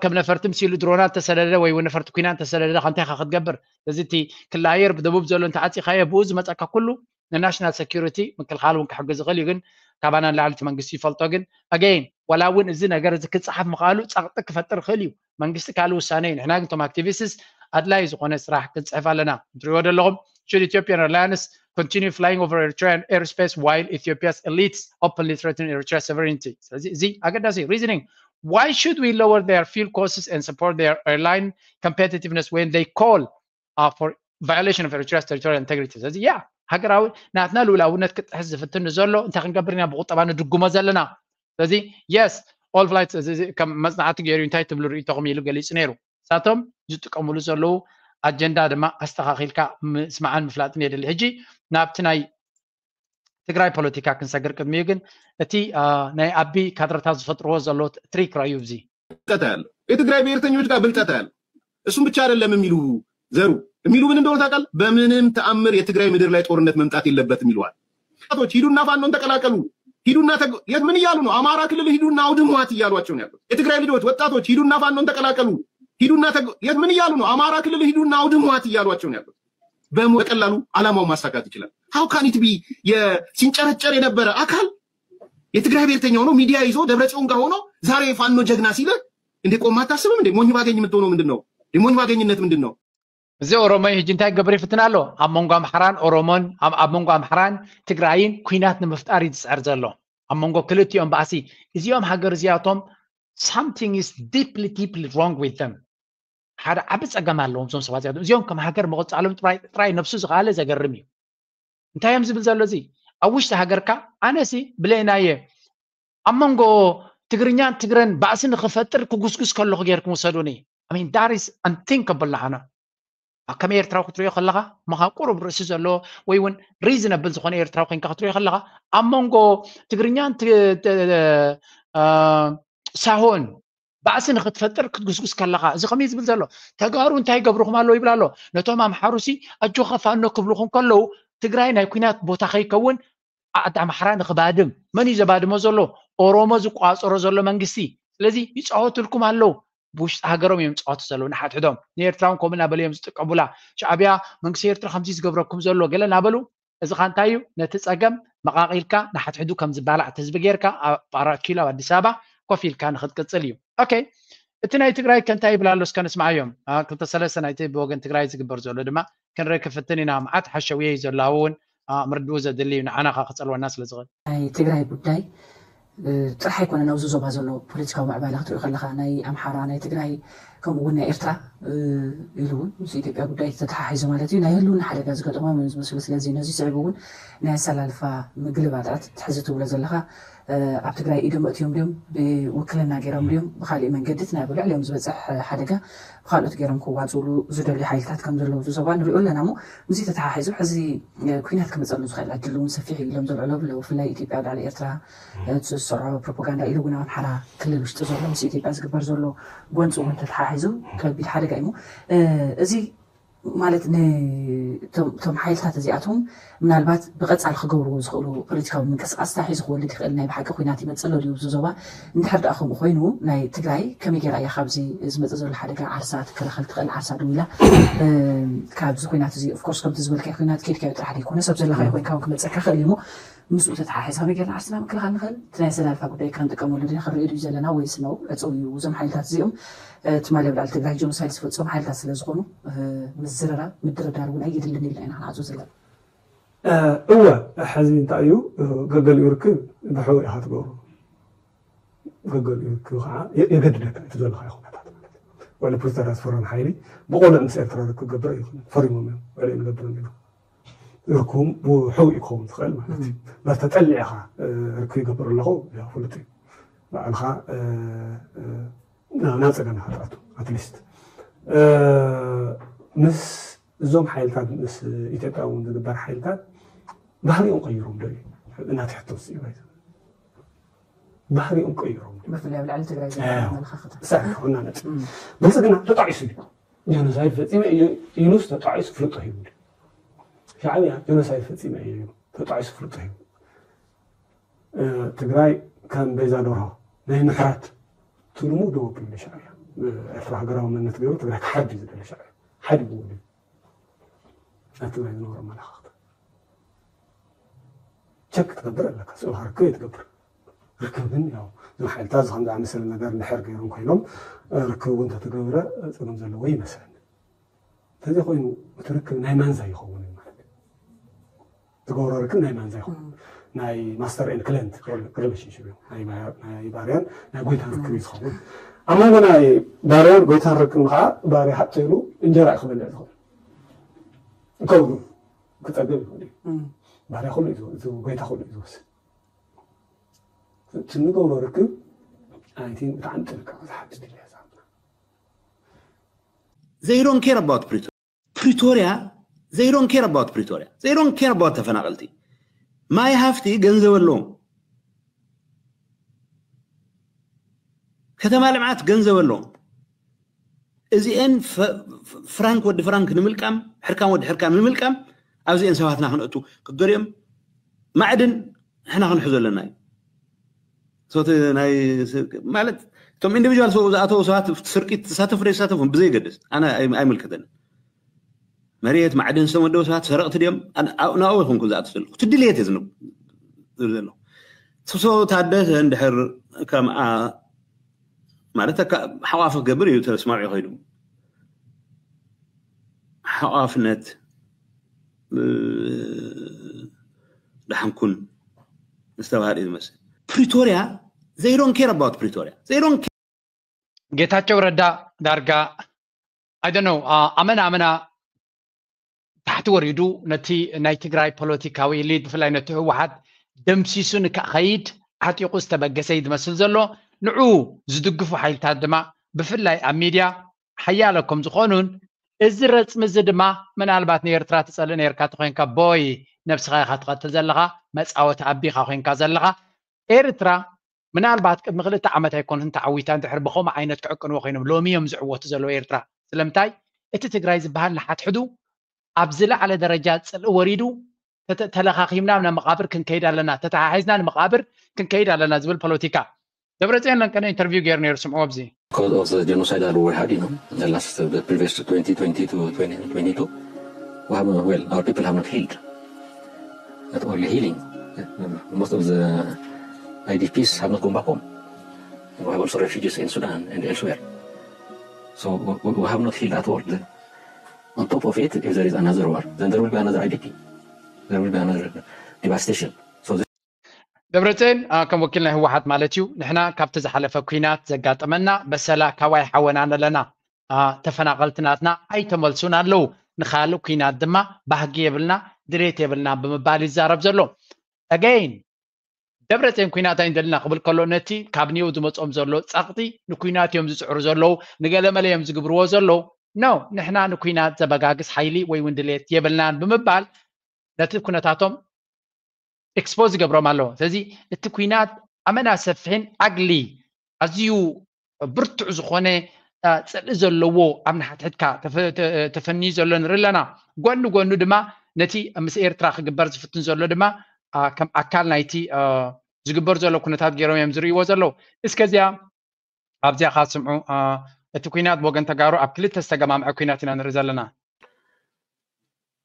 ከም ነፈርቲ ምሲሉ ድሮናት ተሰደደ ወይ እውን ነፈርቲ ኩናት ተሰደደ ከንታይ ኢኻ ክትገብር? ስለዚ እቲ ክላየር ብደቡብ ዘሎ እንተዓፂኻዮ ብኡ ዝመፀካ ኩሉ ንናሽናል ሴኩሪቲ ምክልኻል እውን ክሕግዝ ይኽእል እዩ። ግን ካባና ንላዕሊ እቲ መንግስቲ ይፈልጦ። ግን ኣገይን ዋላ እውን እዚ ነገር እዚ ክፀሓፍ ምኽኣሉ ፀቕጢ ክፈጥር ይኽእል እዩ። መንግስቲ ካልእ ውሳነ እዩ። ንሕና ግን እቶም ኣክቲቪስትስ ኣድላይ ዝኾነ ስራሕ ክንፅሕፍ ኣለና። እንትሪእዎ ዘለኹም should Ethiopian Airlines continue flying over Eritrean airspace while Ethiopia's elites openly threaten Eritrea's sovereignty? ስለዚ እዚ ኣገዳሲ reasoning. Why should we lower their fuel costs and support their airline competitiveness when they call uh, for violation of Eritrea's territorial integrity? ስለዚ ያ ሃገራዊ ናትና ልኡላውነት ክጥሕስ ዝፍትን ዘሎ እንታይ ክንገብር ኢና ብቁጠባ ንድጉሞ ዘለና? ስለዚ yes all flights ከም መጽናዕቲ ገይሩ እንታይ ትብሉ ርእይቶኹም ኢሉ ገሊጹ ነይሩ። ንሳቶም ዝጥቀምሉ ዘለዉ ኣጀንዳ ድማ ኣስተኻኺልካ ምስማዕን ምፍላጥን የድሊ። ሕጂ ናብቲ ናይ ትግራይ ፖለቲካ ክንሰግር ቅድሚኡ ግን እቲ ናይ ኣቢ ካድረታት ዝፈጥርዎ ዘለዉ ትሪክ ረኣዩ። እዚ ብልጠት ያለው የትግራይ ብሔርተኞች ጋር ብልጠት ያለው እሱም ብቻ አይደለም የሚሉ ዘሩ የሚሉ ምን እንደሆነ ታውቃለህ? በምንም ተአምር የትግራይ ምድር ላይ ጦርነት መምጣት የለበትም ይለዋል። ወጣቶች ሂዱና ፋኖን ተቀላቀሉ፣ ሂዱና የት ምን እያሉ ነው? አማራ ክልል ሂዱና አውድሟት እያሏቸው ነው ያሉት። የትግራይ ልጆች ወጣቶች ሂዱና ፋኖን ተቀላቀሉ፣ ሂዱና የት ምን እያሉ ነው? አማራ ክልል ሂዱና አውድሟት እያሏቸው ነው ያሉት። በቀላሉ አላማው ማሳካት ይችላል። How can it be? ሲንጨረጨር የነበረ አካል የትግራይ ብሔርተኛ ሆኖ ሚዲያ ይዞ ደብረጽዮን ጋር ሆኖ ዛሬ ፋኖ ጀግና ሲል እንዴ ቆም አታስብም እንዴ? ሞኝ ባገኝ የምትሆነው ምንድን ነው? ሞኝ ባገኝነት ምንድን ነው? እዚ ኦሮሞ ሕጂ እንታይ ክገብር ይፍትን ኣሎ? ኣብ መንጎ ኣምሓራን ኦሮሞን ኣብ መንጎ ኣምሓራን ትግራይን ኩናት ንምፍጣር እዩ ዝፅዕር ዘሎ። ኣብ መንጎ ክልቲኦም ባእሲ እዚኦም ሃገር እዚኣቶም something is deeply deeply wrong with them። ሓደ ዓቢ ፀገም ኣለዎም እዞም ሰባት እዚኣቶም። እዚኦም ከም ሃገር ምቕፃሎም ጥራይ ነብሱ ዝኸኣለ ዘገርም እዩ። እንታይ እዮም ዝብል ዘሎ? እዚ ኣብ ውሽጢ ሃገርካ ኣነሲ ብለይናየ ኣብ መንጎ ትግርኛን ትግረን ባእሲ ንክፈጥር ክጉስጉስ ከለኹ ጌርኩም ውሰዱኒ። I mean that is unthinkable። ንዓና ከም ኤርትራዊ ክትሪኦ ከለኻ ምኻ ቁሩብ ርእሲ ዘሎ ወይ እውን ሪዝነብል ዝኾነ ኤርትራዊ ኮይንካ ክትሪኦ ከለኻ ኣብ መንጎ ትግርኛን ሳሆን ባእሲ ንክትፈጥር ክትጉስጉስ ከለኻ እዚ ከመይ ዝብል ዘሎ? ተጋሩ እንታይ ይገብርኹም ኣለዉ ይብል ኣሎ። ነቶም ኣምሓሩሲ ኣጆኻ ፋኖ ክብልኹም ከለዉ ትግራይ ናይ ኩናት ቦታ ከይከውን ዓዲ ኣምሓራ ንክባድም መን እዩ ዘባድሞ ዘሎ? ኦሮሞ ዝቋፀሮ ዘሎ መንግስቲ። ስለዚ ይፃወትልኩም ኣለዉ። ብውሽጢ ሃገሮም እዮም ዝፃወቱ ዘለዉ ንሓድሕዶም። ንኤርትራውን ከምኡ እናበለ እዮም ዝጥቀሙላ። ሻዕብያ መንግስቲ ኤርትራ ከምዚ ዝገብረኩም ዘሎ ገለ እናበሉ እዚ ካ እንታይ እዩ? ነቲ ፀገም መቓቒልካ ንሓድሕዱ ከም ዝባላዕ እቲ ህዝቢ ጌርካ ኣብ ኣራት ኪሎ ኣብ ኣዲስ ኣበባ ኮፍ ኢልካ ንክትቅፅል እዩ። ኦኬ፣ እቲ ናይ ትግራይ ከ እንታይ ይብል ኣሎ? እስከ ንስምዓዮም። ክልተ ሰለስተ ናይቲ ብወገን ትግራይ ዝግበር ዘሎ ድማ ክንርኢ ክፍትን ኢና። መዓት ሓሸውየ እዩ ዘሎ፣ ኣብኡ እውን ምርድኡ ዘድሊ እዩ፣ ንዓና ካ ክፀልወና ስለ ዝኽእል። ናይ ትግራይ ጉዳይ ጥራሕ ኣይኮነን ኣብዚ ዞባ ዘሎ ፖለቲካዊ ምዕባለ ክትሪኦ ከለኻ፣ ናይ ኣምሓራ፣ ናይ ትግራይ፣ ከምኡ እውን ናይ ኤርትራ ኢሉ እውን ምስ ኢትዮጵያ ጉዳይ ተተሓሒዙ ማለት እዩ፣ ናይ ህልውና ሓደጋ ዝገጠሞም እዮም ዝመስሉ። ስለዚ ነዚ ስዒቡ እውን ናይ ኣሰላልፋ ምግልባጣት ትሕዚ ትብሎ ዘለኻ፣ ኣብ ትግራይ ኢዶም ኣእትዮም ድዮም፣ ብውክልና ገይሮም ድዮም፣ ብካሊእ መንገዲ እቲ ናይ ልዕሊኦም ዝበፅሕ ሓደጋ ብካልኦት ገይሮም ክዋፅእሉ ዝደልዩ ሓይልታት ከም ዘለዉ እዚ ዞባ ንሪኦ ኣለና። እሞ ምስዚ ተተሓሒዙ ሕዚ ኩናት ክመፀሉ ዝኽእል ዕድል እውን ሰፊሕ እዩ ኢሎም ዘልዕሉ ኣለዉ። ብፍላይ ኢትዮጵያ ኣብ ልዕሊ ኤርትራ ትስርዖ ፕሮፓጋንዳ ኢሉ እውን ኣብ ኣምሓራ ክልል ውሽጢ ዘሎ ምስ ኢትዮጵያ ዝግበር ዘሎ ጎንፂ እውን ተተሓሒዙ ከቢድ ሓደጋ እዩ። እዚ ማለት ን- እቶም እቶም ሓይልታት እዚኣቶም ምናልባት ብቐፃሊ ክገብርዎ ዝኽእሉ ፖለቲካዊ ምንቅስቃስ እንታይ ሒዙ ክወልድ ይኽእል? ናይ ብሓቂ ኩናት ይመፅእ ኣሎ ድዩ ኣብዚ ዞባ? እንድሕር ደኣ ከምኡ ኮይኑ ናይ ትግራይ ከመይ ገይራ እያ ካብዚ ዝመፅእ ዘሎ ሓደጋ ዓርሳ ትከላኸል ትኽእል? ዓርሳ ደው ኢላ ካብዚ ኩናት እዚ ኦፍኮርስ ከምቲ ዝበልካዮ ኩናት ኬድካዮ ጥራሕ ዘይኮነ ሰብ ዘለካዮ ኮይንካ እውን ክመፀካ ይኽእል እዩ እሞ ምስኡ ተተሓሒዝካ መጌርና ዓርስና ምክልኻል ንኽእል? እቲ ናይ ኣሰላልፋ ጉዳይ ክንጥቀመሉ ድና ክንርኢ ድዩ ዘለና ወይስ ነው ዕፅው እዩ? እዞም ሓይልታት እዚኦም ትማሊ ኣብ ልዕሊ ትግራይ ጀኖሳይድ ዝፈፀሙ ሓይልታት ስለ ዝኾኑ ምዝርራብ ምድርዳር እውን ኣየድልን ኢልና ኢና ክንዓፅው ዘለና። እወ፣ ሕዚ እንታይ እዩ፣ ገገሊኡ ርክብ ብሕቡእ ኢኻ ትገብሮ። ገገሊኡ ርክብ ከዓ የገድደካ እቲ ዘለኻዮ ኩነታት ማለት እዩ። ወለ ፕሪቶርያ ዝፈረም ሓይሊ ብቆልዕ ምስ ኤርትራ ርክብ ገብር ኣይኮነን፣ ፈሪሞም እዮም፣ ወለ ንገብር እዮም። ርክቡም ብሕቡእ ክኸውን ዝኽእል ማለት እዩ። በር ተጠሊዕኻ ርክብ ይገብር ኣለኹ ፍሉጥ እዩ። ባዕልኻ ናብ ፀገም ኢኻ ትኣቱ ኣትሊስት ምስ እዞም ሓይልታት ምስ ኢትዮጵያ እውን ዝግበር ሓይልታት ባህሪኦም ቀይሮም ዶ እናትሕቶ ስኢባይ ባህሪኦም ቀይሮም ዶ ብፍላይ ኣብ ልዕሊ ትግራይ ዝነበረ ኣመለኻኽታ ሳዕ ሆና ነጥ ብልፅግና ተጣዒሱ እዩ ጀኖሳይድ ፈፂመ እዩ ኢሉስ ተጣዒሱ ፍልጦ ሂቡ ሻዕብያ ጀኖሳይድ ፈፂመ እዩ ተጣዒሱ ፍልጦ ሂቡ ትግራይ ከም በይዛ ደርሆ ናይ ምሕረት ትልሙ ደወ ክብል ሻዕብያ ኤርትራ ሃገራዊ መንነት ገይሩ ትግራይ ክሓዲ ዝደለ ሻዕብያ ሓዲ ብውሉ ኣብ ትግራይ ዝነበሩ ኣመለኻኽታ ቸክ ክትገብር ኣለካ ስእልካ ርክብ ይትገብር ርክብ ግን ያው ዝሓልታ ዝከም ዝኣመሰለ ነገር እንድሕር ገይሮም ኮይኖም ርክብ እውን ተተገብረ ፀገም ዘለዎ ይመስለኒ እንተዘይ ኮይኑ እቲ ርክብ ናይ ማንዛ ይኸውን ማለት ትገብሮ ርክብ ናይ ማንዛ ይኸውን ናይ ማስተር ኤንድ ክለንት ሪሌሽንሽፕ እዩ ናይ ባርያን ናይ ጎይታን ርክብ እዩ ዝኸውን ኣብ መንጎ ናይ ባርያን ጎይታን ርክብ ከዓ ባርያ ሓጥ ኢሉ እንጀራ ክበልዕ ዝኽእል ከብዱ ክፀግብ ይኽእል እዩ ባርያ ኩሉ እዩ ጎይታ ኩሉ እዩ ዝወስድ እቲ ንገብሮ ርክብ ኣይቲ ብጣዕሚ ጥንቃ ዝሓትት እዩ They don't care about Pretoria. Pretoria, they don't care about Pretoria. They don't care about ተፈናቀልቲ። ማይ ሃፍቲ ገንዘብ ኣለዎም። ከተማ ልምዓት ገንዘብ ኣለዎም። እዚኤን ፍራንክ ወዲ ፍራንክ ንምልቃም፣ ሕርካን ወዲ ሕርካን ንምልቃም ኣብዚኤን ሰባትና ክንእቱ ክገሪኦም ማዕድን ንሕና ክንሕዞ ኣለና እዩ። ሶቲ ናይ ማለት እቶም ኢንዲቪጁዋል ሰው ዝኣተው ሰባት ስርቂ ተሳተፉ ዶ ይሳተፉ ብዘይገድስ ኣነ ኣይምልከተኒ መሬት ማዕድን ዝተመደቡ ሰባት ሰረቕቲ ድዮም ናብኡ ይኮንኩ ዝኣቱ ዘለኩ እቲ ድልየት ዝብል ዘለኩ ስብሰቡ ታደሰ እንድሕር ከምኣ ማለት ሓቋፍ ክገብር እዩ ተስማሚዑ ከይዱ ሓቋፍነት ደሓንኩን ዝተባህለ እዩ ዝመስል ፕሪቶሪያ they don't care about ፕሪቶሪያ they don't ጌታቸው ረዳ ዳርጋ I don't know ኣመና ኣመና ታሕቲ ወሪዱ ነቲ ናይ ትግራይ ፖለቲካዊ ኤሊት ብፍላይ ነቲ ህወሓት ደምሲሱ ንክኸይድ ዓጢቑ ዝተበገሰ እዩ ዝመስል ዘሎ ንዑ ዝድግፉ ሓይልታት ድማ ብፍላይ ኣብ ሚድያ ሓያለ ከም ዝኾኑን እዚ ረፅሚ እዚ ድማ ምናልባት ንኤርትራ ትፀልእ ነርካ ተኮይንካ ቦይ ነብስኻ ኢኻ ትቐትል ዘለኻ መፃወቲ ኣቢኻ ኮንካ ዘለኻ ኤርትራ ምናልባት ቅድሚ ክልተ ዓመት ኣይኮነትን ተዓዊታ እንድሕር ብኸምኡ ዓይነት ክዕቅንዎ ኮይኖም ሎሚ እዮም ዝዕወቱ ዘለዉ ኤርትራ ስለምንታይ እቲ ትግራይ ዝበሃል ንሓትሕዱ ኣብ ዝለዓለ ደረጃ ፅልኢ ወሪዱ ተለኻኺምና ናብ መቓብር ክንከይድ ኣለና ተተሓሒዝና ንመቓብር ክንከይድ ኣለና ዝብል ፖለቲካ ደብረፅዮን ለንቀነ ኢንተርቪው ገይሩ ነይሩ ስምዑ ኣብዚ Because of the genocidal war had, you know, the last, uh, the previous twenty twenty to twenty twenty-two, we have, uh, well, our people have not healed at all. Healing, uh, most of the I D Ps have not gone back home. And we have also refugees in Sudan and elsewhere. So we, we have not healed at all. Then, on top of it, if there is another war, then there will be another I D P. There will be another devastation. So ደብረፅዮን ከም ወኪል ናይ ህወሓት ማለት እዩ። ንሕና ካብቲ ዝሓለፈ ኩናት ዘጋጠመና በሰላ ካባይ ሓወናን ኣለና። ተፈናቐልቲ ናትና ኣይተመልሱን ኣለዉ። ንኻልእ ኩናት ድማ ባህጊ የብልና፣ ድሌት የብልና ብምባል ይዛረብ ዘሎ። ኣገይን ደብረፅዮን ኩናት ኣይንደልና ክብል ከሎ ነቲ ካብ ኒው ዝመፅኦም ዘሎ ፀቕጢ ንኩናት እዮም ዝፅዕሩ ዘለዉ፣ ንገለመለ እዮም ዝግብርዎ ዘለዉ። ኖ፣ ንሕና ንኩናት ዘበጋግስ ሓይሊ ወይ እውን ድሌት የብልናን ብምባል ነቲ ኩነታቶም ኤክስፖዝ ይገብሮም ኣለዎ። ስለዚ እቲ ኩናት ኣመና ሰፊሕን ኣግሊ ኣዝዩ ብርቱዕ ዝኾነ ፅልኢ ዘለዎ ኣብ ንሓትሕትካ ተፈንዩ ዘሎ ንርኢ ኣለና። ጎኒ ጎኑ ድማ ነቲ ምስ ኤርትራ ክግበር ዝፍትን ዘሎ ድማ ከም ኣካል ናይቲ ዝግበር ዘሎ ኩነታት ገይሮም እዮም ዝርእይዎ ዘለዉ። እስከዚኣ ኣብዚኣ ካስምዑ እቲ ኩናት ብወገን ተጋሩ ኣብ ክልተ ዝተገማምዐ ኩናት ኢና ንርኢ ዘለና።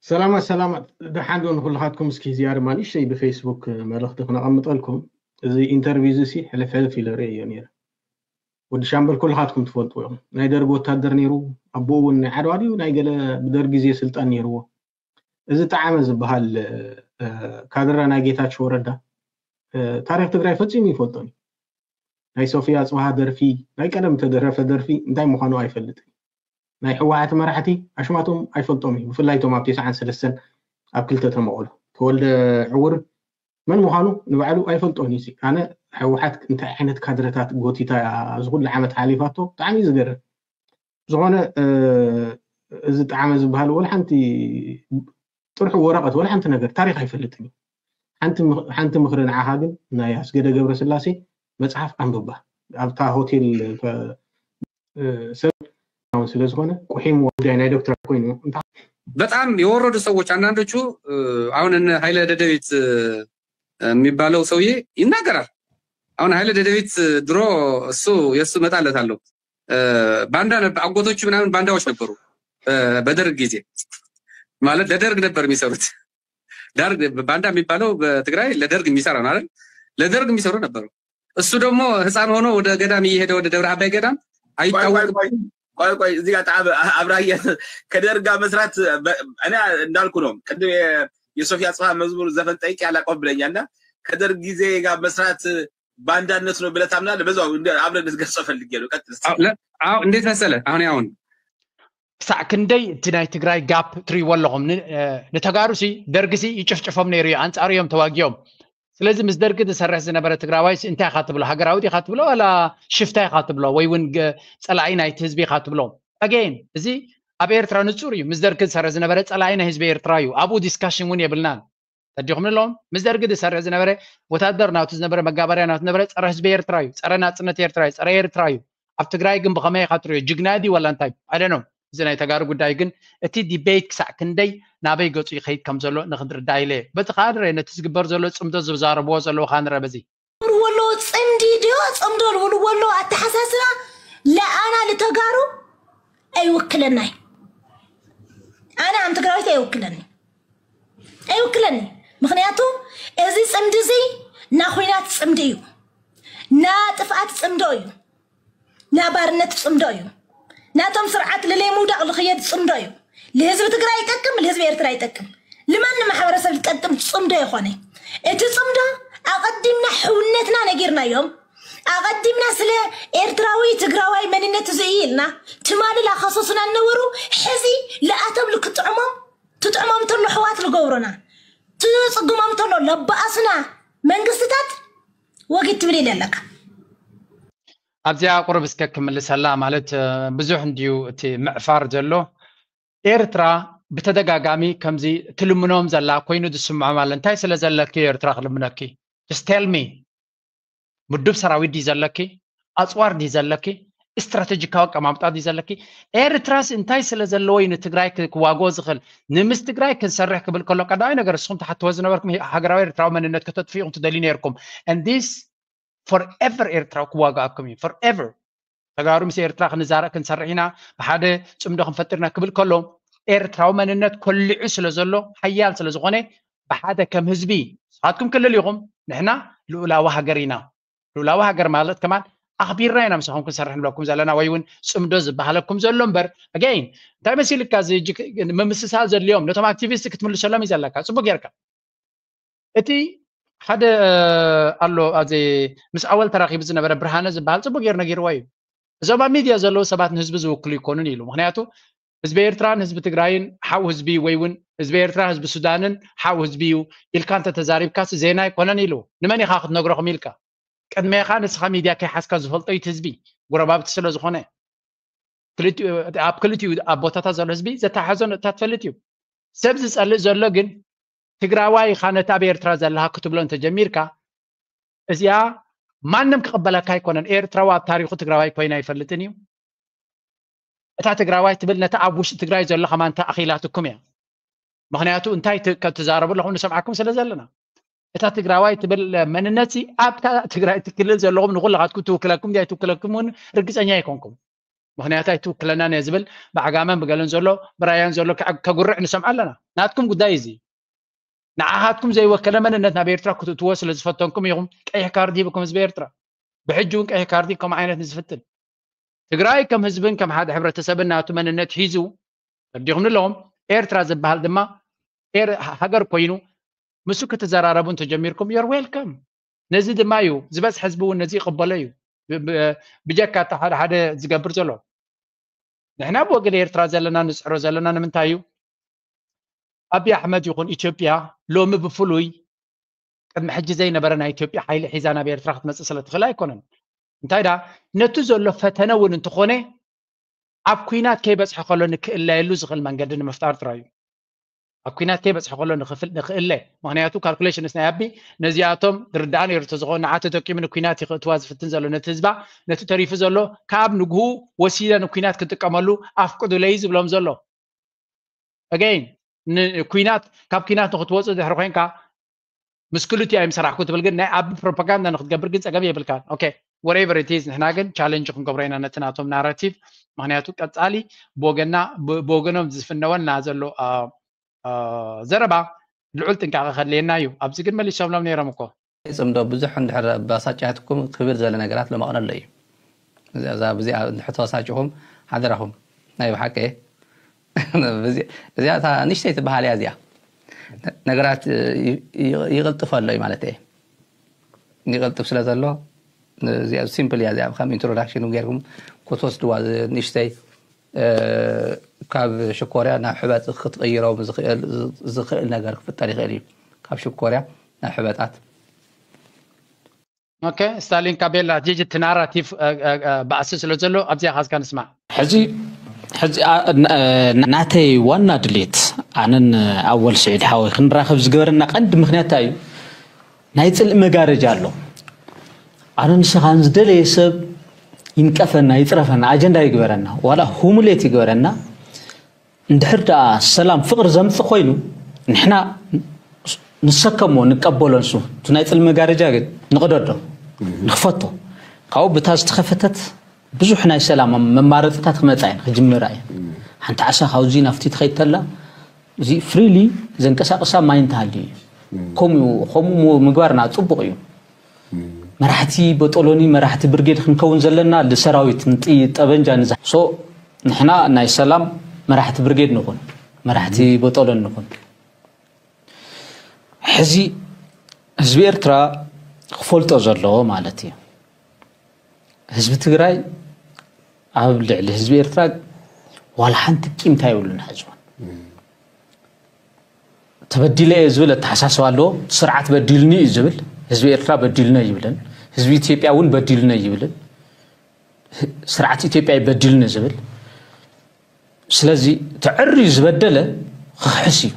ሰላማት ሰላማት፣ ደሓን ዶ ንኩልኻትኩም? እስኪ እዚኣ ድማ ንእሽተይ ብፌስቡክ መልእኽቲ ክነቐምጠልኩም። እዚ ኢንተርቪው እዚ ሕልፍ ሕልፍ ኢለ ርእየዮ ነይረ። ወዲ ሻምበል ኩልኻትኩም ትፈልጥዎ ኢኹም። ናይ ደርጊ ወታደር ነይሩ። ኣቦኡ እውን ናይ ዓድዋ ድዩ ናይ ገለ ብደርጊ ግዜ ስልጣን ነይርዎ። እዚ ጠዓመ ዝበሃል ካድረ ናይ ጌታቸው ረዳ ታሪክ ትግራይ ፈፂሙ ይፈልጦን እዩ። ናይ ሶፊያ ፅባሃ ደርፊ፣ ናይ ቀደም ተደረፈ ደርፊ እንታይ ምዃኑ ኣይፈልጥን። ናይ ህወሓት መራሕቲ ኣሽማቶም ኣይፈልጦም እዩ። ብፍላይ ቶም ኣብ ተስዓን ሰለስተን ኣብ ክልተ ተመቐሉ። ተወልደ ዕውር መን ምዃኑ ንባዕሉ ኣይፈልጦን እዩ። ኣነ ህወሓት እንታይ ዓይነት ካድረታት ጎቲታ ኣብዚ ኩሉ ዓመት ሓሊፋቶ ብጣዕሚ እዩ ዝገርም። ዝኾነ እዚ ጠዓመ ዝበሃል ወላ ሓንቲ ጥርሑ ወረቐት ወላ ሓንቲ ነገር ታሪክ ኣይፈልጥን እዩ። ሓንቲ ምኽሪ ንዓኻ ግን ናይ ኣስገደ ገብረስላሴ መፅሓፍ ኣንብባ ኣብታ ሆቴል ሰብ ስለዝኾነ ቁሒም ጉዳይ ናይ ዶክተር ኮይኑ በጣም የወረዱ ሰዎች አንዳንዶቹ አሁን እነ ኃይለ ደደቢት የሚባለው ሰውዬ ይናገራል። አሁን ኃይለ ደደቢት ድሮ እሱ የእሱ መጣለት አለው ባንዳ ነበር። አጎቶቹ ምናምን ባንዳዎች ነበሩ በደርግ ጊዜ ማለት ለደርግ ነበር የሚሰሩት። ባንዳ የሚባለው በትግራይ ለደርግ የሚሰራ ነው አይደል? ለደርግ የሚሰሩ ነበሩ። እሱ ደግሞ ህፃን ሆኖ ወደ ገዳም እየሄደ ወደ ደብረ አባይ ገዳም አይታወቅም። ቆይ ቆይ እዚህ ጋር ጣብ አብራየ ከደርግ ጋር መስራት እኔ እንዳልኩ ነው። ቅድም የሶፊያ ጽፋ መዝሙር ዘፈን ጠይቅ ያላቆብ ብለኛል እና ከደርግ ጊዜ ጋር መስራት ባንዳነት ነው ብለህ ታምናለህ? በዛው አብረን ልትገልጸው ፈልጌ ነው። ቀጥል። እንዴት መሰለ አሁን ያሁን ክሳዕ ክንደይ እቲ ናይ ትግራይ ጋፕ ትሪእዎ ኣለኹም። ንተጋሩ ሲ ደርጊ ሲ ይጭፍጭፎም ነይሩ እዩ፣ ኣንፃሩ እዮም ተዋጊኦም። ስለዚ ምስ ደርጊ ዝሰርሕ ዝነበረ ትግራዋይ እንታይ ኢኻ ትብሎ? ሃገራዊ ዲኻ ትብሎ ዋላ ሽፍታ ኢኻ ትብሎ ወይ እውን ፀላኢ ናይቲ ህዝቢ ኢኻ ትብሎ? ኣገይን እዚ ኣብ ኤርትራ ንፁር እዩ። ምስ ደርጊ ዝሰርሕ ዝነበረ ፀላኢ ናይ ህዝቢ ኤርትራ እዩ። ኣብኡ ዲስካሽን እውን የብልናን። ተዲኹም ንለዎም ምስ ደርጊ ዝሰርሕ ዝነበረ ወታደር ናቱ ዝነበረ መጋበርያ ናቱ ዝነበረ ፀረ ህዝቢ ኤርትራ እዩ፣ ፀረ ናፅነት ኤርትራ እዩ፣ ፀረ ኤርትራ እዩ። ኣብ ትግራይ ግን ብኸመይ ኢኻ ትሪኦ? ጅግና ድዩ ዋላ እንታይ? ኣደኖ እዚ ናይ ተጋሩ ጉዳይ ግን እቲ ዲቤት ክሳዕ ክንደይ ናበይ ገፁ ይኸይድ ከም ዘሎ ንክንርዳ ኢለ። በቲ ከዓ ንረ ነቲ ዝግበር ዘሎ ፅምዶ ዝዛረብዎ ዘለዉ ከዓ ንረ በዚ ወሎ ፅምዲ ድዮ ፅምዶ ዝብልዎ ኣለዉ ኣተሓሳስባ ለኣና ልተጋሩ ኣይውክለናይ ኣነ ኣም ትግራዊት ኣይውክለኒ ኣይውክለኒ ምክንያቱ እዚ ፅምዲ እዚ ናኩናት ፅምዲ እዩ ናጥፍኣት ፅምዶ እዩ ናባርነት ፅምዶ እዩ ናቶም ስርዓት ልለይ ምውዳቅ ልክየድ ፅምዶ እዩ ልህዝቢ ትግራይ ይጠቅም ልህዝቢ ኤርትራ ይጠቅም ልማን ማሕበረሰብ ዝጠቅም ፅምዶ ይኮነ እቲ ፅምዶ ኣቐዲምና ሕውነትና ነጊርናዮም ኣቐዲምና ስለ ኤርትራዊ ትግራዋይ መንነት እዚ እዩ ኢልና ትማሊ ላኸሰሱና ነበሩ ሕዚ ለኣቶም ልክጥዕሞም ትጥዕሞም ተሎ ሕዋት ልገብሩና ትፅግሞም ተሎ ለባኣሱና መንግስትታት ወጊድ ትብል ኢለ ኣለካ ኣብዚኣ ቁርብ እስከ ክምልሰላ ማለት ብዙሕ እንድዩ እቲ ምዕፋር ዘሎ ኤርትራ ብተደጋጋሚ ከምዚ ትልምኖም ዘላ ኮይኑ ዝስምዖም ኣሎ እንታይ ስለ ዘለኪ ኤርትራ ክልምነኪ just tell me ምዱብ ሰራዊት ድዩ ዘለኪ ኣፅዋር ድዩ ዘለኪ ስትራቴጂካዊ ኣቀማምጣ ድዩ ዘለኪ ኤርትራስ እንታይ ስለ ዘለዎ እዩ ንትግራይ ክዋግኦ ዝኽእል ንምስ ትግራይ ክንሰርሕ ክብል ከሎ ቀዳማይ ነገር ንስኹም ትሓትዎ ዝነበርኩም ሃገራዊ ኤርትራዊ መንነት ከተጥፍኡ ኢኹም ትደልዩ ነርኩም and this forever ኤርትራዊ ክዋግኣኩም እዩ forever ተጋሩ ምስ ኤርትራ ክንዛረእ ክንሰርሕ ኢና ብሓደ ፅምዶ ክንፈጥር ኢና ክብል ከሎ ኤርትራዊ መንነት ኮሊዑ ስለ ዘሎ ሓያል ስለ ዝኾነ ብሓደ ከም ህዝቢ ንስኻትኩም ክልል ኢኹም ንሕና ልኡላዊ ሃገር ኢና ልኡላዊ ሃገር ማለት ከማን ኣኽቢርና ኢና ምሳኹም ክንሰርሕ ንብለኩም ዘለና ወይ እውን ፅምዶ ዝበሃለኩም ዘሎ እምበር ኣገይን እንታይ መሲልካ እዚ ምምስሳል ዘድልዮም ነቶም ኣክቲቪስት ክትምልሰሎም እዩ ዘለካ ፅቡቅ ጌርካ እቲ ሓደ ኣሎ ኣብዚ ምስ ኣወል ተራኺቡ ዝነበረ ብርሃነ ዝበሃል ጽቡቅ ገይሩ ነጊርዎ እዩ። እዞም ኣብ ሚድያ ዘለዉ ሰባት ንህዝቢ ዝውክሉ ይኮኑን ኢሉ። ምክንያቱ ህዝቢ ኤርትራን ህዝቢ ትግራይን ሓው ህዝቢ ወይ እውን ህዝቢ ኤርትራ ህዝቢ ሱዳንን ሓው ህዝቢ እዩ ኢልካ እንተተዛሪብካስ ዜና ኣይኮነን ኢሉ። ንመን ኢኻ ክትነግሮኹም ኢልካ? ቅድሜኻ ንስኻ ሚድያ ከይሓዝካ ዝፈልጦ እዩ እቲ ህዝቢ፣ ጎረባብቲ ስለ ዝኾነ። ክልቲኡ ኣብ ክልቲኡ ኣብ ቦታታት ዘሎ ህዝቢ ዘተሓዞ ነጥብታት ትፈልጥ እዩ። ሰብ ዝጸልእ ዘሎ ግን ትግራዋይ ኢኻ ነቲ ኣብ ኤርትራ ዘለኻ ክትብሎ እንተጀሚርካ እዚኣ ማንም ክቕበለካ ኣይኮነን። ኤርትራዊ ኣብ ታሪኹ ትግራዋይ ኮይና ኣይፈልጥን እዩ። እታ ትግራዋይ ትብል ነቲ ኣብ ውሽጢ ትግራይ ዘሎ ከማን ተኣኺላትኩም እያ። ምክንያቱ እንታይ ት- ከም ትዛረቡ ኣለኹም ንሰምዓኩም ስለ ዘለና እታ ትግራዋይ ትብል መንነት ኣብታ ትግራይ ትክልል ዘለኹም ንኩላኻትኩም ትውክለኩም ድያ ትውክለኩም እውን ርግፀኛ ኣይኮንኩም። ምክንያቱ ኣይትውክለናን እየ ዝብል ብዓጋመን ብገለን ዘሎ ብራያን ዘሎ ከ- ከጉርዕ ንሰምዓ ኣለና። ናትኩም ጉዳይ እዚ ንዓኻትኩም ዘይወከለ መንነት ናብ ኤርትራ ክትእትዎ ስለ ዝፈተንኩም ኢኹም ቀይሕ ካርድ ሂብኩም ህዝቢ ኤርትራ። ብሕጂ እውን ቀይሕ ካርዲ ከም ዓይነት ንዝፍትን ትግራይ ከም ህዝብን ከም ሓደ ሕብረተሰብን ናቱ መንነት ሒዙ ተዲኹም ንለዎም ኤርትራ ዝበሃል ድማ ኤር- ሃገር ኮይኑ ምስ ክትዘራረቡ እንተጀሚርኩም you're welcome። ነዚ ድማ እዩ ዝበዝሐ ህዝቢ እውን ነዚ ይቕበሎ እዩ። ብ- ብ- ብጀካ እቲ ሓደ ሓደ ዝገብር ዘሎ ንሕና ብወገን ኤርትራ ዘለና ንፅዕሮ ዘለና ንምንታይ እዩ? ኣብይ ኣሕመድ ይኹን ኢትዮጵያ ሎሚ ብፍሉይ ቅድሚ ሕጂ ዘይነበረ ናይ ኢትዮጵያ ሓይሊ ሒዛ ናብ ኤርትራ ክትመፅእ ስለ ትኽእል ኣይኮነን። እንታይ ዳ ነቲ ዘሎ ፈተነ እውን እንተኾነ ኣብ ኩናት ከይበፅሐ ከሎ ንክእለየሉ ዝኽእል መንገዲ ንምፍጣር ጥራይ እዩ። ኣብ ኩናት ከይበፅሐ ከሎ ንኽፍል ንክእለ ምክንያቱ ካልኩሌሽንስ ናይ ኣቢ ነዚኣቶም ዝርዳኣ ነይሩ ተዝኾን ንዓ ተጠቂሙ ንኩናት ይኽእትዋ ዝፍትን ዘሎ ነቲ ህዝባ ነቲ ተሪፉ ዘሎ ካብ ንግሁ ወሲደ ንኩናት ክጥቀመሉ ኣፍቅዱለይ ዝብሎም ዘሎ again ንኩናት ካብ ኩናት ንክትወፅእ ድሕሪ ኮይንካ ምስ ክልቲኡ ኣይምሰራሕኩ ትብል ግን ናይ ኣብ ፕሮፓጋንዳ ንክትገብር ግን ፀገም የብልካን okay whatever it is ንሕና ግን ቻለንጅ ክንገብሮ ኢና ነቲ ናቶም ናራቲቭ ምክንያቱ ቀፃሊ ብወገና ብወገኖም ዝፍነወና ዘሎ ዘረባ ልዑል ጥንቃቐ ከድልየና እዩ ኣብዚ ግን መሊሶምሎም ነይሮም እኮ ፅምዶ ብዙሕ እንድሕር ኣባሳጫትኩም ክብል ዘለ ነገራት ለማቕነሎ እዩ እዛ ብዚኣ እንድሕር ተባሳጭኹም ሓደራኹም ናይ ብሓቂ እዚኣ እታ ንሽተይ ትበሃል እያ እዚኣ ነገራት ይቕልጥፈ ኣሎ እዩ ማለት እየ ይቕልጥፍ ስለ ዘሎ እዚኣ ሲምፕል እያ እዚኣ ከም ኢንትሮዳክሽን ገይርኩም ክትወስድዋ ንሽተይ ካብ ሽኮርያ ናብ ሕበጥ ክትቕይሮ ዝኽእል ነገር ክፍጠር ይኽእል እዩ ካብ ሽኮርያ ናብ ሕበጣት ኦኬ ስታሊን ካቤላ ጂጂ እቲ ናራቲቭ ባእሲ ስለ ዘሎ ኣብዚኣ ካዝካ ንስማዕ ሕዚ ሕዚ ናተይ ዋና ድሌት ኣነን ኣወል ስዒድ ሓወይ ክንራኸብ ዝገበረና ቀንዲ ምክንያት እዩ ናይ ፅልኢ መጋረጃ ኣሎ ኣነ ንስኻን ዝደለየ ሰብ ይንቀፈና ይፅረፈና ኣጀንዳ ይግበረና ዋላ ሁሙሌት ይግበረና እንድሕር ደኣ ሰላም ፍቕሪ ዘምፅእ ኮይኑ ንሕና ንሰከሞ ንቀበሎ ንሱ እቲ ናይ ፅልኢ መጋረጃ ግን ንቕደዶ ንኽፈቶ ካብኡ ብታ ዝተኸፈተት ብዙሕ ናይ ሰላም መማረፅታት ክመፃ እየን ክጅምራ እየን ሓንቲ ዓሳ ካብዚ ናፍቲ ትኸይድ ተላ እዚ ፍሪሊ ዘንቀሳቅሳ ማይ እንተሃልዩ እዩ ከምኡ ከምኡ ምግባርና ፅቡቅ እዩ መራሕቲ በጦሎኒ መራሕቲ ብርጌድ ክንከውን ዘለና ልሰራዊት ንጥይት ጠበንጃ ንዛ so ንሕና ናይ ሰላም መራሕቲ ብርጌድ ንኹን መራሕቲ በጦሎኒ ንኹን ሕዚ ህዝቢ ኤርትራ ክፈልጦ ዘለዎ ማለት እዩ ህዝቢ ትግራይ ኣብ ልዕሊ ህዝቢ ኤርትራ ዋላ ሓንቲ ቂምታ የብሉን ሕዝቦን ተበዲለ እየ ዝብል ኣተሓሳስባ ኣለዎ ስርዓት በዲልኒ እዩ ዝብል ህዝቢ ኤርትራ በዲልኒ ይብልን ህዝቢ ኢትዮጵያ እውን በዲልኒ ይብልን ስርዓት ኢትዮጵያ በዲልኒ ዝብል ስለዚ ተዕርዩ ዝበደለ ክኽሕስ እዩ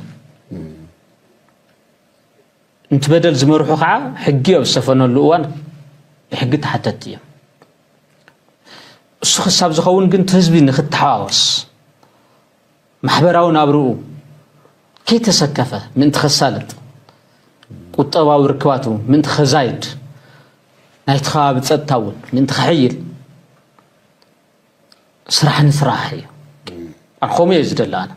እንት በደል ዝመርሑ ከዓ ሕጊ ኣብ ዝሰፈነሉ እዋን ብሕጊ ተሓተቲ እዮም እሱ ክሳብ ዝኸውን ግን ህዝቢ ንክተሓዋወስ ማሕበራዊ ናብርኡ ከይተሰከፈ ምእንቲ ከሳልጥ ቁጠባዊ ርክባቱ ምእንቲ ከዛይድ ናይቲ ከባቢ ፀጥታ እውን ምእንቲ ከሕይል ስራሕ ንስራሕ እዩ ኣነ ከምኡ እየ ዝደሊ ኣነ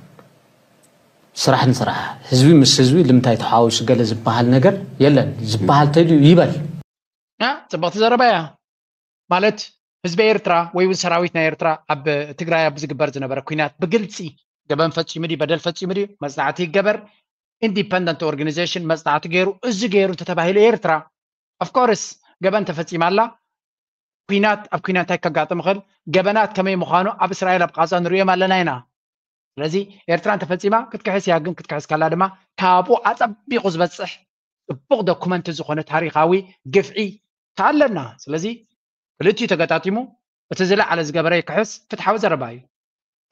ስራሕ ንስራሕ ህዝቢ ምስ ህዝቢ ልምንታይ ተሓዋዊሱ ገለ ዝበሃል ነገር የለን ዝበሃል ተልዩ ይበል ያ ፅብቕቲ ዘረባ እያ ማለት ህዝቢ ኤርትራ ወይ እውን ሰራዊት ናይ ኤርትራ ኣብ ትግራይ ኣብ ዝግበር ዝነበረ ኩናት ብግልፂ ገበን ፈፂሙ ድዩ በደል ፈፂሙ ድዩ መፅናዕቲ ይገበር independent organization መፅናዕቲ ገይሩ፣ እዚ ገይሩ እንተተባሂሉ ኤርትራ of course ገበን ተፈፂማ ኣላ። ኩናት ኣብ ኩናት እንታይ ከጋጥም ይኽእል፣ ገበናት ከመይ ምዃኑ ኣብ እስራኤል ኣብ ቃዛ ንሪኦም ኣለና ኢና። ስለዚ ኤርትራ እንተፈፂማ ክትክሕስ እያ፣ ግን ክትክሕስ ከላ ድማ ካብኡ ኣፀቢቑ ዝበፅሕ ፅቡቕ ዶኩመንት ዝኾነ ታሪኻዊ ግፍዒ ኣለና። ስለዚ ክልቲኡ ተገጣጢሙ እቲ ዝለዓለ ዝገበረ ይክሕስ፣ ፍትሓዊ ዘረባ እዩ።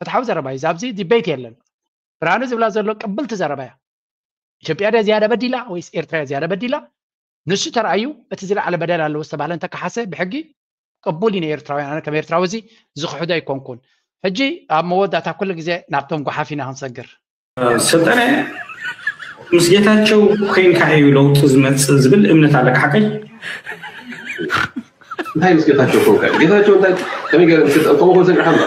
ፍትሓዊ ዘረባ እዩ። ኣብዚ ዲቤት የለን። ብርሃኑ ዝብላ ዘሎ ቅብልቲ ዘረባ እያ። ኢትዮጵያ ድያ ዝያዳ በዲላ ወይስ ኤርትራ እያ ዝያዳ በዲላ? ንሱ ተረኣዩ እቲ ዝለዓለ በደል ኣለዎ ዝተባህለ እንተከሓሰ ብሕጊ ቅቡል እዩ ንኤርትራውያን። ኣነ ከም ኤርትራዊ እዚ ዝኽሕዶ ኣይኮንኩን። ሕጂ ኣብ መወዳእታ ኩሉ ግዜ ናብቶም ጓሓፍ ኢና ክንሰግር። ሰልጠነ፣ ምስ ጌታቸው ኮይንካ እዩ ለውጢ ዝመፅእ ዝብል እምነት ኣለካ ሓቀይ? እንታይ ምስ ጌታቸው ኮንካ? ጌታቸው እንታይ ከመይ ገይረ ምስ ጌታቸው ኮንካ? ሰሚዕካ ኣሎ?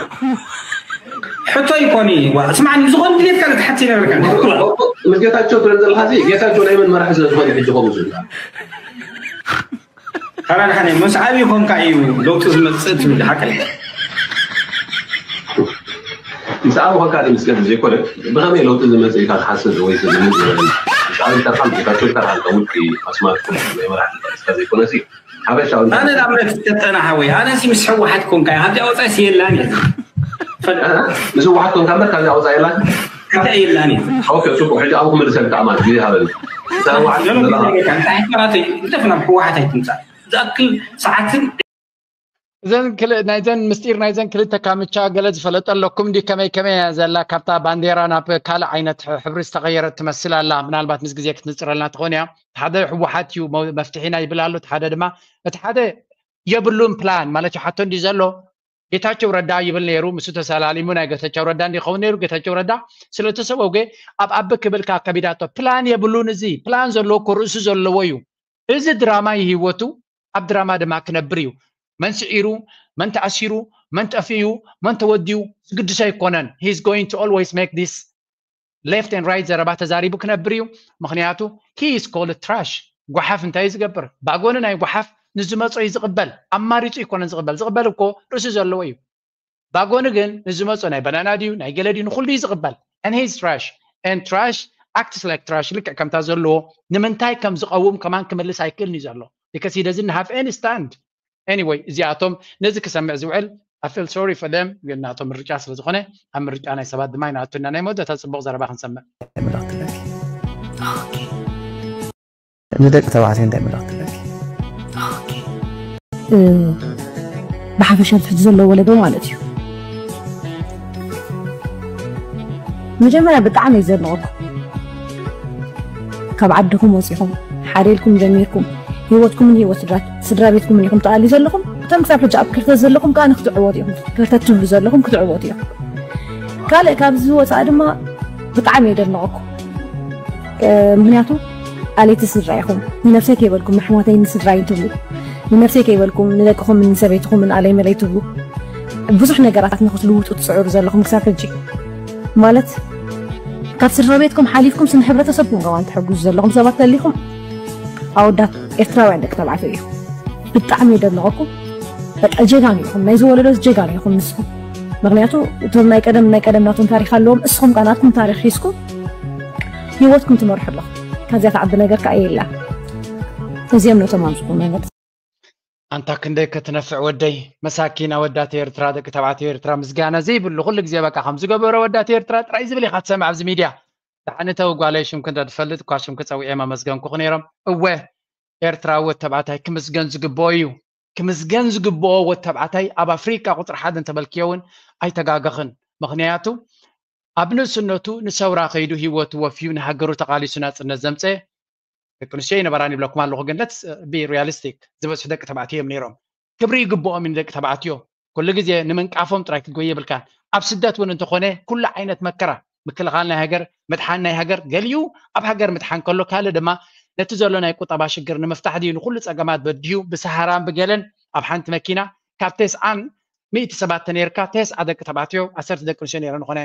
ሕቶ ይኮኒ ዋ ስማዕኒ፣ ዝኾን ድሌትካ ክትሓት ይነበርካ። ምስ ጌታቸው ትብል ዘለካ ሲ ጌታቸው ናይ መን መራሒ ስለ ዝኾነ ሕጂ ከምኡ ዝብል? ተራድሓኒ፣ ምስ ዓብዪ ኮንካ እዩ ለውጢ ዝመፅእ ትብል ሓቀይ? ምስ ዓብዪ ኮንካ ድምፅ ገድል ዘይኮነ ብኸመይ ለውጢ ዝመፅእ ኢልካ ትሓስብ ወይ ትዝምት ዝበለኒ? ምስ ዓብዪ ኢልካ ምስ ጌታቸው ኢልካ ትሓልቀ ውልቂ ኣስማት ናይ መራሕቲ ጠቂስካ ዘይኮነ ሲ ሓበሻዊ እንታይ? ኣነ ንኣብነት ሰልጠነ ሓወይ፣ ኣነ ሲ ምስ ህወሓት ኮንካ እየ፣ ካብዚኣ ወፃኢ ሲ የላን እየ። ምስ ህወሓት ኮንካ እምበር ካብዚኣ ወፃኢ የላን? ካብዚኣ የላን እየ። ኦኬ፣ ፅቡቅ። ሕጂ ኣብኡ ክምልሰልካ ኣማን ግዜ ሃበኒ። እዛ ህወሓት ገለ ዘለካ ግዜ ገይርካ እንታይ ሕቶራተይ ግደፍ፣ ናብ ህወሓት ኣይትምፃእ። ዝኣክል ሰዓትን እዘን ክል- ናይዘን ምስጢር ናይዘን ክልተ ካምቻ ገለ ዝፈለጠ ኣለኩም ድዩ? ከመይ ከመይ እያ ዘላ? ካብታ ባንዴራ ናብ ካልእ ዓይነት ሕ- ሕብሪ ዝተቐየረት ትመስል ኣላ። ምናልባት ምስ ግዜ ክትንፅረልና ትኾን እያ። እቲ ሓደ ህወሓት እዩ መ- መፍትሒና ይብል ኣሎ፣ እቲ ሓደ ድማ እቲ ሓደ የብሉን ፕላን ማለት እዩ። ሓቶ እንዲ ዘሎ ጌታቸው ረዳ ይብል ነይሩ፣ ምስ ተሰላሊሙ ናይ ጌታቸው ረዳ እንዲ ይኸውን ነይሩ። ጌታቸው ረዳ ስለ ተሰወገ ኣብ ኣቢ ክብል ከኣ ከቢዳቶ። ፕላን የብሉን፣ እዚ ፕላን ዘለዎ እኮ ርእሱ ዘለዎ እዩ። እዚ ድራማ እዩ ህይወቱ፣ ኣብ ድራማ ድማ ክነብር እዩ። መን ስዒሩ፣ መን ተኣሲሩ፣ መን ጠፊኡ፣ መን ተወዲኡ ዝግድሶ ኣይኮነን። He is going to always make this left and right ዘረባ ተዛሪቡ ክነብር እዩ። ምኽንያቱ he is called trash። ጓሓፍ እንታይ እዩ ዝገብር? ባጎኒ ናይ ጓሓፍ ንዝመጾ እዩ ዝቕበል፣ ኣማሪጹ ኣይኮነን ዝቕበል። ዝቕበል እኮ ርእሱ ዘለዎ እዩ። ባጎኒ ግን ንዝመጾ ናይ በናና ድዩ ናይ ገለ ድዩ ንኹሉ እዩ ዝቕበል። And he is trash and trash acts like trash። ልክዕ ከምታ ዘለዎ ንምንታይ ከም ዝቐውም ከማን ክምልስ ኣይክእልን እዩ ዘሎ። Because he doesn't have any stand. Anyway እዚኣቶም ነዚ ክሰምዕ ዝውዕል I feel sorry for them። ግን ናቶም ምርጫ ስለ ዝኾነ ኣብ ምርጫ ናይ ሰባት ድማ ይንኣቱና። ናይ መወዳእታ ጽቡቕ ዘረባ ክንሰምዕ። ንደቂ ተባዕትዮ እንታይ መልእኽቲ ኣለኪ? ብሓፈሻ ትሕቲ ዘለዎ ወለዶ ማለት እዩ። መጀመርያ ብጣዕሚ እዩ ዘድንቐኩም። ካብ ዓድኹም ወፂኹም ሓደ ኢልኩም ጀሚርኩም ህይወትኩምን ህይወት ስድራ ስድራ ቤትኩምን ኢኹም ትኣልዩ ዘለኹም። እቶም ክሳብ ሕጂ ኣብ ክርተት ዘለኹም ከዓ ንክትዕወቱ ኢኹም። ክርተት ትብሉ ዘለኹም ክትዕወቱ ኢኹም። ካልእ ካብዚ ወፃኢ ድማ ብጣዕሚ እየ ደድንቐኩም። ምክንያቱ ኣለይቲ ስድራ ኢኹም። ንነብሰይ ከይበልኩም ንኣሕዋተይ ንስድራይን ትብሉ፣ ንነብሰይ ከይበልኩም ንደቅኹምን ንሰበይትኹምን ኣለይ መለይ ትብሉ፣ ብዙሕ ነገራት ንክትልውጡ ትፅዕሩ ዘለኹም ክሳብ ሕጂ ማለት ካብ ስድራ ቤትኩም ሓሊፍኩም ንሕብረተሰብኩም ከማን ትሕግዙ ዘለኹም ሰባት ተሊኹም ኣወዳት ኤርትራውያን ደቂ ተባዕትዮ ኢኹም። ብጣዕሚ የደንቐኩም። በቃ ጀጋኑ ኢኹም፣ ናይዚ ወለዶ ጀጋኑ ኢኹም ንስኹም። ምክንያቱ እቶም ናይ ቀደም ናይ ቀደም ናቶም ታሪክ ኣለዎም፣ እስኹም ከ ናትኩም ታሪክ ሒዝኩም ህይወትኩም ትመርሑ ኣለኹም። ካብዚኣ ትዓቢ ነገር ከኣ የላ። እዚኦም ነቶም ኣምፅኡ ነገር ኣንታ ክንደይ ከትነፍዕ ወደይ፣ መሳኪን ኣወዳት ኤርትራ፣ ደቂ ተባዕትዮ ኤርትራ፣ ምስጋና ዘይብሉ ኩሉ ግዜ በቃ ከም ዝገበረ ኣወዳት ኤርትራ ጥራይ ዝብል ኢኻ ትሰምዕ ኣብዚ ሚድያ። ደሓን እተው ጓለይ፣ ሽምኪ እንተትፈልጥ እኳ ሽምኪ ጸዊዐ መመስገንኩኺ ነይሮም። እወ ኤርትራዊ ወድ ተባዕታይ ክምስገን ዝግብኦ እዩ። ክምስገን ዝግብኦ ወድ ተባዕታይ ኣብ ኣፍሪቃ ቁጽሪ ሓደ እንተበልክዮ እውን ኣይተጋገኽን። ምኽንያቱ ኣብ ንእስነቱ ንሰውራ ከይዱ ህይወቱ ወፍዩ ንሃገሩ ተቓሊሱ ናጽነት ዘምጸ ደቂ ኣንስትዮ ይነበራን ይብለኩም ኣለኹ፣ ግን let's be realistic፣ ዝበዝሑ ደቂ ተባዕትዮ እዮም ነይሮም። ክብሪ ይግብኦም እዩ ንደቂ ተባዕትዮ። ኩሉ ግዜ ንምንቃፎም ጥራይ ክትጎይ የብልካን። ኣብ ስደት እውን እንተኾነ ኩሉ ዓይነት መከራ፣ ምክልኻል ናይ ሃገር፣ ምድሓን ናይ ሃገር፣ ገሊኡ ኣብ ሃገር ምድሓን ከሎ ካልእ ድማ ነቲ ዘሎ ናይ ቁጠባ ሽግር ንምፍታሕ ድዩ ንኩሉ ጸገማት በዲሁ ብሰሃራን ብገለን ኣብ ሓንቲ መኪና ካብ ተስዓን ሚእቲ ሰባት ተነይርካ ተስዓ ደቂ ተባዕትዮ ዓሰርተ ደቂ ኣንስትዮ ነይረን ዝኾነ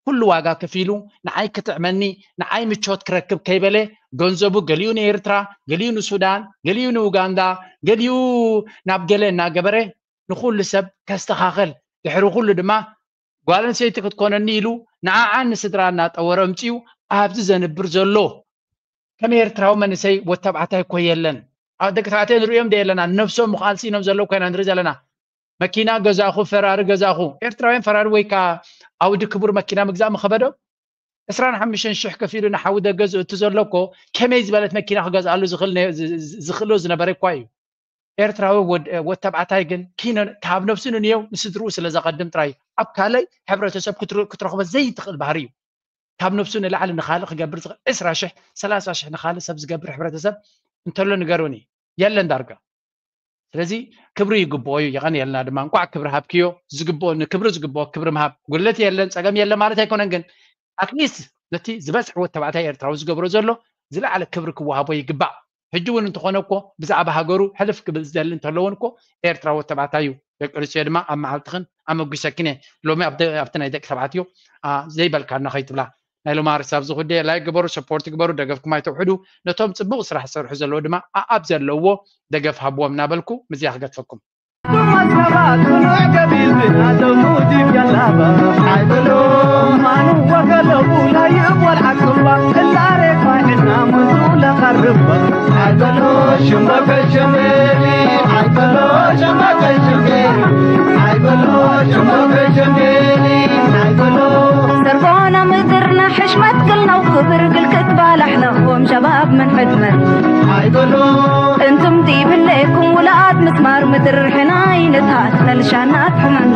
ኩሉ ዋጋ ከፊሉ ንዓይ ክጥዕመኒ ንዓይ ምቾት ክረክብ ከይበለ ገንዘቡ ገሊኡ ንኤርትራ፣ ገሊኡ ንሱዳን፣ ገሊኡ ንኡጋንዳ፣ ገሊኡ ናብ ገለ እናገበረ ንኹሉ ሰብ ከስተኻኸል ድሕሪ ኩሉ ድማ ጓል ኣንስተይቲ ክትኮነኒ ኢሉ ንዓዓን ንስድራ እናጠወረ ኣምፅኡ ኣብዚ ዘንብር ዘሎ ከም ኤርትራዊ መንእሰይ ወተባዕታይ እኮ የለን። ኣብ ደቂ ተባዕታይ ንርእዮም ዶ የለና? ነብሶም ምኽኣል ስኢኖም ዘለዉ ኮይና ንርኢ ዘለና። መኪና ገዛኹ፣ ፈራሪ ገዛኹ። ኤርትራውያን ፈራሪ ወይ ከኣ ኣውዲ ክቡር መኪና ምግዛእ ምኸበዶ? ዕስራን ሓሙሽተን ሽሕ ከፊሉ ንሓዊ ደገ ዝእቱ ዘሎ እኮ ከመይ ዝበለት መኪና ክገዝኣሉ ዝኽእል ነ-፣ ዝ-፣ ዝ-፣ ዝኽእሎ ዝነበረ እኳ እዩ። ኤርትራዊ ወድ-፣ ወተባዕታይ ግን ኪነ ካብ ነብሱ ንንየው ንስድርኡ ስለ ዘቐድም ጥራይ ኣብ ካልእ ሕብረተሰብ ክትር-፣ ክትረኽቦ ዘይትኽእል ባህሪ እዩ። ካብ ነብሱ ንላዕሊ ንኻልእ ክገብር ዝኽእል ዕስራ ሽሕ፣ ሰላሳ ሽሕ ንኻልእ ሰብ ዝገብር ሕብረተሰብ እንተሎ ንገሩኒ። የለን ዳርጋ። ስለዚ ክብሪ ይግብኦ እዩ፣ የቐንየልና ድማ። እንቋዕ ክብሪ ሃብክዮ፣ ዝግብኦ፣ ንክብሪ ዝግብኦ ክብሪ ምሃብ። ጉድለት የለን፣ ጸገም የለን ማለት ኣይኮነን፣ ግን ኣትሊስት ነቲ ዝበዝሐ ወተባዕታይ ኤርትራዊ ዝገብሮ ዘሎ ዝለዓለ ክብሪ ክወሃቦ ይግባእ። ሕጂ እውን እንተኾነ እኮ ብዛዕባ ሃገሩ ሕልፍ ክብል ዝደሊ እንተለውን እኮ ኤርትራዊ ወተባዕታይ እዩ። ደቂ ኣንስትዮ ድማ ኣብ መዓልትኽን ኣመጒሰክን እየ። ሎሚ ኣብ ደ-፣ ኣብቲ ናይ ደቂ ተባዕትዮ፣ ኣ፣ ዘይበልካና ከይትብላ። ናይ ሎሚ ኣርእስቲ ኣብዚ ጉዳይ ላይክ ግበሩ፣ ሰፖርት ግበሩ፣ ደገፍኩም ኣይተውሕዱ። ነቶም ጽቡቕ ስራሕ ዝሰርሑ ዘለዉ ድማ ኣኣብ ዘለዎ ደገፍ ሃብዎም እናበልኩ ምስዚኣ ክገድፈኩም። ሰርጎና ምድርና ሕሽመት ክልነው ክብር ግልክት ባላሕነኹም ሸባብ ምን ሕድመት እንቱም ዲብሌኩም ውላኣት ምስማር ምድር ሕናይ ንታት ተልሻናት ሕመም